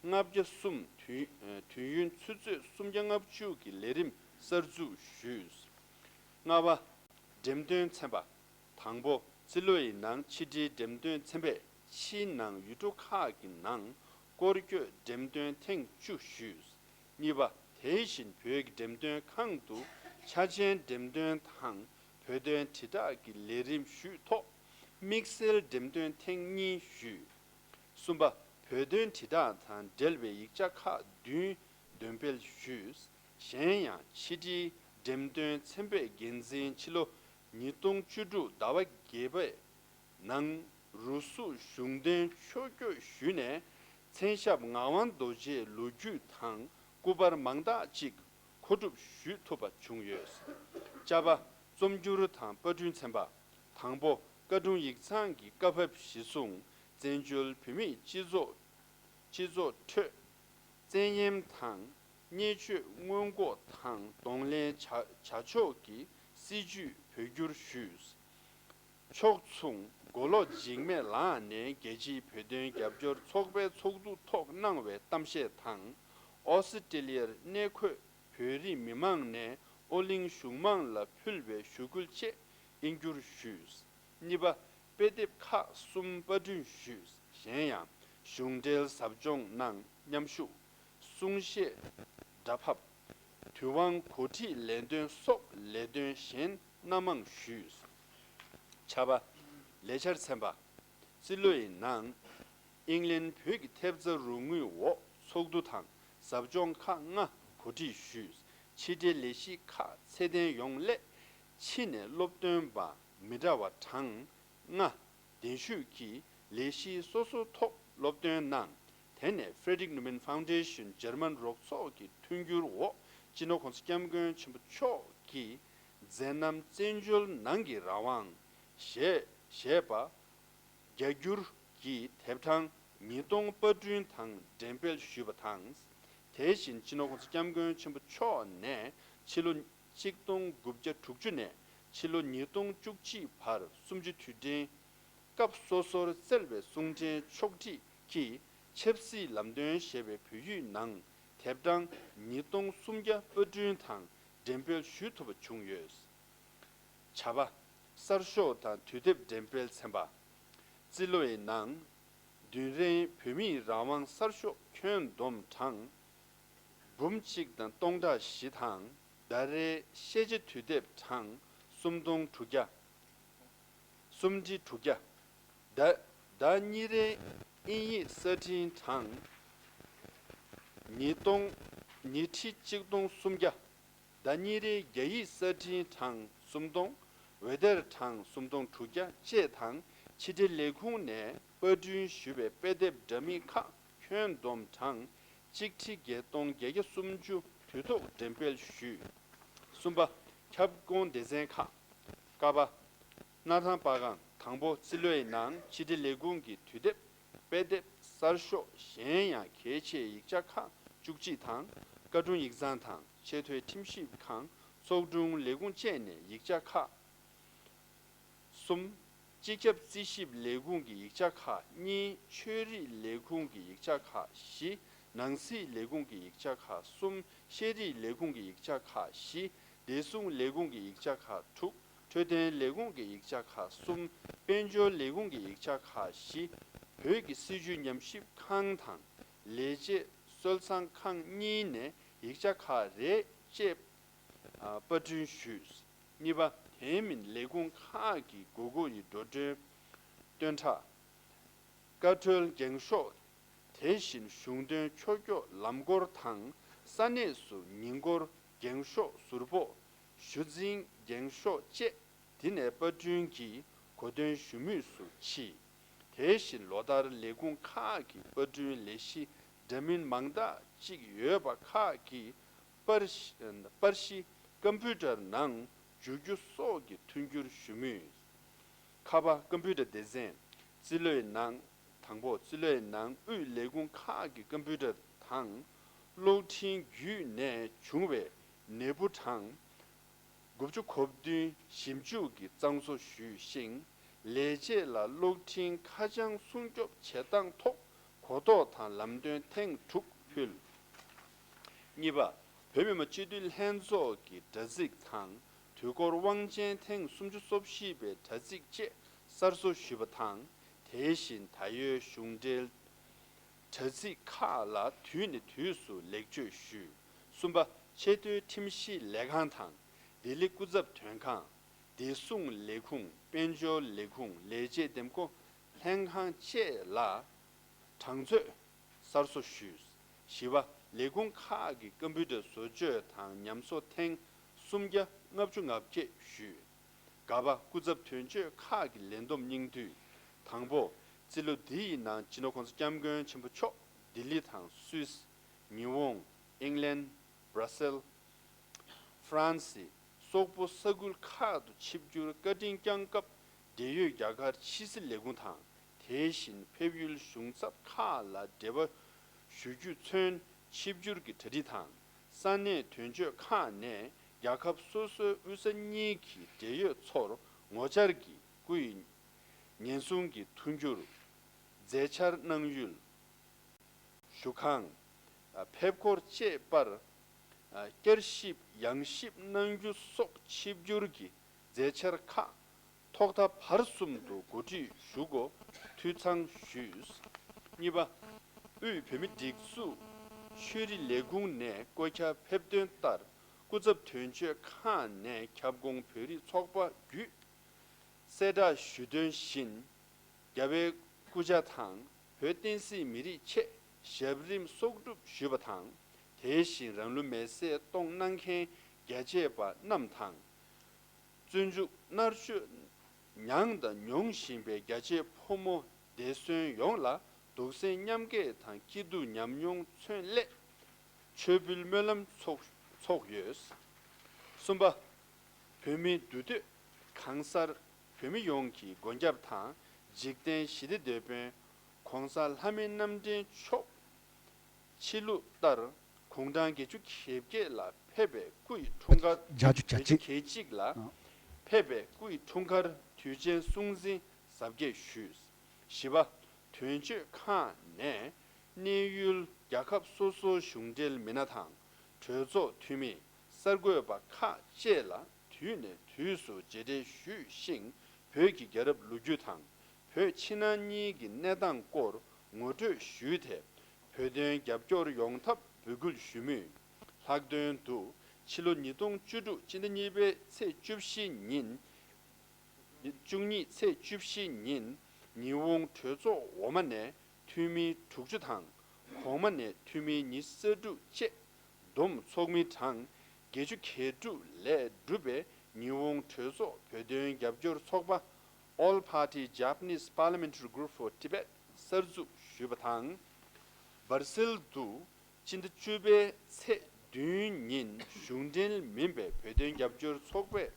ལྔ་བརྒྱ་གསུམ། དུས་དུས་ཡུན་ཆུ་ཚོད་སུམ་བརྒྱ་ལྔ་བཅུ་གི་ལས་རིམ་གསར་འཛུགས་ཞུས། ལྔ་པ། འགྲེམས་སྟོན་ཚན་པ། དང་པོ། རྩིས་ལོ་ཡི་ནང་ཕྱི་དྲིལ་འགྲེམས་སྟོན་ཚན་པས་ཕྱིའི་ནང་ཡུལ་གྲུ་ཁག་གི་ནང་སྐོར་སྐྱོད་འགྲེམས་སྟོན་ཐེངས་བཅུ་ཞུས། གཉིས་པ། དེ་བཞིན་བོད་ཀྱི་འགྲེམས་སྟོན་ཁང་དུ་འཆར་ཅན་འགྲེམས་སྟོན་དང་བོད་དོན་དྲིལ་བསྒྲགས་ཀྱི་ལས་རིམ་ཞུས་ཐོག་དམིགས་བསལ་འགྲེམས་སྟོན་ཐེངས་གཉིས་ཞུས། གསུམ་པ། བོད་དོན་དྲིལ་བསྒྲགས་དང་འབྲེལ་བའི་ཡིག་ཆ་ཁག་བདུན་འདོན་སྤེལ་ཞུས། གཞན་ཡང་ཕྱི་དྲིལ་འགྲེམས་སྟོན་ཚན་པའི་འགན་འཛིན་ཕྱི་ལོ་ཉིས་སྟོང་བཅུ་དྲུག་ཟླ་བ་བརྒྱད་པའི་ནང་རུ་སུ་གཞུང་དོན་ཕྱོགས་བསྐྱོད་ཞུས་ནས་མཚན་ཞབས་ངག་དབང་རྡོ་རྗེའི་ལོ་རྒྱུས་དང་ སྐུ་པར་མང་དག་ཅིག་མཁོ་སྒྲུབ་ཞུ་ཐུབ་པ་བྱུང་ཡོད། ཅ་པ། རྩོམ་སྒྱུར་དང་པར་སྐྲུན་ཚན་པ། དང་པོ། བཀའ་དྲུང་ཡིག་ཚང་གི་བཀའ་ཕེབས་གཞི་བཟུང་བཙན་བྱོལ་བོད་མིའི་སྤྱི་ཚོགས་སྤྱི་ཚོགས་ཁྲོད་བཙན་གཡེམ་དང་བརྙས་བཅོས་སྔོན་འགོག་དང་གདོང་ལེན་བྱ་བྱ་ཕྱོགས་ཀྱི་སྲིད་ཇུས་བོད་བསྒྱུར་ཞུས། ཕྱོགས་མཚུངས་མགོ་ལོག་འཇིགས་མེད་ལགས་ནས་རྒྱལ་སྤྱིའི་བོད་དོན་རྒྱབ་སྐྱོར་ཚོགས་པའི་ཚོགས་འདུ་ཐོག་གནང་བའི་གཏམ་བཤད་དང་། ཨོ་སི་ཀྲི་ལི་ཡར་གནས་འཁོད་བོད་རིགས་མི་མང་ནས་ཨོ་གླིང་གཞུང་མང་ལ་ཕུལ་བའི་ཞུ་སྐུལ་བཅས་དབྱིན་བསྒྱུར་ཞུས། གཉིས་པ། དཔེ་དེབ་ཁག་གསུམ་པར་སྐྲུན་ཞུས། གཞན་ཡང་གཞུང་འབྲེལ་ཟབ་སྦྱོང་ནང་མཉམ་ཞུགས། གསུང་བཤད། སྒྲ་ཕབ། དུས་དབང་གོ་སྒྲིག་ལས་དོན་སོགས་ལས་དོན་གཞན་སྣ་མང་ཞུས། ཆ་པ། ལས་འཆར་ཚན་པ། རྩིས་ལོའི་ནང་། ཨིང་ལན་བོད་ཀྱི་ཐེབས་རྩ་རོགས་དངུལ་འོག་ཚོགས་འདུ་དང་ཟབ་སྦྱོང་ཁག་ལྔ་གོ་སྒྲིག་ཞུས། ཕྱི་འབྲེལ་ལས་གཞི་ཁག་ཚད་ལྡན་ཡོངས་སླད་ཕྱི་ནས་སློབ་སྟོན་པ་མི་འདྲ་བ་གྲངས་ལྔ་གདན་ཞུས་ཀྱིས་ལས་གཞི་སོ་སོའི་ཐོག་སློབ་སྟོན་གནང་། དེ་ནས་Frederick Newman Foundation འཇར་མན་རོགས་ཚོགས་ཀྱི་མཐུན་འགྱུར་འོག་སྤྱི་ནོར་༸གོང་ས་༸སྐྱབས་མགོན་ཆེན་པོ་མཆོག་གིས་མཛད་རྣམ་བཙན་བྱོལ་ནང་གི་རང་དབང་ཞེས་ཞེས་པ་རྒྱ་སྒྱུར་གྱི་དེབ་གྲངས་ཉིས་སྟོང་པར་སྐྲུན་དང་འགྲེམས་སྤེལ་ཞུས་པ་དང་། དེ་བཞིན་སྤྱི་ནོར་༸གོང་ས་༸སྐྱབས་མགོན་ཆེན་པོ་མཆོག་ནས་ཕྱི་ལོ་ཆིག་སྟོང་དགུ་བརྒྱ་དྲུག་ཅུ་ནས་ཕྱི་ལོ་ཉིས་སྟོང་བཅུ་གཅིག་བར་གསུམ་བཅུའི་དུས་དྲན་སྐབས་སོ་སོར་བསྩལ་བའི་གསུང་འཕྲིན་ཕྱོགས་སྒྲིག་གིས་ཆབ་སྲིད་ལམ་སྟོན་ཞེས་པའི་བོད་ཡིག་ནང་དེབ་གྲངས་ཉིས་སྟོང་སུམ་བརྒྱ་པར་སྐྲུན་དང་འགྲེམས་སྤེལ་ཞུ་ཐུབ་པ་བྱུང་ཡོད། བྱ་བ། གསར་ཤོག་དང་དུས་དེབ་འགྲེམས་སྤེལ་ཚན་པ། རྩིས་ལོའི་ནང་། མདུན་རིང་བོད་མིའི་རང་དབང་གསར་ཤོག་ཁྱོན་བསྡོམས་གྲངས་འབུམ་གཅིག་དང་སྟོང་ཕྲག་བཞི་དང་། ཟླ་རེའི་ཤེས་བྱ་དུས་དེབ་གྲངས་སུམ་སྟོང་དྲུག་བརྒྱ། སུམ་ཁྲི་དྲུག་བརྒྱ། ཟླ་ཟླ་གཉིས་རེའི་དབྱིན་ཡིག་གསར་འཕྲིན་གྲངས་ཉིས་སྟོང་། ཉིས་ཁྲི་གཅིག་སྟོང་སུམ་བརྒྱ། ཟླ་གཉིས་རེའི་རྒྱ་ཡིག་གསར་འཕྲིན་གྲངས་སུམ་སྟོང་། འོད་སྡེར་གྲངས་སུམ་སྟོང་དྲུག་བརྒྱ་བཅས་དང་། ཕྱི་དྲིལ་ལས་ཁུངས་ནས་པར་སྐྲུན་ཞུས་པའི་དཔེ་དེབ་འདྲ་མིན་ཁག་ཁྱོན་བསྡོམས་གྲངས་གཅིག་ཁྲི་བརྒྱད་སྟོང་བརྒྱད་བརྒྱ་སུམ་ཅུ་དུས་ཐོག་འགྲེམས་སྤེལ་ཞུས། གསུམ་པ། ཁྱབ་ཁོངས་སྡེ་ཚན་ཁག་ཀ་པ། སྣར་ཐང་པ་སྒང་དང་པོ་རྩིས་ལོའི་ནང་ཕྱི་དྲིལ་ལས་ཁུངས་ཀྱི་དུས་དེབ། དཔེ་དེབ། གསར་ཤོག་གཞན་ཡང་གལ་ཆེའི་ཡིག་ཆ་ཁག་བཅུ་གཅིག་དང་། བཀའ་དྲུང་ཡིག་ཚང་དང་ཆེས་མཐོའི་ཁྲིམས་ཞིབ་ཁང་། ཚོགས་དྲུང་ལས་ཁུངས་བཅས་ནས་ཡིག་ཆ་ཁག་གསུམ། སྤྱི་ཁྱབ་རྩིས་ཞིབ་ལས་ཁུངས་ཀྱི་ཡིག་ཆ་ཁག་གཉིས། ཆོས་རིག་ལས་ཁུངས་ཀྱི་ཡིག་ཆ་ཁག་བཞི། ནང་སྲིད་ལས་ཁུངས་ཀྱི་ཡིག་ཆ་ཁག་གསུམ། ཤེས་རིག་ལས་ཁུངས་ཀྱི་ཡིག་ཆ་ཁག་བཞི། བདེ་སྲུང་ལས་ཁུངས་ཀྱི་ཡིག་ཆ་ཁག་དྲུག་འཕྲོད་བསྟེན་ལས་ཁུངས་ཀྱི་ཡིག་ཆ་ཁག་གསུམ། དཔལ་འབྱོར་ལས་ཁུངས་ཀྱི་ཡིག་ཆ་ཁག་བཞི། བོད་ཀྱི་སྲིད་བྱུས་ཉམས་ཞིབ་ཁང་དང་ལས་བྱེད་སྲོལ་ཚང་ཁང་གཉིས་ནས་ཡིག་ཆ་ཁག་རེ་བཅས་པར་སྐྲུན་ཞུས། གཉིས་པ། དེ་མིན་ལས་ཁུངས་ཁག་གི་དགོས་མཁོ་ཡི་འགྲོ་གྲོན་སྟོན་ཁྲལ། བཀའ་འཁྲོལ་འགེངས་ཤོག་དེ་བཞིན་གཞུང་དོན་ཕྱོགས་སྐྱོད་ལམ་སྐོར་དང་ས་གནས་སུ་ཉིན་སྐོར་འགེངས་ཤོག་ཟུར་ཕོགས་ཞུ་འཛིན་འགེངས་ཤོག་བཅས་འདི་ནས་པར་སྐྲུན་གྱིས་གོ་སྟོན་ཞུ་མུས་སུ་མཆིས། དེ་བཞིན་ལོ་ལྟར་ལས་ཁུངས་ཁག་གི་པར་སྐྲུན་ལས་གཞི་འདྲ་མིན་མང་དག་ཅིག་ཡོད་པ་ཁག་གི་པར་པར་གཞི་ཀམ་པུ་ཊར་ནང་བསྒྱུར་རྒྱུ་སོགས་ཀྱི་མཐུན་འགྱུར་ཞུ་མུས། ཁ་པ། ཀམ་པུ་ཊར་སྡེ་ཚན། རྩིས་ལོའི་ནང་། དང་པོ། རྩིས་ལོའི་ནང་དབུས་ལས་ཁུངས་ཁག་གི་ཀམ་པུ་ཊར་དང་། གློག་འཕྲིན་བརྒྱུད་ནས་བྱུང་བའི་ནད་འབུ་གྲངས་དགུ་བཅུ་གོ་བདུན་ཞིབ་འཇུག་གིས་གཙང་བཟོ་ཞུས་ཤིང་། ལས་བྱེད་ལ་གློག་འཕྲིན་ཁ་བྱང་སྲུང་སྐྱོབ་བྱེད་སྟངས་ཐོག་གོ་རྟོགས་དང་ལམ་སྟོན་ཐེངས་དྲུག་ཕུལ། གཉིས་པ། བོད་མི་མང་སྤྱི་འཐུས་ལྷན་ཚོགས་ཀྱི་དྲ་ཚིགས་དང་དུས་འཁོར་དབང་ཆེན་ཐེངས་སུམ་ཅུ་སོ་བཞི་པའི་དྲ་ཚིགས་བཅས་གསར་བཟོ་ཞུས་པ་དང་། དེ་བཞིན་ད་ཡོད་གཞུང་འབྲེལ་དྲ་ཚིགས་ཁག་ལ་དུས་ནས་དུས་སུ་ལེགས་བཅོས་ཞུས། གསུམ་པ། ཆེས་མཐོའི་ཁྲིམས་ཞིབ་ལས་ཁང་དང་ལྡི་ལི་སྐུ་ཚབ་དོན་ཁང་། བདེ་སྲུང་ལས་ཁུངས། དཔལ་འབྱོར་ལས་ཁུངས། ལས་བྱེད་འདེམས་བསྐོ་ལྷན་ཁང་བཅས་ལ་གྲངས་མཛོད་གསར་བཟོ་ཞུས། བཞི་པ། ལས་ཁུངས་ཁག་གི་ཀམ་པུ་ཊར་བཟོ་བཅོས་དང་ཉམས་གསོ་ཐེངས་སུམ་བརྒྱ་ལྔ་བཅུ་ང་བརྒྱད་ཞུས། ག་པ། སྐུ་ཚབ་དོན་གཅོད་ཁག་གི་ལས་བསྡོམས་སྙིང་བསྡུས། དང་པོ། རྩིས་ལོ་འདི་ཡི་ནང་སྤྱི་ནོར་༸གོང་ས་༸སྐྱབས་མགོན་ཆེན་པོ་མཆོག་ལྡི་ལི་དང་སུད་སི། ཉི་འོང་ ཨིང་ལན། བྷ་ར་སེལ། ཧྥ་རན་སི་སོག་པོ་ས་ཁུལ་ཁག་ཏུ་ཆིབས་བསྒྱུར་བཀའ་དྲིན་བསྐྱངས་སྐབས། འབྲེལ་ཡོད་རྒྱ་གར་ཕྱི་སྲིད་ལས་ཁུངས་དང་། དེ་བཞིན་ཕེབས་ཡུལ་གཞུང་ཚབ་ཁག་ལ་འབྲེལ་བ་ཞུ་རྒྱུ་མཚོན། ཆིབས་བསྒྱུར་གྱི་གྲ་སྒྲིག་དང་། ས་གནས་དོན་གཅོད་ཁག་ནས་རྒྱལ་ཁབ་སོ་སོའི་དབུས་ས་གཉིས་ཀྱི་འབྲེལ་ཡོད་ཚོར་ངོ་བཅར་གྱིས། སྐུ་ཡི་ཉེན་སྲུང་གི་མཐུན་འགྱུར། མཛད་འཆར་གནང་ཡུལ། བཞུགས་ཁང་། ཕེབས་འཁོར་བཅས་པར་བསྐྱར་ཞིབ་ཡང་ཞིབ་གནང་རྒྱུ་སོགས་ཆིབས་བསྒྱུར་གྱི་མཛད་འཆར་ཁག་ཐོག་མཐའ་བར་གསུམ་དུ་གོ་སྒྲིག་ཞུ་སྒོ་འཐུས་ཚང་ཞུས། གཉིས་པ། དབུས་བོད་མིའི་སྒྲིག་འཛུགས་ཆོས་རིག་ལས་ཁུངས་ནས་བཀོད་ཁྱབ་ཕེབས་དོན་ལྟར། སྐུ་ཚབ་དོན་གཅོད་ཁང་ནས་ཁྱབ་ཁོངས་བོད་རིགས་ཚོགས་པ་བརྒྱུད། གསལ་བསྒྲགས་ཞུ་དོན་བཞིན། རྒྱལ་བའི་སྐུ་ཕྱྭ་དང་བོད་བསྟན་སྲིད་མི་རིགས་ཆེད་ཞབས་རིམ་གསོག་སྒྲུབ་ཞུས་པ་དང་། དེ་བཞིན་རང་ལུས་མེར་སྲེག་གཏོང་གནང་མཁན་རྒྱལ་གཅེས་པ་རྣམས་དང་། བཙོན་འཇུག་མནར་གཅོད་མྱངས་དང་མྱོང་བཞིན་པའི་རྒྱ་ཆེའི་ཕོ་མོ་འདས་གསོན་ཡོངས་ལ་གདུང་སེམས་མཉམ་སྐྱེད་དང་སྐྱིད་སྡུག་ཉམས་མྱོང་མཚོན་སླད། མཆོད་འབུལ་སྨོན་ལམ་ཚོགས་ཚོགས་ཡོད། གསུམ་པ། བོད་མིའི་འདུས་སྡོད་གང་སར་བོད་མི་ཡོངས་ཀྱི་མགོན་སྐྱབས་དང་འཇིག་རྟེན་ཞི་བདེའི་དེད་དཔོན་གོང་ས་ལྷ་མི་རྣམ་འདྲེན་མཆོག་ཕྱི་ལུགས་ལྟར་དགུང་གྲངས་བརྒྱད་ཅུ་གྱ་བརྒྱད་ལ་ཕེབས་པའི་སྐུ་ཡི་འཁྲུངས་སྐར། བརྒྱད་ཅུ་གྱ་གཅིག་གྱ་གཅིག་ལ་ཨ། ཕེབས་པའི་སྐུ་ཡི་འཁྲུངས་སྐར་དུས་ཆེན་སྲུང་བརྩི་གཟབ་རྒྱས་ཞུས། བཞི་པ། དོན་གཅོད་ཁང་ནས་གནས་ཡུལ་རྒྱལ་ཁབ་སོ་སོའི་གཞུང་འབྲེལ་མི་སྣ་དང་གྲོས་ཚོགས་འཐུས་མི། གསར་འགོད་པ་ཁག་བཅས་ལ་དུས་ནས་དུས་སུ་མཇལ་འཕྲད་ཞུས་ཤིང་། བོད་ཀྱི་རྒྱལ་རབས་ལོ་རྒྱུས་དང་། བོད་ཕྱི་ནང་གཉིས་ཀྱི་གནས་སྟངས་སྐོར་ངོ་སྤྲོད་ཞུས་ཏེ། བོད་དོན་རྒྱབ་སྐྱོར་ཡོང་ཐབས་འབོད་སྐུལ་ཞུས་མུས། ལྷག་དོན་དུ་ཕྱི་ལོ་ཉིས་སྟོང་བཅུ་དྲུག་སྤྱི་ཟླ་གཉིས་པའི་ཚེས་བཅུ་བཞི་ཉིན། བཅུ་གཉིས་ཚེས་བཅུ་བཞི་ཉིན་ཉི་འོང་གྲོས་ཚོགས་འོག་མ་ནས་འཐུས་མི་དྲུག་ཅུ་དང་། གོང་མ་ནས་འཐུས་མི་ཉི་ཤུ་རྩ་དྲུག་བཅས་བསྡོམས་ཚོགས་མི་གྲངས་བརྒྱད་ཅུ་གྱ་དྲུག་ལས་གྲུབ་པའི་ཉི་འོང་གྲོས་ཚོགས་བོད་དོན་རྒྱབ་སྐྱོར་ཚོགས་པ། All Party Japanese Parliamentary Group for Tibet གསར་འཛུགས་ཞུས་པ་དང་། སྦར་སིལ་དུ་སྤྱི་ཟླ་བཅུ་པའི་ཚེས་བདུན་ཉིན་གཞུང་འབྲེལ་མིན་པའི་བོད་དོན་རྒྱབ་སྐྱོར་ཚོགས་པས་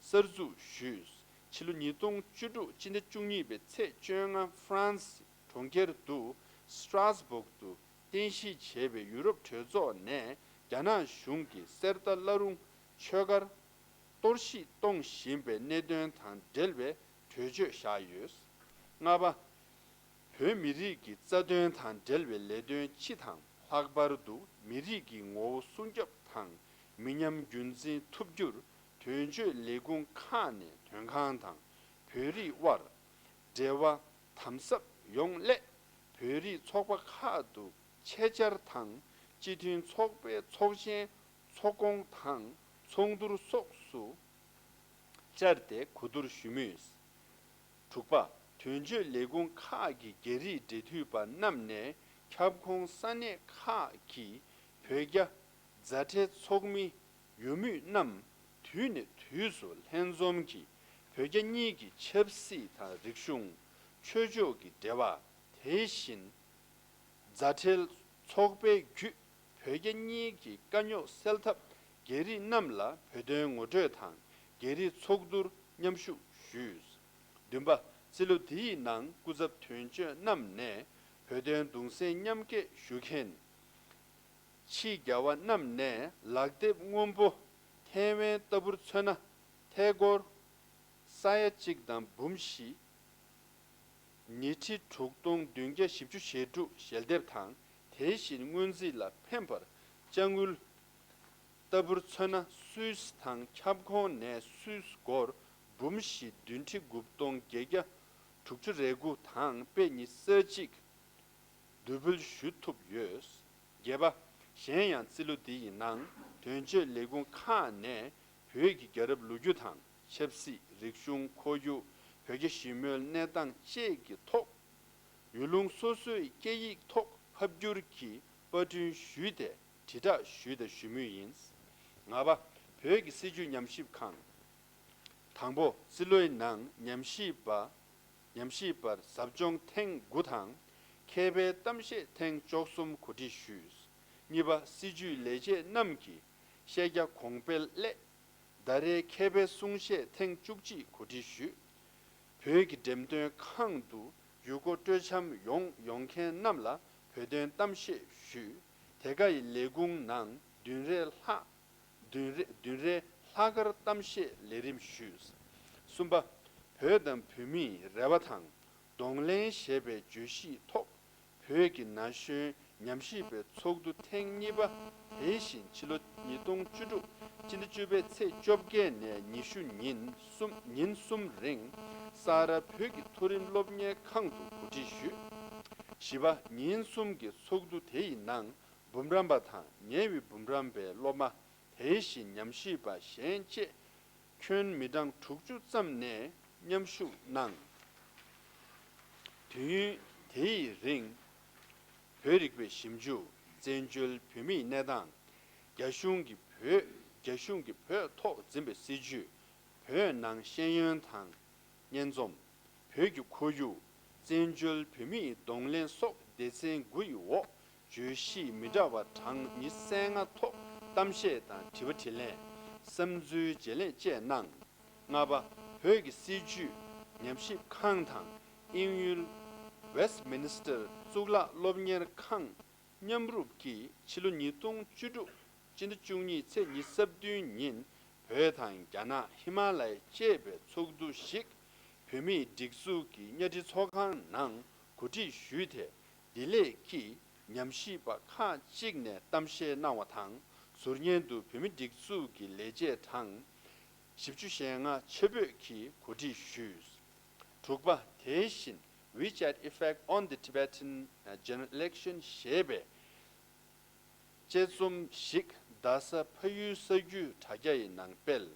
གསར་འཛུགས་ཞུས། ཕྱི་ལོ་ཉིས་སྟོང་བཅུ་དྲུག་སྤྱི་ཟླ་བཅུ་གཉིས་པའི་ཚེས་བཅོ་ལྔ་ཧྥ་རན་སི་གྲོང་ཁྱེར་དུ་སི་ཏྲ་སྦུག་ཏུ་རྟེན་གཞི་བྱས་པའི་ཡུ་རོབ་གྲོས་ཚོགས་ནས་རྒྱ་ནག་གཞུང་གིས་གསེར་རྟ་བླ་རུང་ཆོས་སྒར་གཏོར་བཤིག་གཏོང་བཞིན་པའི་གནད་དོན་དང་འབྲེལ་བའི་གྲོས་ཆོད་བཞག་ཡོད། ལྔ་པ། བོད་མི་རིགས་ཀྱི་རྩ་དོན་དང་འབྲེལ་བའི་ལས་དོན་སྤྱི་དང་། ལྷག་པར་དུ་མི་རིགས་ཀྱི་ངོ་བོ་སྲུང་སྐྱོབ་དང་མི་ཉམས་རྒྱུན་འཛིན་ཐུབ་རྒྱུར་དོན་གཅོད་ལས་ཁུངས་ཁག་ནས་དོན་ཁང་དང་བོད་རིགས་དབར་འབྲེལ་བ་དམ་ཟབ་ཡོང་སླད། བོད་རིགས་ཚོགས་པ་ཁག་ཏུ་ཆེད་བཅར་དང་སྤྱི་མཐུན་ཚོགས་པའི་ཚོགས་ཆེན་ཚོགས་སྐོང་དང་ཚོགས་འདུར་སོགས་སུ་བཅར་ཏེ་གོ་བསྡུར་ཞུས་མུས། དྲུག་པ། དོན་གཅོད་ལས་ཁུངས་ཁག་གི་རྒྱ་རིགས་འབྲེལ་མཐུད་པ་རྣམས་ནས་ཁྱབ་ཁོངས་ས་གནས་ཁག་གི་བོད་རྒྱ་མཛའ་འབྲེལ་ཚོགས་མི་ཡོད་མུས་རྣམས་དུས་ནས་དུས་སུ་ལྷན་འཛོམས་ཀྱིས་བོད་རྒྱ་གཉིས་ཀྱི་ཆབ་སྲིད་དང་རིག་གཞུང་། ཆོས་ཕྱོགས་ཀྱི་འབྲེལ་བ། དེ་བཞིན་མཛའ་འབྲེལ་ཚོགས་པའི་བརྒྱུད་བོད་རྒྱ་གཉིས་ཀྱི་དཀའ་རྙོག་སེལ་ཐབས་རྒྱ་རིགས་རྣམས་ལ་བོད་དོན་ངོ་སྤྲོད་དང་། རྒྱ་རིགས་ཚོགས་འདུར་མཉམ་ཞུགས་ཞུས། བདུན་པ། རྩིས་ལོ་འདིའི་ནང་སྐུ་ཚབ་དོན་གཅོད་རྣམས་ནས་བོད་དོན་གདུང་སེམས་མཉམ་སྐྱེད་ཞུ་མཁན་ཕྱིའི་རྒྱལ་བ་རྣམས་ནས་ལག་དེབ་སྔོན་པོ་ཐའེ་ཝན་ལྟ་བུར་མཚོན་ན་ཐད་སྐོར་ས་ཡ་གཅིག་དང་འབུམ་བཞི། ཉི་ཁྲི་དྲུག་སྟོང་བདུན་བརྒྱ་བཞི་བཅུ་ཞེ་དྲུག་ཞལ་འདེབས་དང་། དེ་བཞིན་སྔོན་རྩིས་ལ་ཕན་པར་ཅ་དངུལ་ལྟ་བུར་མཚོན་ན་སུད་སི་དང་ཁྱབ་ཁོངས་ནས་སུད་སི་སྒོར་འབུམ་བཞི་བདུན་ཁྲི་དགུ་སྟོང་བརྒྱད་བརྒྱ་དྲུག་ཅུ་རེ་དགུ་དང་དཔེ་ཉི་ཤུ་རྩ་གཅིག་བསྡུ་འབུལ་ཞུ་ཐུབ་ཡོད། བརྒྱད་པ། གཞན་ཡང་རྩིས་ལོ་འདི་ཡི་ནང་དོན་གཅོད་ལས་ཁུངས་ཁག་ནས་བོད་ཀྱི་རྒྱལ་རབས་ལོ་རྒྱུས་དང་ཆབ་སྲིད། རིག་གཞུང་། ཁོར་ཡུག་བོད་རྒྱ་ཞི་མོལ་གནས་སྟངས་བཅས་ཀྱི་ཐོག་ཡུལ་ལུང་སོ་སོའི་སྐད་ཡིག་ཐོག་ཕབ་བསྒྱུར་གྱིས་པར་སྐྲུན་ཞུས་ཏེ་དྲིལ་བསྒྲགས་ཞུས་དང་ཞུ་མུས་ཡིན། ལྔ་པ། བོད་ཀྱི་སྲིད་བྱུས་ཉམས་ཞིབ་ཁང་། དང་པོ། རྩིས་ལོའི་ནང་ཉམས་ཞིབ་པ། ཉམས་ཞིབ་པར་ཟབ་སྦྱོང་ཐེངས་དགུ་དང་། མཁས་པའི་གཏམ་བཤད་ཐེངས་བཅུ་གསུམ་གོ་སྒྲིག་ཞུས། གཉིས་པ། སྲིད་བྱུས་ལས་བྱེད་རྣམས་ཀྱི་ཤེས་རྒྱ་གོང་འཕེལ་སླད། ཟླ་རེའི་མཁས་པའི་གསུང་བཤད་ཐེངས་བཅུ་གཅིག་གོ་སྒྲིག་ཞུས། བོད་ཀྱི་འགྲེམས་སྟོན་ཁང་དུ་ཡུལ་སྐོར་སྤྲོ་འཆམ་ཡོང་ཡོང་མཁན་རྣམས་ལ་བོད་དོན་གཏམ་བཤད་ཞུས། དེ་ག་ཡི་ལས་ཁུངས་ནང་བདུན་རེ་ལྷག་བདུན་རེ་བདུན་རེ་ལྷག་གར་གཏམ་བཤད་ལས་རིམ་ཞུས། གསུམ་པ། བོད་དང་བོད་མིའི་རེ་བ་དང་གདོང་ལེན་ཞེས་པའི་བརྗོད་གཞིའི་ཐོག་བོད་ཀྱི་ན་གཞོན་ཉམས་ཞིབ་པའི་ཚོགས་འདུ་ཐེངས་གཉིས་པ། དེ་བཞིན་ཕྱི་ལོ་ཉིས་སྟོང་བཅུ་དྲུག་སྤྱི་ཟླ་བཅུ་པའི་ཚེས་བཅོ་བརྒྱད་ནས་ཉི་ཤུ་ཉིན་གསུམ་ཉིན་གསུམ་རིང་ས་རཱ་བོད་ཀྱི་མཐོ་རིམ་སློབ་གཉེར་ཁང་དུ་གོ་སྒྲིག་ཞུས། བཞི་པ། ཉིན་གསུམ་གྱི་ཚོགས་འདུ་དེ་ཡི་ནང་འབུམ་རམས་པ་དང་ཉེ་བའི་འབུམ་རམས་པའི་སློབ་མ། དེ་བཞིན་ཉམས་ཞིབ་པ་གཞན་བཅས་ཁྱོན་མི་གྲངས་དྲུག་ཅུ་ཙམ་ནས་མཉམ་ཞུགས་གནང་། དུས་ཡུན་དེའི་རིང་བོད་རིག་པའི་ཞིབ་འཇུག་བཙན་བྱོལ་བོད་མིའི་གནས་སྟངས། རྒྱ་གཞུང་གིས་བོད་རྒྱ་གཞུང་གིས་བོད་ཐོག་འཛིན་པའི་སྲིད་བྱུས། བོད་ནང་ཤེས་ཡོན་དང་། སྙན་རྩོམ། བོད་ཀྱི་ཁོར་ཡུག་བཙན་བྱོལ་བོད་མིའི་གདོང་ལེན་སོགས་སྡེ་ཚན་དགུ་ཡི་འོག་བརྗོད་གཞི་མི་འདྲ་བ་གྲངས་ཉི་ཤུ་རྩ་ལྔ་ཐོག་གཏམ་བཤད་དང་དྲི་བ་དྲིས་ལན། བསམ་ཚུལ་བརྗེ་ལེན་བཅས་གནང་། ལྔ་པ། བོད་ཀྱི་སྲིད་བྱུས་ཉམས་ཞིབ་ཁང་དང་དབྱིན་ཡུལ་Westminster གཙུག་ལག་སློབ་གཉེར་ཁང་མཉམ་རུབ་ཀྱིས་ཕྱི་ལོ་ཉིས་སྟོང་བཅུ་དྲུག་སྤྱི་ཟླ་བཅུ་གཉིས་ཚེས་ཉི་ཤུ་རྩ་བདུན་ཉིན་བོད་དང་རྒྱ་ནག་ཧི་མ་ལ་ཡ་བཅས་པའི་ཚོགས་འདུ་ཞིག་བོད་མིའི་སྒྲིག་འཛུགས་ཀྱི་གཉའ་ཁྲི་ཚོགས་ཁང་ནང་གོ་སྒྲིག་ཞུས་ཏེ། བདེ་ལེགས་ཀྱིས་ཉམས་ཞིབ་པ་ཁག་ཅིག་ནས་གཏམ་བཤད་གནང་བ་དང་། ཟུར་ཉན་དུ་བོད་མིའི་སྒྲིག་འཛུགས་ཀྱི་ལས་བྱེད་གྲངས་བཞི་བཅུ་ཞེ་ལྔ་ཆེད་ཕེབས་ཀྱིས་གོ་སྒྲིག་ཞུས། དྲུག་པ། དེ་བཞིན་WeChat Effect on the Tibetan General Election ཞེས་པའི་དཔྱད་རྩོམ་ཞིག་རྡ་ས་ཕ་ཡུལ་ས་རྒྱུས་དྲ་རྒྱ་ཡི་ནང་སྤེལ།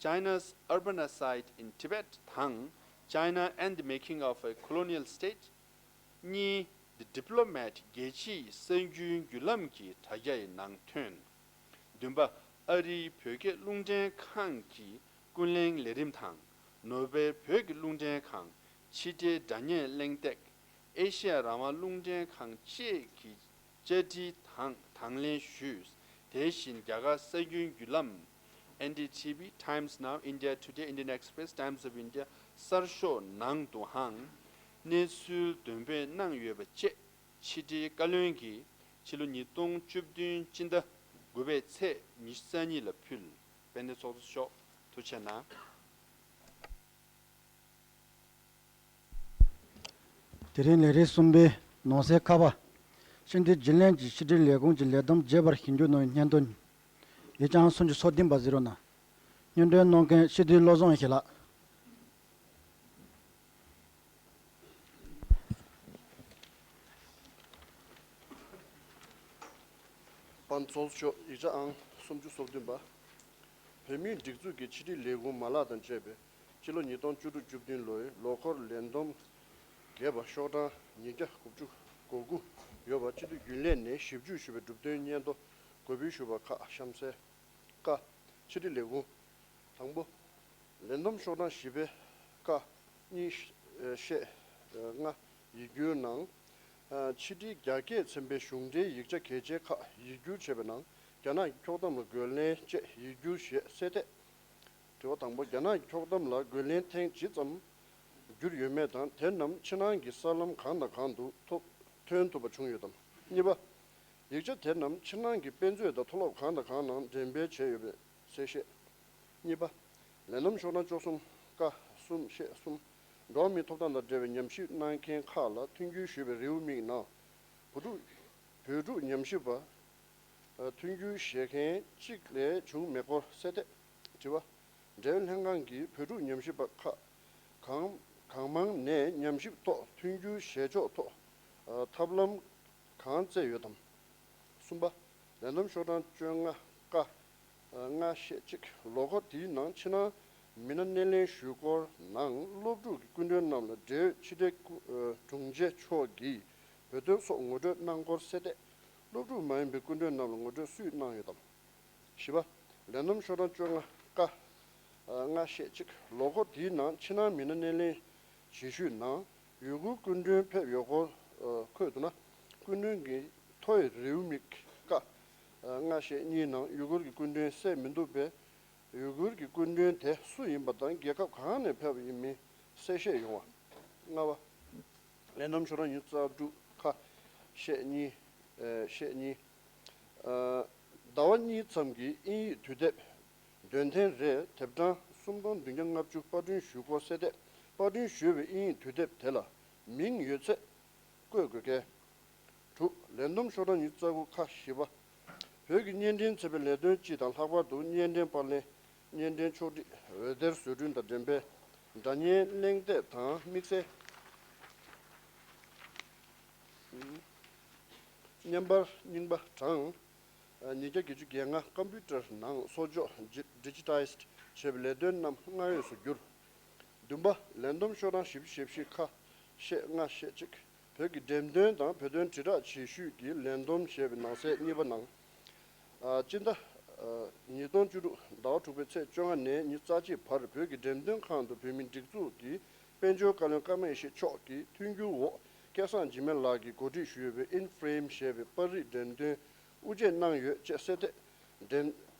China's Urbanization in Tibet དང་China and the Making of a Colonial State གཉིས། The Diplomat རྒྱལ་སྤྱིའི་གསར་འགྱུར་བརྒྱུད་ལམ་གྱི་དྲ་རྒྱ་ཡི་ནང་ཐོན། བདུན་པ། ཨ་རིའི་བོད་སྐད་རླུང་འཕྲིན་ཁང་གི་ཀུན་གླེང་ལས་རིམ་དང་། ནོར་ཝེ་བོད་ཀྱི་རླུང་འཕྲིན་ཁང་། ཕྱི་དྲིལ་སྒྲ་བརྙན་གླེང་སྟེགས། ཨེ་ཤེ་ཡ་རང་དབང་རླུང་འཕྲིན་ཁང་བཅས་ཀྱི་བཅར་འདྲི་དང་དང་ལེན་ཞུས། དེ་བཞིན་རྒྱ་གར་གསར་འགྱུར་བརྒྱུད་ལམ། N D T V Times Now, India Today, Indian Express, Times of India གསར་ཤོག་ནང་དུའང་གནས་ཚུལ་འདོན་སྤེལ་གནང་ཡོད་པ་བཅས་ཕྱི་དྲིལ་བཀའ་བློན་གྱིས་ཕྱི་ལོ་ཉིས་སྟོང་བཅུ་བདུན་སྤྱི་ཟླ་དགུ་པའི་ཚེས་ཉི་ཤུ་རྩ་གཉིས་ལ་ཕུལ། དཔལ་ལྡན་ཚོགས་གཙོ་མཆོག་ཐུགས་རྗེ་གནང་། དེ་རིང་ལས་རིམ་གསུམ་པའི་ནང་གསེས་ཁ་པར་ཕྱི་འབྲེལ་བརྒྱུད་ལམ་གྱི་ཕྱི་དྲིལ་ལས་ཁུངས་ཀྱི་ལས་བསྡོམས་རྒྱས་པར་ཞིབ་འཇུག་གནང་བའི་སྙན་ཐོ། ཡིག་ཆ་ཨང་སུམ་ཅུ་སོ་བདུན་པ་གཟིགས་རོགས་གནང་། སྙན་སྒྲོན་གནང་མཁན་ཕྱི་དྲིལ་བློ་བཟང་ཡེ་ཤེས་ལགས། དཔལ་ལྡན་ཚོགས་གཙོ་མཆོག་ཡིག་ཆ་ཨང་སུམ་ཅུ་སོ་བདུན་པ། བོད་མིའི་སྒྲིག་འཛུགས་ཀྱི་ཕྱི་དྲིལ་ལས་ཁུངས་མ་ལག་དང་བཅས་པའི་སྤྱི་ལོ་ཉིས་སྟོང་བཅུ་དྲུག་བཅུ་བདུན་ལོའི་ལོ་འཁོར་ལས་བསྡོམས་རྒྱས་པ་ཤོག་གྲངས་ཉིས་བརྒྱ་དགུ་བཅུ་གོ་དགུ་ཡོད་པ་སྤྱི་འཐུས་རྒྱུན་ལས་ནས་ཞིབ་འཇུག་ཞུས་པའི་གྲུབ་དོན་སྙན་ཐོ་གོ་སྤེལ་ཞུས་པ་ཁག་གཤམ་གསལ། ཀ། ཕྱི་དྲིལ་ལས་ཁུངས། དང་པོ། ལས་བསྡོམས་ཤོག་གྲངས་བཞི་པའི་ཀ་གཉིས་ཤེས་ལྔ་ཡིག་སྒྱུར་གནང་། ཕྱི་དྲིལ་རྒྱ་སྐད་ཚན་པའི་གཞུང་འབྲེལ་ཡིག་ཆ་གལ་ཆེ་ཁག་ཡིག་སྒྱུར་བྱས་པའི་ནང་རྒྱ་ནག་གི་འཁྱོག་གཏམ་ལ་རྒོལ་ལན་བཅས་ཡིག་སྒྱུར་ཞེས་གསལ་འདེབས། དྲི་བ་དང་པོ། རྒྱ་ནག་གི་འཁྱོག་གཏམ་ལ་རྒོལ་ལན་ཐེངས་ཇི་ཙམ་བསྒྱུར་ཡོད་མེད་དང་དེ་རྣམས་ཕྱི་ནང་གི་གསར་ལམ་གང་དང་གང་དུ་ཐོབ་ཐོན་ཐུབ་པ་བྱུང་ཡོད་དམ། གཉིས་པ། ཡིག་ཆ་དེ་རྣམས་ཕྱི་ནང་གི་དཔེ་མཛོད་དང་མཐོ་སློབ་གང་དང་གང་ནང་འགྲེམས་སྤེལ་བྱས་ཡོད་པའི་གསལ་བཤད། གཉིས་པ། ལས་བསྡོམས་ཤོག་གྲངས་བཅུ་གསུམ་ཀ་གསུམ་ཤེས་གསུམ། འགྲོ་བ་མིའི་ཐོབ་ཐང་དང་འབྲེལ་བའི་ཉམས་ཞིབ་གནང་མཁན་ཁག་ལ་མཐུན་འགྱུར་ཞུས་པའི་རེའུ་མིག་ནང་། བོད་ཕྲུག་བོད་ཕྲུག་ཉམས་ཞིབ་པ། མཐུན་འགྱུར་བཞེས་མཁན་གཅིག་ལས་བྱུང་མེད་སྐོར་གསལ་འདེབས། དྲི་བ། འབྲེལ་ཡོད་ལྷན་ཁང་གིས་བོད་ཕྲུག་ཉམས་ཞིབ་པ་ཁག་གང་གང་མང་ནས་ཉམས་ཞིབ་ཐོག་མཐུན་འགྱུར་བཞེས་ཕྱོགས་ཐོག་ཐབས་ལམ་གང་བཙལ་ཡོད་དམ། གསུམ་པ། ལས་བསྡོམས་ཤོག་གྲངས་བཅོ་ལྔ་ཀ་ལྔ་ཤེས་གཅིག། ལོ་འཁོར་དེའི་ནང་ཕྱི་ནང་མི་སྣ་སྣེ་ལེན་ཞུས་སྐོར་ནང་སློབ་ཕྲུག་གི་སྐུ་མགྲོན་རྣམས་ལ་འབྲེལ་ཡོད་ཕྱི་དྲིལ་སྐུ་དྲུང་ཆེ་མཆོག་གིས་བོད་དོན་སོགས་ངོ་སྤྲོད་གནང་སྐོར་གསལ་འདེབས། སློབ་ཕྲུག་མ་ཡིན་པའི་སྐུ་མགྲོན་རྣམས་ལ་ངོ་སྤྲོད་སུས་གནང་ཡོད་དམ། བཞི་པ། ལས་བསྡོམས་ཤོག་གྲངས་བཅོ་ལྔ་ཀ་ལྔ་ཤེས་གཅིག། ལོ་འཁོར་དེའི་ནང་ཕྱི་ནང་མི་སྣ་སྣེ་ལེན་བྱེད་ཤུལ་ནང་ཡུལ་སྐོར་སྐུ་མགྲོན་ཕེབས་ཡོད་སྐོར་འཁོད་འདུག་ན། སྐུ་མགྲོན་གྱི་ཐོ་ཡི་རེའུ་མིག་ཀ་ ལྔ་བཤད་གཉིས་ནང་ཡུ་གུར་གྱི་སྐུ་མགྲོན་བསད་མི་འདུག་པས། ཡུ་གུར་གྱི་སྐུ་མགྲོན་དེ་སུ་ཡིན་པ་དང་རྒྱལ་ཁབ་གང་ནས་ཕེབས་པ་ཡིན་མིན་གསལ་བཤད་ཡོང་བ། ལྔ་པ། ལས་རྣམ་ཤོག་གྲངས་ཉི་ཤུ་རྩ་དྲུག་ཁ། བཤད་གཉིས། ཨེ། བཤད་གཉིས། ཨ། ཟླ་བ་གཉིས་ཙམ་གྱི་དབྱིན་ཡིག་དུས་དེབ། འདོན་ཐེངས་རེར་དེབ་གྲངས་སུམ་སྟོང་བདུན་བརྒྱ་ལྔ་བཅུ་པར་སྐྲུན་ཞུ་སྐོར་གསལ་འདེབས། པར་སྐྲུན་ཞུས་པའི་དབྱིན་ཡིག་དུས་དེབ་དེ་ལ་མིང་ཡོད་ཚད་བཀོད་དགོས་གལ། དྲུག་ལས་བསྡོམས་ཤོག་གྲངས་ཉི་ཤུ་རྩ་དགུ་ཁ་བཞི་པ། བོད་ཀྱི་བརྙན་འཕྲིན་ཚན་པའི་ལས་དོན་སྤྱི་དང་ལྷག་པར་དུ་བརྙན་འཕྲིན་པར་ལེན། བརྙན་འཕྲིན་ཕྱོགས་སྒྲིག་འོད་སྡེར་བཟོ་སྐྲུན་དང་འགྲེམས་སྤེལ། སྒྲ་བརྙན་གླེང་སྟེགས་དང་དམིགས་བསལ། བརྙན་པར་རྙིང་པ་གྲངས་ཉིས་བརྒྱ་བརྒྱད་ཅུ་གྱ་ལྔ་ཀམ་པུ་ཊར་ནང་གསོག་འཇོག་ཌི་ཇི་ཊའི་ཛི་བྱས་པའི་ལས་དོན་རྣམས་སྔར་ཡོད་སུ་བསྒྱུར། བདུན་པ། ལས་བསྡོམས་ཤོག་གྲངས་བཞི་བཅུ་ཞེ་བཞི་ཁ། བཤད་ལྔ་བཤད་གཅིག་བོད་ཀྱི་འགྲེམས་སྟོན་དང་བོད་དོན་དྲིལ་བསྒྲགས་བྱེད་ཤུགས་ཀྱི་ལས་བསྡོམས་ཞེས་པའི་ནང་གསེས་གཉིས་པ་ནང་། ཨ། སྤྱི་ཟླ་ཨ་ཉིས་སྟོང་བཅུ་དྲུག་ཟླ་བ་དྲུག་པའི་ཚེས་བཅོ་ལྔ་ནས་ཉི་ཤུ་རྩ་གཅིག་བར་བོད་ཀྱི་འགྲེམས་སྟོན་ཁང་དུ་བོད་མིའི་སྒྲིག་འཛུགས་ཀྱི་དཔལ་འབྱོར་བཀའ་བློན་ཀརྨ་ཡེ་ཤེས་མཆོག་གི་མཐུན་འགྱུར་འོག་སྐལ་བཟང་འཇིགས་མེད་ལགས་ཀྱིས་གོ་སྒྲིག་ཞུས་པའི་ཨིན་ཕ་རེམ་ཞེས་པའི་པར་རིས་འགྲེམས་སྟོན་དབུ་འབྱེད་གནང་ཡོད་ཅེས་གསལ་འདེབས།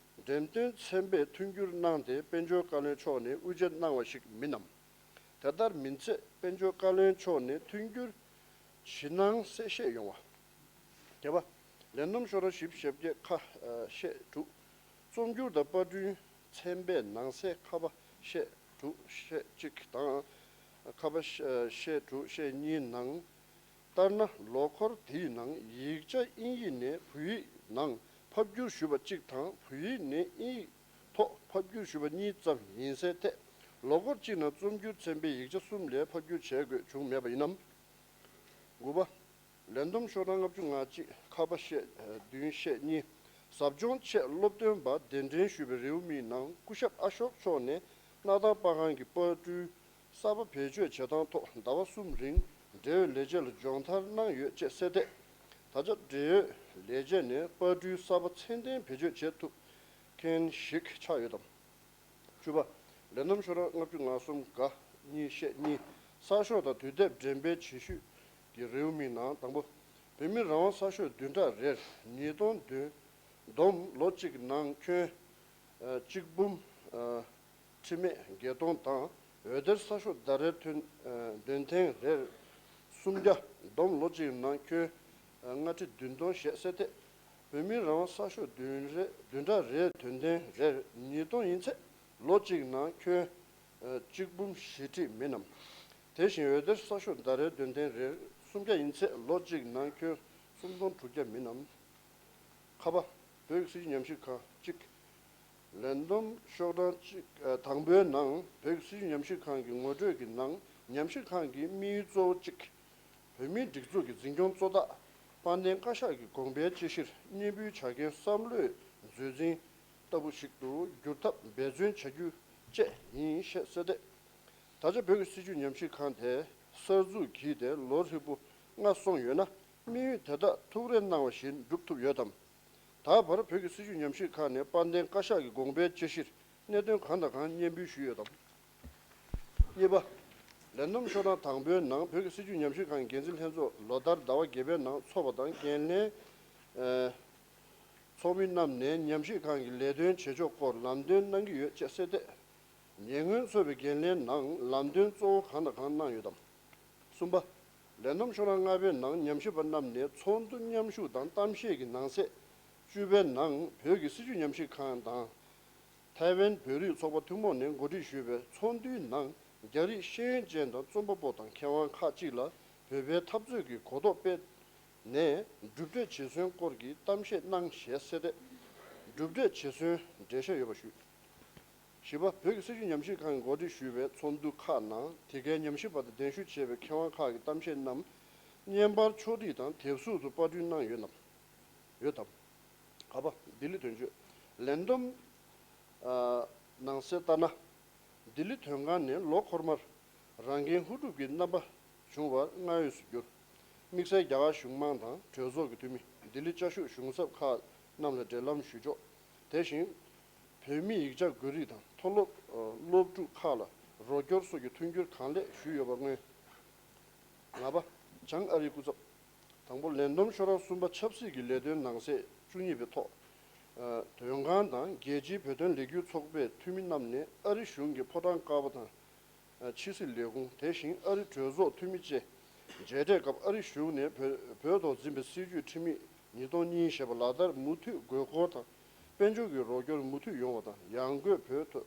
འགྲེམས་འགྲེམས་སྟོན་ཚན་པས་མཐུན་འགྱུར་གནང་སྟེ་དཔལ་འབྱོར་བཀའ་བློན་མཆོག་ནས་དབུ་འབྱེད་གནང་བ་ཞིག་མིན་ནམ། དེ་ལྟར་མིན་ཚེ་དཔལ་འབྱོར་བཀའ་བློན་མཆོག་ནས་མཐུན་འགྱུར་ཇི་གནང་གསལ་བཤད་ཡོང་བ། བརྒྱད་པ། ལས་བསྡོམས་ཤོག་གྲངས་བཞི་བཅུ་ཞེ་བརྒྱད་ཁ་བཤད་དྲུག་རྩོམ་སྒྱུར་དང་པར་སྐྲུན་ཚན་པའི་ནང་གསེས་ཁ་པ་བཤད་དྲུག་བཤད་གཅིག་དང་། ཁ་པ་བཤད་དྲུག་བཤད་གཉིས་ནང་། ལྟར་ན། ལོ་འཁོར་དེའི་ནང་ཡིག་ཆ་དབྱིན་ཡིག་ནས་བོད་ཡིག་ནང་ཕབ་བསྒྱུར་ཞུས་པ་གཅིག་དང་བོད་ཡིག་ནས་དབྱིན་ཡིག་ཐོག་ཕབ་བསྒྱུར་ཞུས་པ་གཉིས་ཙམ་ཡིན་སའི་ཐད། ལོ་འཁོར་གཅིག་ནང་རྩོམ་སྒྱུར་ཚན་པས་ཡིག་ཆ་གསུམ་ལས་ཕབ་བསྒྱུར་བྱེད་དགོས་བྱུང་མེད་པ་ཡིན་ནམ། དགུ་པ། ལས་བསྡོམས་ཤོག་གྲངས་ལྔ་བཅུ་ང་གཅིག་ཁ་པ་བཤད་བདུན་བཤད་གཉིས། ཟབ་སྦྱོང་ཆེད་སློབ་སྟོན་པ་གདན་འདྲེན་ཞུས་པའི་རེའུ་མིག་ནང་སྐུ་ཞབས་ཨ་ཤོག་མཆོག་ནས་གནའ་ཐང་པར་ཁང་གི་པར་སྐྲུན་གསར་པ་བེད་སྤྱོད་བྱེད་སྟངས་ཐོག་ཟླ་བ་གསུམ་རིང་འབྲེལ་ཡོད་ལས་བྱེད་ལ་སྦྱོང་བརྡར་གནང་ཡོད་ཅེས་གསལ་འདེབས། ད་ཆ་འབྲེལ་ཡོད་ལས་བྱེད་ནས་པར་སྐྲུན་གསར་པ་ཚད་ལྡན་བེད་སྤྱོད་བྱེད་ཐུབ་མཁན་ཞིག་ཆགས་ཡོད་དམ། བཅུ་པ། ལས་རྣམ་ཤོག་གྲངས་ལྔ་བཅུ་ང་གསུམ་ག་གཉིས་བཤད་གཉིས། གསར་ཤོག་དང་དུས་དེབ་འགྲེམས་སྤེལ་བྱེད་ཤུགས་ཀྱི་རེའུ་མིག་ནང་དང་པོ། བོད་མི་རང་དབང་གསར་ཤོག་བདུན་ཕྲག་རེར་ཉིས་སྟོང་བདུན། བསྡོམས་ལོ་གཅིག་ནང་ཁྱོན་གཅིག་འབུམ་ཁྲི་མེད་བརྒྱད་སྟོང་དང་། འོད་སྡེར་གསར་ཤོག་ཟླ་རེར་ཐོན་འདོན་ཐེངས་རེར་སུམ་བརྒྱ། བསྡོམས་ལོ་གཅིག་ནང་ཁྱོན་ལྔ་ཁྲི་བདུན་སྟོང་ཞེས་གསལ་འདེབས། བོད་མིའི་རང་དབང་གསར་ཤོག་བདུན་རེ་བདུན་ཕྲག་རེའི་དོན་ལྡན་རེར་ཉིས་སྟོང་ཡིན་ཚེ་ལོ་གཅིག་ནང་ཁྱོན་གཅིག་འབུམ་བཞི་ཁྲི་མིན་ནམ། དེ་བཞིན་འོད་སྡེར་གསར་ཤོག་ཟླ་རེའི་དོན་ལྡན་རེར་སུམ་བརྒྱ་ཡིན་ཚེ་ལོ་གཅིག་ནང་ཁྱོན་སུམ་སྟོང་དྲུག་བརྒྱ་མིན་ནམ། ཁ་པ། བོད་ཀྱི་སྲིད་བྱུས་ཉམས་ཞིབ་ཁང་གཅིག་ལས་བསྡོམས་ཤོག་གྲངས་གཅིག་དང་པོའི་ནང་བོད་ཀྱི་སྲིད་བྱུས་ཉམས་ཞིབ་ཁང་གི་ངོ་སྤྲོད་ཀྱི་ནང་ཉམས་ཞིབ་ཁང་གི་དམིགས་ཡུལ་གཙོ་བོ་གཅིག་བོད་མིའི་སྒྲིག་འཛུགས་ཀྱི་འཛིན་སྐྱོང་གཙོ་བདག་དཔལ་ལྡན་བཀའ་ཤག་གི་དགོངས་པའི་དཔྱད་གཞིར་སྙན་འབུལ་བྱ་མཁན་བསམ་བློའི་མཛོད་འཛིན་ལྟ་བུ་ཞིག་ཏུ་འགྱུར་ཐབས་འབད་བརྩོན་བྱ་རྒྱུ་བཅས་ཡིན་ཞེས་གསལ་འདེབས། ད་ཆ་བོད་ཀྱི་སྲིད་བྱུས་ཉམས་ཞིབ་ཁང་དེ་གསར་འཛུགས་བགྱིས་ཏེ་ལོ་ཧྲིལ་པོ་ལྔ་སོང་ཡོད་ན། དམིགས་ཡུལ་དེ་དག་ཐུགས་རེ་གནང་བ་བཞིན་འགྲུབ་ཐུབ་ཡོད་དམ། ད་བར་བོད་ཀྱི་སྲིད་བྱུས་ཉམས་ཞིབ་ཁང་ནས་དཔལ་ལྡན་བཀའ་ཤག་གི་དགོངས་པའི་དཔྱད་གཞིར་གནད་དོན་གང་དང་གང་སྙན་འབུལ་ཞུས་ཡོད་དམ། གཉིས་པ། ལས་རྣམ་ཤོག་གྲངས་དང་པོའི་ནང་བོད་ཀྱི་སྲིད་བྱུས་ཉམས་ཞིབ་ཁང་གི་འགན་འཛིན་ལྷན་ཚོགས་ལོ་ལྟར་ཟླ་བ་བརྒྱད་པའི་ནང་འཚོགས་པ་དང་། འགན་ལེན་ཚོགས་མི་རྣམས་ནས་ཉམས་ཞིབ་ཁང་གི་ལས་དོན་བྱེད་ཕྱོགས་སྐོར་ལམ་སྟོན་གནང་གི་ཡོད་ཅེས་གསལ་འདེབས། ཉེ་སྔོན་འཚོགས་པའི་འགན་ལེན་ནང་ལམ་སྟོན་གཙོ་བོ་གང་དང་གང་གནང་ཡོད་དམ། གསུམ་པ། ལས་རྣམ་ཤོག་གྲངས་ལྔ་པའི་ནང་ཉམས་ཞིབ་པ་རྣམས་ནས་ཚོགས་འདུ་མཉམ་ཞུགས་དང་གཏམ་བཤད་ཀྱི་ནང་གསེས་བཅུ་པའི་ནང་བོད་ཀྱི་སྲིད་བྱུས་ཉམས་ཞིབ་ཁང་དང་། ཐའེ་ཝན་བོད་རིགས་ཚོགས་པ་ཐུན་མོང་ནས་གོ་སྒྲིག་ཞུས་པའི་ཚོགས་འདུའི་ནང་རྒྱ་རིགས་ཤེས་ཡོན་ཅན་དང་རྩོམ་པ་པོ་དང་མཁས་དབང་ཁག་ཅིག་ལ་བོད་པའི་འཐབ་རྩོད་ཀྱི་གོ་རྟོགས་སྤེལ་ནས་གྲུབ་འབྲས་ཇི་སོན་སྐོར་གྱི་གཏམ་བཤད་གནང་ཞེས་གསལ་འདེབས། གྲུབ་འབྲས་ཇི་སོན་འགྲེལ་བཤད་ཡོད་པ་ཞུས། བཞི་པ། བོད་ཀྱི་སྲིད་བྱུས་ཉམས་ཞིབ་ཁང་གིས་གོ་སྒྲིག་ཞུས་པའི་ཚོགས་འདུ་ཁག་ནང་དེ་གའི་ཉམས་ཞིབ་པ་དང་གདན་ཞུ་བྱས་པའི་མཁས་དབང་ཁག་གི་གཏམ་བཤད་རྣམས་བརྙན་པར་ཕྱོགས་བསྒྲིགས་དང་དེབ་གཟུགས་སུ་པར་སྐྲུན་གནང་ཡོད་ནམ། ཡོད་དམ། ག་པ། ལྡི་ལི་དོན་གཅོད། ལས་བསྡོམས་ནང་གསལ་ལྟར་ན། ལྡི་ལི་དོན་ཁང་ནས་ལོ་འཁོར་མར་རང་འགན་ཧུར་སྒྲུབ་ཀྱི་རྣམ་པ་བྱུང་བར་བསྔགས་ཡོད་སུ་གྱུར། དམིགས་བསལ་རྒྱ་གར་གཞུང་མང་དང་གྲོས་ཚོགས་ཀྱི་འཐུས་མི། ལྡི་ལི་བཅའ་བཞུགས་གཞུང་ཚབ་ཁག་རྣམས་ལ་འབྲེལ་ལམ་ཞུ་ཕྱོགས། དེ་བཞིན་བོད་མིའི་ཡིག་ཆ་འགོད་རིགས་དང་མཐོ་སློབ་སློབ་ཕྲུག་ཁག་ལ་རོགས་སྐྱོར་སོགས་ཀྱི་མཐུན་འགྱུར་གང་ལེགས་ཞུས་ཡོད་པར་མངོན། ལྔ་པ། བྱང་ཨ་རིའི་སྐུ་ཚབ། དང་པོ། ལས་བསྡོམས་ཤོག་གྲངས་གསུམ་པ་ཆབ་སྲིད་ཀྱི་ལས་དོན་ནང་གསེས་བཅུ་གཉིས་པའི་ཐོག་ དོན་ཁང་དང་རྒྱལ་སྤྱིའི་བོད་དོན་ལས་འགུལ་ཚོགས་པའི་འཐུས་མི་རྣམས་ནས་ཨ་རི་གཞུང་གི་ཕོ་བྲང་དཀར་པོ་དང་། ཕྱི་སྲིད་ལས་ཁུངས། དེ་བཞིན་ཨ་རི་གྲོས་ཚོགས་འཐུས་མི་བཅས་མཇལ་འཕྲད་སྐབས། ཨ་རི་གཞུང་ནས་བོད་བོད་ཐོག་འཛིན་པའི་སྲིད་བྱུས་ཁྲིམས་ཡིག་ཉིས་སྟོང་གཉིས་ཞེས་པ་ལག་བསྟར་མུ་མཐུད་དགོས་སྐོར་དང་། དཔལ་འབྱོར་གྱི་རོགས་སྐྱོར་མུ་མཐུད་ཡོང་བ་དང་། ཡང་སྒོས་བོད་ཐོག་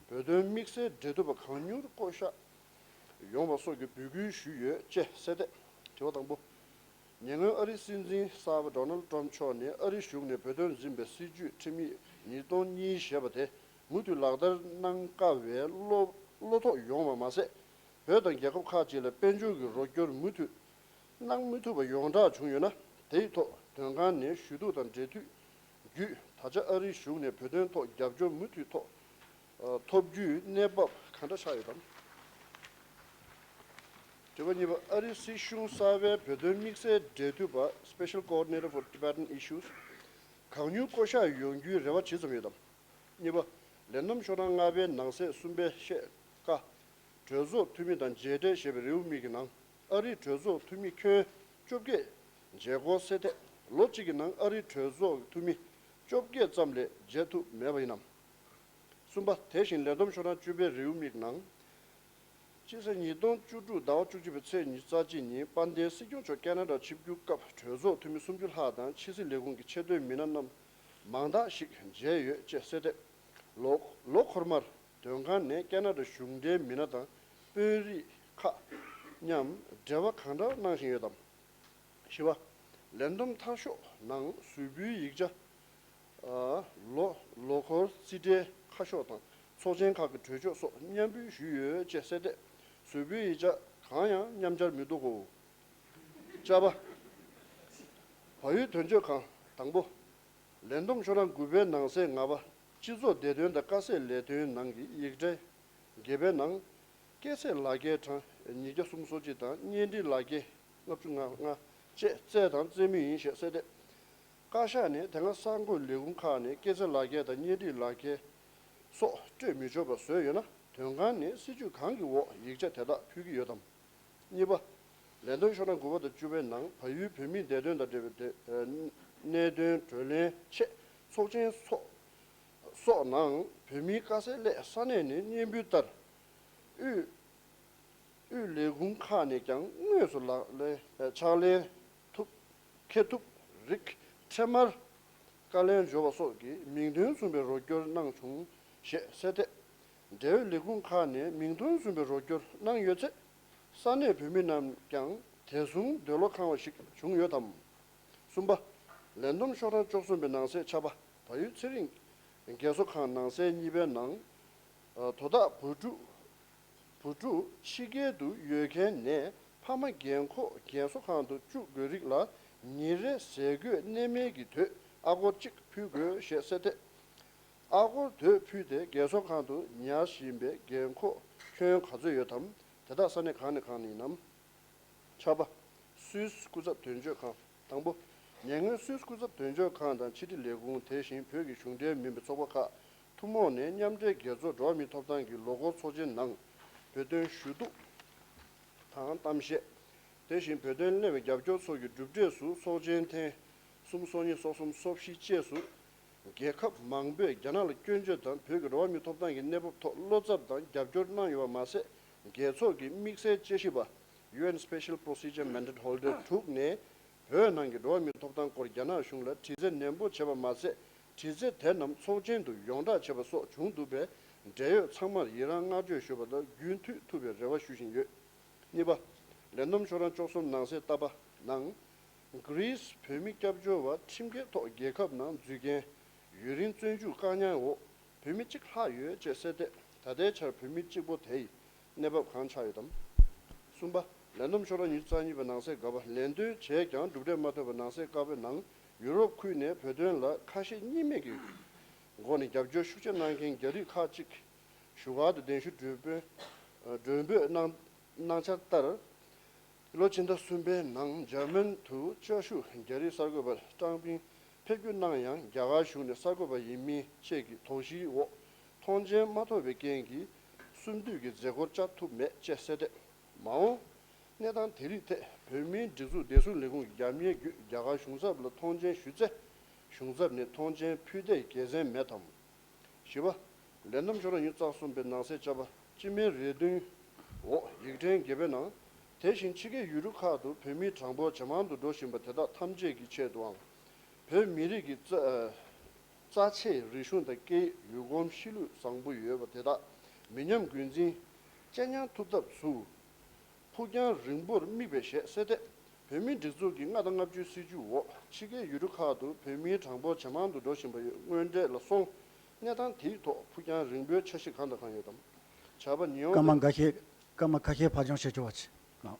བོད་དོན་དམིགས་བསལ་འབྲེལ་མཐུད་པ་གང་མྱུར་བསྐོ་གཞག་ཡོང་བ་སོགས་ཀྱི་འབོད་སྐུལ་ཞུས་ཡོད་ཅེས་གསལ་འདེབས། དྲི་བ་དང་པོ། ཉེ་སྔོན་ཨ་རིའི་སྲིད་འཛིན་གསར་པ་ཌོ་ནལ་ཊམ་མཆོག་ནས་ཨ་རིའི་གཞུང་ནས་བོད་དོན་འཛིན་པའི་སྲིད་བྱུས་ཁྲིམས་ཡིག་ཉིས་སྟོང་གཉིས་ཞེས་པ་དེ་མུ་མཐུད་ལག་བསྟར་གནང་དཀའ་བའི་བློ་བློ་དོགས་ཡོང་བ་མ་ཟད། བོད་དང་རྒྱལ་ཁབ་ཁག་ཅིག་ལ་དཔལ་འབྱོར་གྱི་རོགས་སྐྱོར་མུ་མཐུད་གནང་མི་ཐུབ་པ་ཡོངས་གྲགས་བྱུང་ཡོད་ན། དེའི་ཐོག་དོན་ཁང་ནས་ཞུ་གཏུག་དང་འབྲེལ་མཐུད་བརྒྱུད། ད་ཆ་ཨ་རིའི་གཞུང་ནས་བོད་དོན་ཐོག་རྒྱབ་སྐྱོར་མུ་མཐུད་ཐོག་ཐོབ་རྒྱུའི་གནས་བབ་གང་འདྲ་ཆགས་ཡོད་དམ། དྲི་བ་གཉིས་པ། ཨ་རིའི་སྲིད་གཞུང་གསར་པའི་བོད་དོན་དམིགས་བསལ་འབྲེལ་མཐུད་པ། Special Coordinator for Tibetan Issues གང་མྱུར་བསྐོ་གཞག་ཡོང་རྒྱུའི་རེ་བ་ཇི་ཙམ་ཡོད་དམ། གཉིས་པ། ལས་བསྡོམས་ཤོག་གྲངས་ལྔ་པའི་ནང་གསེས་གསུམ་པའི་ཤད་ཀ་གྲོས་ཚོགས་འཐུས་མི་དང་མཇལ་འཕྲད་ཞེས་པའི་རེའུ་མིག་གི་ནང་། ཨ་རིའི་གྲོས་ཚོགས་འཐུས་མི་ཁྱོན་བཅོ་བརྒྱད་མཇལ་སྐོར་གསལ་འདེབས། ལོ་གཅིག་གི་ནང་ཨ་རིའི་གྲོས་ཚོགས་འཐུས་མི་བཅོ་བརྒྱད་ཙམ་ལས་མཇལ་ཐུབ་མེད་པ་ཡིན་ནམ། གསུམ་པ། དེ་བཞིན་ལས་བསྡོམས་ཤོག་གྲངས་བཅུ་པའི་རེའུ་མིག་ནང་། སྤྱི་ཟླ་ཉིས་སྟོང་བཅུ་དྲུག་ཟླ་བ་བཅུ་གཅིག་པའི་ཚེས་ཉི་ཤུ་རྩ་གཅིག་ཉིན་དཔལ་ལྡན་སྲིད་སྐྱོང་མཆོག་ཁེ་ན་ཌར་ཆིབས་བསྒྱུར་སྐབས། གྲོས་ཚོགས་འཐུས་མི་སུམ་ཅུ་ལྷག་དང་ཕྱི་སྲིད་ལས་ཁུངས་ཀྱི་ཆེས་མཐོའི་མི་སྣ་རྣམས་མང་དག་ཞིག་མཇལ་ཡོད་ཅེས་གསལ་འདེབས། ལོ་ལོ་འཁོར་མར་དོན་ཁང་ནས་ཁེ་ན་ཌ་གཞུང་འབྲེལ་མི་སྣ་དང་དཔོན་རིགས་ཁག་མཉམ་འབྲེལ་བ་གང་འདྲ་གནང་བཞིན་ཡོད་དམ། བཞི་པ། ལས་བསྡོམས་མཐའ་ཤོག་ནང་གཟུགས་པོའི་ཡིག་ཆ། ལོ་ལོ་འཁོར་རྩིས་ཁྲའི་ཁ་ཤོག་དང་ཚོགས་ཆེན་ཁག་གི་གྲོས་ཆོད་སོགས་མཉམ་འབུལ་ཞུས་ཡོད་ཅེས་གསལ་འདེབས། གཟུགས་པོའི་ཡིག་ཆ་གང་ཡང་མཉམ་སྦྱར་མི་འདུག་གོ། ཅ་པ། བལ་ཡུལ་དོན་གཅོད་ཁང་། དང་པོ། ལས་བསྡོམས་ཤོག་གྲངས་དགུ་པའི་ནང་གསེས་ལྔ་པ། སྤྱི་ཚོགས་བདེ་དོན་དང་དཀའ་སེལ་ལས་དོན་ནང་གི་ཡིག་ཕྲེང་བརྒྱད་པའི་ནང་། སྐྱེད་ཚལ་ལག་འཁྱེར་གྲངས་ཉིས་བརྒྱ་སུམ་ཅུ་སོ་གཅིག་དང་གཉེན་སྒྲིག་ལག་འཁྱེར་ལྔ་བཅུ་ང་ལྔ་བཅས་བསྩལ་དང་བསྩལ་མུས་ཡིན་ཞེས་གསལ་འདེབས། བཀའ་ཤག་ནས་དེ་སྔ་གསར་འགོད་ལས་ཁུངས་ཁག་ནས་སྐྱེད་ཚལ་ལག་འཁྱེར་དང་གཉེན་སྒྲིག་ལག་འཁྱེར་སོགས་སྤྲོད་མི་ཆོག་པ་བཟོས་ཡོད་ན། དོན་ཁང་ནས་སྲིད་ཇུས་གང་གི་འོག་ཡིག་ཆ་དེ་དག་ཕུལ་གྱི་ཡོད་དམ། གཉིས་པ། ལས་དོན་ཤོག་གྲངས་དགུ་པ་དང་བཅུ་པའི་ནང་བལ་ཡུལ་བོད་མིའི་བདེ་དོན་དང་འབྲེལ་བའི་དེ་གནད་དོན་གྲོས་གླེང་ཆེད་ཚོགས་ཆེན་སོགས་སོགས་ནང་བོད་མིའི་དཀའ་སེལ་སླད་ས་གནས་ནས་སྙན་འབུལ་ལྟར་དབུས་དབུས་ལས་ཁུངས་ཁག་ནས་ཀྱང་དངོས་སུ་ལག་ལེན་ཕྱག་ལེན་ཐུབ་འཁྱེར་ཐུབ་རིགས་འཕྲལ་མར་བཀའ་ལན་འབྱོར་བ་སོགས་ཀྱི་མིང་དོན་མཚུངས་པའི་རོགས་སྐྱོར་གནང་བྱུང་ཞེས་གསལ་འདེབས། འབྲེལ་ཡོད་ལས་ཁུངས་ཁག་ནས་མིང་དོན་མཚུངས་པའི་རོགས་སྐྱོར་གནང་ཡོད་ཚེ། ས་གནས་བོད་མི་རྣམས་ཀྱང་དེ་མཚུངས་འདོད་བློ་ཁེངས་པ་ཞིག་བྱུང་ཡོད་དམ། གསུམ་པ། ལས་བསྡོམས་ཤོག་གྲངས་བཅུ་གསུམ་པའི་ནང་གསེས་ཆ་པ། བལ་ཡུལ་ཚེ་རིང་རྒས་གསོ་ཁང་ནང་གསེས་གཉིས་པའི་ནང་། དོ་བདག་བུ་ཕྲུག་བུ་ཕྲུག་ཕྱི་རྒྱལ་དུ་ཡོད་མཁན་ནས་ཕ་མ་རྒན་འཁོགས་རྒས་གསོ་ཁང་དུ་བཅུག་དགོས་རིགས་ལ། ཉིན་རེའི་ཟས་གོས་གནས་མལ་གྱི་དོད་ཨ་སྒོར་གཅིག་ཕུལ་དགོས་ཞེས་གསལ་འདེབས། ཨ་སྒོར་དོད་ཕུལ་ཏེ་རྒས་གསོ་ཁང་དུ་ཉར་བཞིན་པའི་རྒན་འཁོགས་ཁྱོན་ག་ཚོད་ཡོད་དམ། དེ་དག་ས་གནས་གང་ནས་གང་ནས་ཡིན་ནམ། ཆ་པ། སུད་སི་སྐུ་ཚབ་དོན་གཅོད་ཁང་། དང་པོ། ཉེ་སྔོན་སུད་སི་སྐུ་ཚབ་དོན་གཅོད་ཁང་དང་ཕྱི་དྲིལ་ལས་ཁུངས། དེ་བཞིན་བོད་ཀྱི་གཞུང་འབྲེལ་མིན་པའི་ཚོགས་པ་ཁག་ཐུན་མོང་ནས་མཉམ་འབྲེལ་རྒྱལ་ཚོགས་འགྲོ་བ་མིའི་ཐོབ་ཐང་གི་ལོ་འཁོར་ཚོགས་ཆེན་ནང་བོད་དོན་ཞུ་གཏུག་དང་གཏམ་བཤད། དེ་བཞིན་བོད་དོན་སླེབས་པའི་རྒྱབ་སྐྱོར་སོགས་ཀྱི་གྲུབ་འབྲས་སུ་ཚོགས་ཆེན་ཐེངས་སོ་གཉིས་སོ་གསུམ་སོ་བཞི་བཅས་སུ། རྒྱལ་ཁབ་མང་པོས་རྒྱ་ནག་ལ་སྐྱོན་བརྗོད་དང་བོད་ཀྱི་འགྲོ་བ་མིའི་ཐོབ་ཐང་གི་གནས་བབ་ཐོག་བློ་འཚབ་དང་རྒྱབ་སྐྱོར་གནང་ཡོད་པ་མ་ཟད། རྒྱལ་ཚོགས་ཀྱི་དམིགས་བསལ་དཔྱད་ཞིབ་པ། ཡུ་ཨེན་Special Procedure Mandate Holder དྲུག་ནས་བོད་ནང་གི་འགྲོ་བ་མིའི་ཐོབ་ཐང་སྐོར་རྒྱ་ནག་གཞུང་ལ་དྲི་རྩད་ནན་པོ་བྱས་པ་མ་ཟད། དྲི་རྩད་དེ་རྣམས་ཚོགས་ཆེན་དུ་ཡོངས་བསྒྲགས་བྱས་པ་སོགས་བྱུང་འདུག་པས། འབྲེལ་ཡོད་ཚང་མར་ཡི་རང་བསྔགས་བརྗོད་ཞུ་བ་དང་རྒྱུན་མཐུད་ཐུབ་པའི་རེ་བ་ཞུ་བཞིན་ཡོད། གཉིས་པ། ལས་བསྡོམས་ཤོག་གྲངས་བཅུ་གསུམ་ནང་གསེས་ལྟ་བ་ནང་། གྷི་རིས་བོད་མི་སྐྱབས་བཅོལ་བ་ཁྲིམས་འགལ་ཐོག་རྒྱལ་ཁབ་ནང་འཛུལ་མཁན་ཡུན་རིང་བཙོན་འཇུག་བཀག་ཉར་འོག་བོད་མི་གཅིག་ལྷག་ཡོད་ཅེས་གསལ་འདེབས། ད་ལྟའི་ཆར་བོད་མི་གཅིག་པོ་དེ་ཡི་གནས་བབ་གང་ཆགས་ཡོད་དམ། གསུམ་པ། ལས་བསྡོམས་ཤོག་གྲངས་ཉི་ཤུ་རྩ་གཉིས་པ་ནང་གསེས་ག་པ། ལས་དོན་བྱས་ཀྱང་གྲུབ་འབྲས་མ་ཐོན་པ་ནང་གསེས་ཀ་པའི་ནང་། ཡུ་རོབ་ཁུལ་ནས་བོད་དོན་ལ་ཁ་ཞེ་གཉིས་མེད་ཀྱི་སྒོ་ནས་རྒྱབ་སྐྱོར་ཤུགས་ཆེ་གནང་མཁན་རྒྱ་རིགས་ཁག་ཅིག་བཞུགས་སྒར་དུ་གདན་ཞུ་མགྲོན་འབོད་མགྲོན་འབོད་གནང་གནང་འཆར་ལྟར། ལོ་ཕྱི་ཟླ་གསུམ་པའི་ནང་འཇར་མན་དུ་བཅའ་བཞུགས་རྒྱ་རིགས་གསར་འགོད་པ་ཀྲང་པིང་ཕེབས་སྐྱོད་གནང་ཡང་། རྒྱ་གར་གཞུང་ནས་གསར་འགོད་པ་ཡིན་མིན་བཅས་ཀྱི་དོགས་གཞིའི་འོག་ཐོངས་མཆན་མ་ཐོབ་པའི་རྐྱེན་གྱིས་གསུམ་དུས་ཀྱི་མཛད་སྒོར་བཅར་ཐུབ་མེད་ཅེས་གསལ་འདེབས། མ་འོངས་གནས་སྟངས་དེ་རིགས་ཐད་བོད་མིའི་སྒྲིག་འཛུགས་བདེ་སྲུང་ལས་ཁུངས་ཀྱི་རྒྱབ་གཉེར་བརྒྱུད་རྒྱ་གར་གཞུང་ཚབ་ལ་ཐོངས་མཆན་ཞུས་ཚེ། གཞུང་ཚབ་ནས་མཐོང་མཆན་ཕུལ་འདོད་དགེ་མཚན་མེད་དམ། བཞི་པ། ལས་རྣམ་ཤོག་གྲངས་ཉི་ཤུ་རྩ་གསུམ་པའི་ནང་གསེས་ཆ་པ་སྤྱི་མིང་རེ་བདུན་འོག་ཡིག་ཕྲེང་བརྒྱད་པའི་ནང་། དེ་བཞིན་ཕྱི་རྒྱལ་ཡུལ་གྲུ་ཁག་ཏུ་བོད་མིའི་གྲངས་འབོར་ཇེ་མང་དུ་འགྲོ་བཞིན་པ་དེ་དག་ཐམས་ཅད་ཀྱི་ཆེད་དུའང་། བོད་མི་རིགས་ཀྱི་རྩ་རྩ་ཆེའི་རིག་གཞུང་དང་སྐད་ཡིག་ཡུལ་གོམས་གཤིས་ལུགས་བཟང་པོ་ཡོད་པ་དེ་དག་མི་ཉམས་རྒྱུན་འཛིན་གཅེས་ཉར་ཐུབ་ཐབས་སུ། ཕུགས་རྒྱང་རིང་པོར་དམིགས་པའི་ཞེས་གསལ་འདེབས། བོད་མིའི་སྒྲིག་འཛུགས་ཀྱི་ལྔ་དང་ལྔ་བཅུའི་སྲིད་བྱུས་འོག་ཕྱི་རྒྱལ་ཡུལ་གྲུ་ཁག་ཏུ་བོད་མིའི་གྲངས་འབོར་ཇེ་མང་དུ་འགྲོ་བཞིན་པ་ཡོད་སྔོན་གྲས་ལ་སོང་། གནས་སྟངས་དེའི་ཐོག་ཕུགས་རྒྱང་རིང་པོའི་འཆར་གཞི་གང་དང་གང་ཡོད་དམ། བྱ་བ་ཉེ་སྐར་མ་འོང་འགའ་ཤས་སྐར་མ་ཁ་ཤས་ཕར་འགྱངས་བྱེད་ཆོག་པ་ཅིག་གནང་།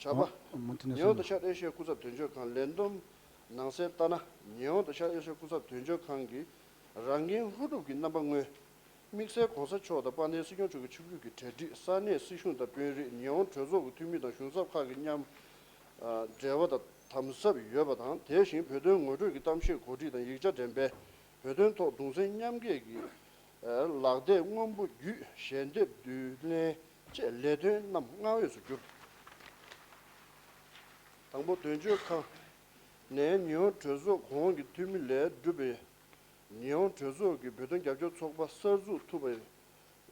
བྱ་བ། མུ་མཐུད་ནས་ཉེ་སོང་དུ་ཤར་ཨེ་ཤི་ཡའི་སྐུ་ཚབ་དོན་གཅོད་ཁང་ལས་བསྡོམས་ནང་གསལ་ལྟར་ན། ཉེ་སོང་དུ་ཤར་ཨེ་ཤི་ཡའི་སྐུ་ཚབ་དོན་གཅོད་ཁང་གིས་རང་འགན་ལྷུན་གྲུབ་ཀྱིས་རྣམ་པ་སྔོན། དམིགས་བསལ་༸གོང་ས་མཆོག་དང་དཔལ་ལྡན་སྲིད་སྐྱོང་མཆོག་གི་ཆིབས་བསྒྱུར་གྱི་གྲ་སྒྲིག་ས་གནས་སྲིད་གཞུང་དང་དཔོན་རིགས་ཉེ་སོང་གྲོས་ཚོགས་ཀྱི་འཐུས་མི་དང་གཞུང་ཚབ་ཁག་གི་མཉམ་འབྲེལ་བ་དང་དམ་ཟབ་ཡོད་པ་དང་། དེ་བཞིན་བོད་དོན་ངོ་སྤྲོད་ཀྱི་གཏམ་བཤད་གོ་སྒྲིག་དང་ཡིག་ཆ་འགྲེམས་སྤེལ། བོད་དོན་ཐོག་གདུང་སེམས་མཉམ་སྐྱེད་ཀྱི་ལག་དེབ་སྔོན་པོ་བརྒྱུད་ཞལ་འདེབས་བསྡུ་ལེན་བཅས་ལས་དོན་རྣམས་སྔར་འོས་སུ་གྱུར། དང་པོ། དོན་གཅོད་ཁང་ནས་ཉེ་སོང་གྲོས་ཚོགས་གོང་གི་འཐུས་མི་ལས་གྲུབ་པའི་ཉེ་སོང་གྲོས་ཚོགས་ཀྱི་བོད་དོན་རྒྱབ་སྐྱོར་ཚོགས་པ་གསར་འཛུགས་ཐུབ་པ་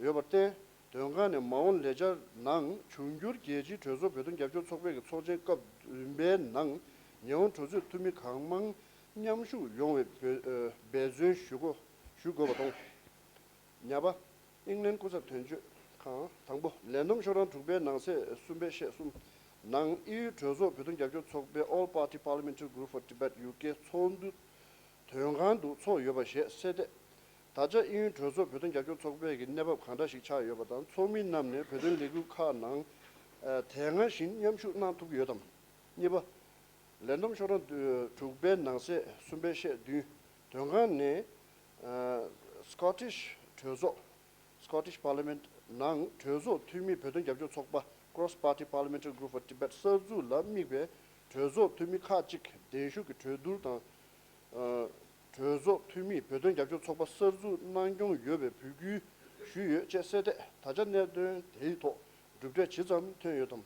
ཡོད་པར་བརྟེན། དོན་ཁང་ནས་མ་འོངས་ལས་འཆར་ནང་འབྱུང་འགྱུར་རྒྱལ་སྤྱིའི་གྲོས་ཚོགས་བོད་དོན་རྒྱབ་སྐྱོར་ཚོགས་པའི་ཚོགས་ཆེན་སྐབས་བདུན་པའི་ནང་ཉེ་སོང་གྲོས་ཚོགས་འཐུས་མི་གང་མང་མཉམ་ཞུགས་ཡོང་བའི་འབད་བརྩོན་ཞུ་དགོས་ཞུ་དགོས་པ་དང་། ཉ་པ། ཨིང་ལན་སྐུ་ཚབ་དོན་གཅོད་ཁང་། དང་པོ། ལས་བསྡོམས་ཤོག་གྲངས་དྲུག་པའི་ནང་གསེས་གསུམ་པའི་ཤད་གསུམ་ནང་ཨི་ཡུ་གྲོས་ཚོགས་བོད་དོན་རྒྱབ་སྐྱོར་ཚོགས་པའི་All Party Parliamentary Group for Tibet U K ཚོགས་འདུ་དོན་ཁང་དུ་ཚོགས་ཡོད་པ་ཞེས་གསལ་འདེབས། ད་ཆ་ཨི་ཡུ་གྲོས་ཚོགས་བོད་དོན་རྒྱབ་སྐྱོར་ཚོགས་པའི་གནས་བབ་གང་འདྲ་ཞིག་ཆགས་ཡོད་པ་དང་། ཚོགས་མི་རྣམས་ནས་བོད་དོན་ལས་འགུལ་ཁག་ནང་དེ་སྔ་བཞིན་མཉམ་ཞུགས་གནང་ཐུབ་ཀྱི་ཡོད་དམ། གཉིས་པ། ལས་བསྡོམས་ཤོག་གྲངས་དྲུག་པའི་ནང་གསེས་གསུམ་པའི་ཤད་བདུན། དོན་ཁང་ནས་Scottish གྲོས་ཚོགས། Scottish Parliament ནང་གྲོས་ཚོགས་འཐུས་མི་བོད་དོན་རྒྱབ་སྐྱོར་ཚོགས་པ་Cross Party Parliamentary Group for Tibet གསར་འཛུགས་ལ་དམིགས་པའི་གྲོས་ཚོགས་འཐུས་མི་ཁག་ཅིག་གདན་ཞུ་གི་གྲོས་བསྡུར་དང་། གྲོས་ཚོགས་འཐུས་མིས་བོད་དོན་རྒྱབ་སྐྱོར་ཚོགས་པ་གསར་འཛུགས་གནང་སྐྱོང་ཡོད་པའི་འབོད་སྐུལ་ཞུས་ཡོད་ཅེས་གསལ་འདེབས། ད་ཆ་གནད་དོན་དེའི་ཐོག་གྲུབ་འབྲས་ཇི་ཙམ་ཐོན་ཡོད་དམ།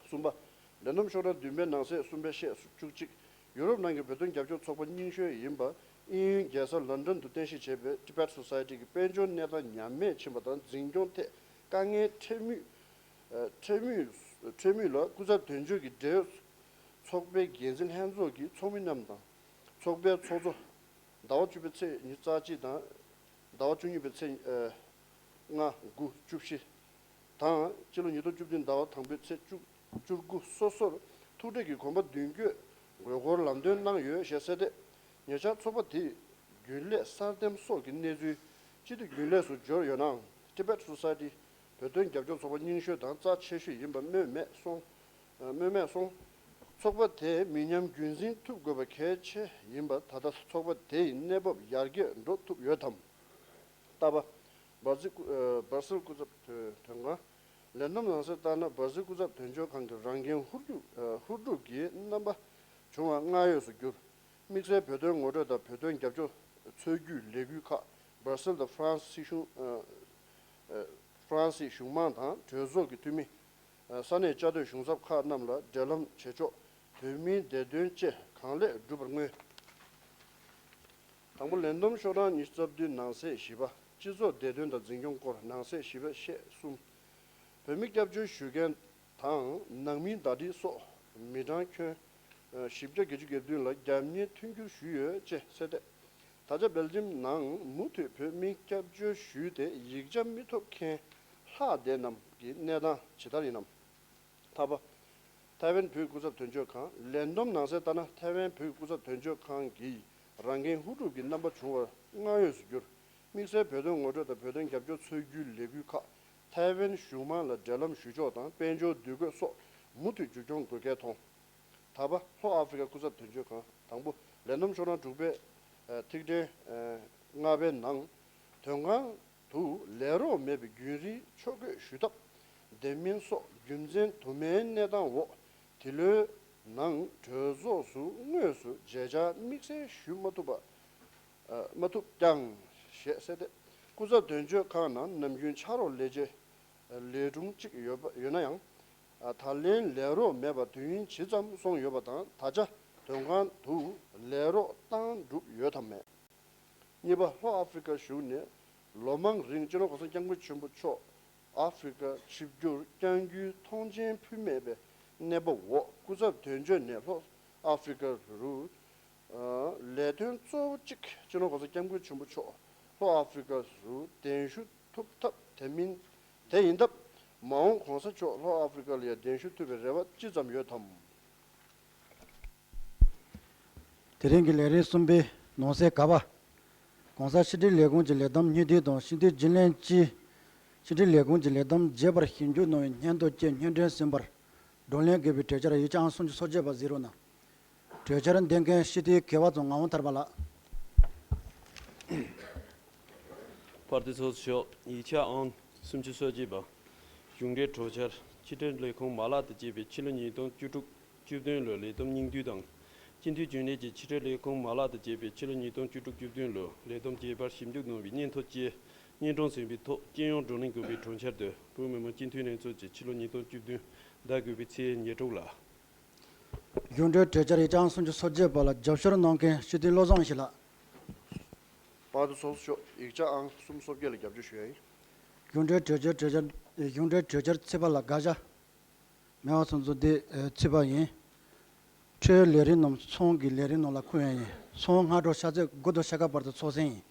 གསུམ་པ། ལས་བསྡོམས་ཤོག་གྲངས་བདུན་པའི་ནང་གསེས་གསུམ་པའི་ཤད་བཅུ་གཅིག་ཡུ་རོབ་ནང་གི་བོད་དོན་རྒྱབ་སྐྱོར་ཚོགས་པ་རྙིང་ཤོས་ཡིན་པ་དབྱིན་ཡུལ་རྒྱལ་ས་ལོན་ཌོན་དུ་རྟེན་གཞི་བྱས་པའི་Tibet Society གི་དཔལ་འབྱོར་གནས་སྟངས་ཉམས་དམས་ཕྱིན་པ་དང་འཛིན་སྐྱོང་ཐད་དཀའ་ངལ་འཕྲད་མུས་འཕྲད་མུས་འཕྲད་མུས་ལ་སྐུ་ཚབ་དོན་གཅོད་ཀྱི་འབྲེལ་ཡོད་ཚོགས་པའི་འགན་འཛིན་ལྷན་ཚོགས་ཀྱི་ཚོགས་མི་རྣམས་དང་། ཚོགས་པའི་ཚོགས་གཙོ། ཟླ་བ་བཅུ་པའི་ཚེས་ཉི་ཤུ་རྩ་གཅིག་དང་། ཟླ་བ་བཅུ་གཉིས་པའི་ཚེས་ལྔ་དགུ་བཅུ་བཞི་དང་། སྤྱི་ལོ་ཉིས་སྟོང་བཅུ་བདུན་ཟླ་བ་དང་པོའི་ཚེས་བཅུ་བཅུ་དགུ་སོ་སོར་ཐུགས་ཁྲལ་གྱི་གོམ་པ་མདུན་སྐྱོད་དགོས་སྐོར་ལམ་སྟོན་གནང་ཡོད་ཞེས་གསལ་འདེབས། ཉེ་ཆར་ཚོགས་པ་དེས་རྒྱུན་ལས་གསར་འདེམས་སོགས་ཀྱི་གནས་ཚུལ་སྤྱི་འཐུས་རྒྱུན་ལས་སུ་འབྱོར་ཡོད་ནའང་། Tibet Society བོད་དོན་རྒྱབ་སྐྱོར་ཚོགས་པ་རྙིང་ཤོས་དང་རྩ་ཆེ་ཤོས་ཡིན་པ་སྨོས་མེད་སོང་། སྨོས་མེད་སོང་། ཚོགས་པ་དེས་མི་ཉམས་རྒྱུན་འཛིན་ཐུབ་དགོས་པ་གལ་ཆེ་ཡིན་པ། ད་ལྟ་ཚོགས་པ་དེ་ཡི་གནས་བབ་ཡར་རྒྱས་འགྲོ་ཐུབ་ཡོད་དམ། ལྟ་བ། སྦར་སིལ་སྐུ་སྦར་སིལ་སྐུ་ཚབ་དོན་དོན་ཁང་། ལས་བསྡོམས་ནང་གསལ་ལྟར་ན། སྦར་སིལ་སྐུ་ཚབ་དོན་གཅོད་ཁང་གིས་རང་འགན་ཧུར་རྒྱུག་ཧུར་སྒྲུབ་ཀྱིས་རྣམ་པ་བྱུང་བ་སྔར་འོས་སུ་གྱུར། དམིགས་བསལ་བོད་དོན་ངོ་སྤྲོད་དང་བོད་དོན་རྒྱབ་སྐྱོར་འཚོལ་རྒྱུའི་ལས་འགུལ་ཁག་སྦར་སིལ་དང་ཧྥ་རན་སི་གཞུང་ཧྥ་རན་སི་གཞུང་མང་དང་གྲོས་ཚོགས་ཀྱི་འཐུས་མི། ས་གནས་བཅའ་སྡོད་གཞུང་ཚབ་ཁག་རྣམས་ལ་འབྲེལ་ལམ་བྱེད་ཕྱོགས། བོད་མིའི་བདེ་དོན་བཅས་གང་ལེགས་འགྲུབ་པར་མངོན། དང་པོ། ལས་བསྡོམས་ཤོག་གྲངས་ཉི་ཤུ་རྩ་བདུན་ནང་གསེས་བཞི་པ། སྤྱི་ཚོགས་བདེ་དོན་དང་འཛིན་སྐྱོང་སྐོར་ནང་གསེས་བཞི་པའི་ཤད་གསུམ། བོད་མི་སྐྱབས་བཅོལ་ཞུ་མཁན་དང་ནང་མིའི་ཟླ་སྒྲིལ་སོགས་མི་གྲངས་ཁྱོན་བཞི་བརྒྱ་བརྒྱད་ཅུ་གྱ་བདུན་ལ་རྒྱབ་གཉེར་མཐུན་འགྱུར་ཞུས་ཡོད་ཅེས་གསལ་འདེབས། ད་ཆ་སྦེལ་ཇམ་ནང་མུ་མཐུད་བོད་མི་སྐྱབས་བཅོལ་ཞུས་ཏེ་ཡིག་ཆ་མི་ཐོབ་མཁན་ལྷག་བསྡད་རྣམས་ཀྱི་གནས་སྟངས་ཇི་ལྟར་ཡིན་ནམ། ཐ་པ། ཐའེ་ཝན་བོད་སྐུ་ཚབ་དོན་གཅོད་ཁང་། ལས་བསྡོམས་ནང་གསལ་ལྟར་ན། ཐའེ་ཝན་བོད་སྐུ་ཚབ་དོན་གཅོད་ཁང་གིས་རང་འགན་ཧུར་སྒྲུབ་ཀྱིས་རྣམ་པ་བྱུང་བ་སྔར་འོས་སུ་གྱུར། དམིགས་བསལ་བོད་དོན་ངོ་སྤྲོད་དང་བོད་དོན་རྒྱབ་སྐྱོར་འཚོལ་རྒྱུའི་ལས་འགུལ་ཁག་ཐའེ་ཝན་གཞུང་མང་ལ་འབྲེལ་ལམ་ཞུ་ཕྱོགས་དང་དཔལ་འབྱོར་འདུས་འགོད་སོགས་མུ་མཐུད་མཇུག་སྐྱོང་དགོས་གལ་མཐོང་། ད་པ། ལྷོ་ཨ་ཧྥེ་རི་ཁ་སྐུ་ཚབ་དོན་གཅོད་ཁང་། དང་པོ། ལས་བསྡོམས་ཤོག་གྲངས་དྲུག་པའི་ཐིག་ཕྲེང་ལྔ་པའི་ནང་། དོན་ཁང་དུ་ལས་རོགས་མེད་པའི་རྒྱུན་རིང་ཕྱོགས་བསྐོས་ཞུ་ཐབས། དེ་མིན་སོགས་རྒྱུ་མཚན་དུ་མའི་གནས་སྟངས་འོག་འདི་ལོའི་ནང་གྲོས་ཚོགས་སུ་དངོས་སུ་མཇལ་བཅར་དམིགས་བསལ་ཞུ་མ་ཐུབ་པ། མ་ཐུབ་ཀྱང་ཞེས་གསལ་འདེབས། སྐུ་ཚབ་དོན་གཅོད་ཁང་ནང་ནམ་རྒྱུན་ཕྱག་རོགས་ལས་བྱེད་ལས་སྒྲུང་གཅིག་ཡོད་པ་ཡོད་ན་ཡང་། ད་ལན་ལས་རོགས་མེད་པར་དུས་ཡུན་ཇི་ཙམ་སོང་ཡོད་པ་དང་། ད་ཆ་ དོན་ཁང་དུ་ལས་རོགས་བཏང་གྲུབ་ཡོད་དམ་མེད། གཉིས་པ། ལྷོ་ཨ་ཧྥེ་རི་ཁ་བཞུགས་ནས་ལོ་མང་རིང་སྤྱི་ནོར་༸གོང་ས་༸སྐྱབས་མགོན་ཆེན་པོ་མཆོག་ཨ་ཧྥེ་རི་ཁ་ཆིབས་བསྒྱུར་བསྐྱང་རྒྱུའི་མཐོང་མཆན་ཕུལ་མེད་པའི་གནས་བབ་འོག་སྐུ་ཚབ་དོན་གཅོད་ནས་ལྷོ་ཨ་ཧྥེ་རི་ཁ་རུ་ལས་དོན་གཙོ་བོ་གཅིག་སྤྱི་ནོར་༸གོང་ས་༸སྐྱབས་མགོན་ཆེན་པོ་མཆོག་ལྷོ་ཨ་ཧྥེ་རི་ཁ་རུ་གདན་ཞུ་ཐུབ་ཐབས། དེ་མིན། དེ་ཡིན་སྟབས། མ་འོངས་༸གོང་ས་མཆོག་ལྷོ་ཨ་ཧྥེ་རི་ཁ་ལ་ཡང་གདན་ཞུ་ཐུབ་པའི་རེ་བ་ཅི་ཙམ་ཡོད་དམ། དེ་རིང་གི་ལས་རིམ་གསུམ་པའི་ནང་གསེས་ག་པ། ༸གོང་ས་ཕྱི་དྲིལ་ལས་ཁུངས་ཀྱི་ལས་བསྡོམས་སྙིང་བསྡུས་དང་ཕྱི་དྲིལ་རྒྱུན་ལས་ཀྱིས་ཕྱི་དྲིལ་ལས་ཁུངས་ཀྱི་ལས་བསྡོམས་རྒྱས་པར་ཞིབ་འཇུག་གནང་བའི་སྙན་ཐོ་བཅས་སྙན་སྒྲོན་ཟིན་པར་བགྲོ་གླེང་དགོས་པའི་གྲོས་འཆར་ཡིག་ཆ་ཨང་སུམ་ཅུ་སོ་བརྒྱད་པ་གཟིགས་རོགས་གནང་། གྲོས་འཆར་འདོན་མཁན་སྤྱི་འཐུས་མཁས་པ་ཚོ་ངག་དབང་ཐར་པ་ལགས། པར་དུ་ཚོགས་ཤོག་ཡིག་ཆ་ཨང་སུམ་ཅུ་སོ་གཅིག་པ། གཞུང་འབྲེལ་གྲོས་འཆར། ཕྱི་དྲིལ་ལས་ཁུངས་མ་ལག་དང་བཅས་པའི་ཕྱི་ལོ་ཉིས་སྟོང་བཅུ་དྲུག་བཅུ་བདུན་ལོའི་ལས་བསྡོམས་སྙིང་བསྡུས་དང་། སྤྱི་འཐུས་རྒྱུན་ལས་ཀྱིས་ཕྱི་དྲིལ་ལས་ཁུངས་མ་ལག་དང་བཅས་པའི་ཕྱི་ལོ་ཉིས་སྟོང་བཅུ་དྲུག་བཅུ་བདུན་ལོའི་ལས་བསྡོམས་རྒྱས་པར་ཞིབ་འཇུག་གནང་བའི་སྙན་ཐོ་བཅས་སྙན་སྒྲོན་ཟིན་པའི་ཐོག་སྤྱི་ཡོངས་བགྲོ་གླེང་དགོས་པའི་གྲོས་འཆར་དེ་བོད་མི་མང་སྤྱི་འཐུས་ལྷན་ཚོགས་ཀྱི་ཕྱི་ལོ་ཉིས་སྟོང་བཅུ་བདུན་ཟླ་དགུ་པའི་ཚེས་ཉེར་དྲུག་ལ། གཞུང་འབྲེལ་གྲོས་འཆར་ཡིག་ཆ་ཨང་སུམ་ཅུ་སོ་བརྒྱད་པ་ལ་རྒྱབ་སྐྱོར་གནང་མཁན་སྤྱི་འཐུས་བློ་བཟང་ཡེ་ཤེས་ལགས། པར་དུ་ཚོགས་ཤོག་ཡིག་ཆ་ཨང་སུམ་སོ་བརྒྱད་ལ་རྒྱབ་སྐྱོར་ཞུ་ཡ་ཡིན། གཞུང་འབྲེལ་གྲོས་འཆར་གྲོས་འཆར་གཞུང་འབྲེལ་གྲོས་འཆར་ཚིག་པ་ལ་དགག་བྱ་མེད་པ་སོང་ཚུལ་དེ་ཚིག་པ་ཡིན། འཕྲོས་ལས་རིམ་རྣམས་ཚང་གི་ལས་རིམ་ནང་ལ་འཁོད་ཡ་ཡིན། ཚང་སྔ་དྲོ་ཤར་ཚེས་དགུ་དང་ཕྱེད་ཀ་བར་དུ་ཚོགས་ཟིན་ཡིན།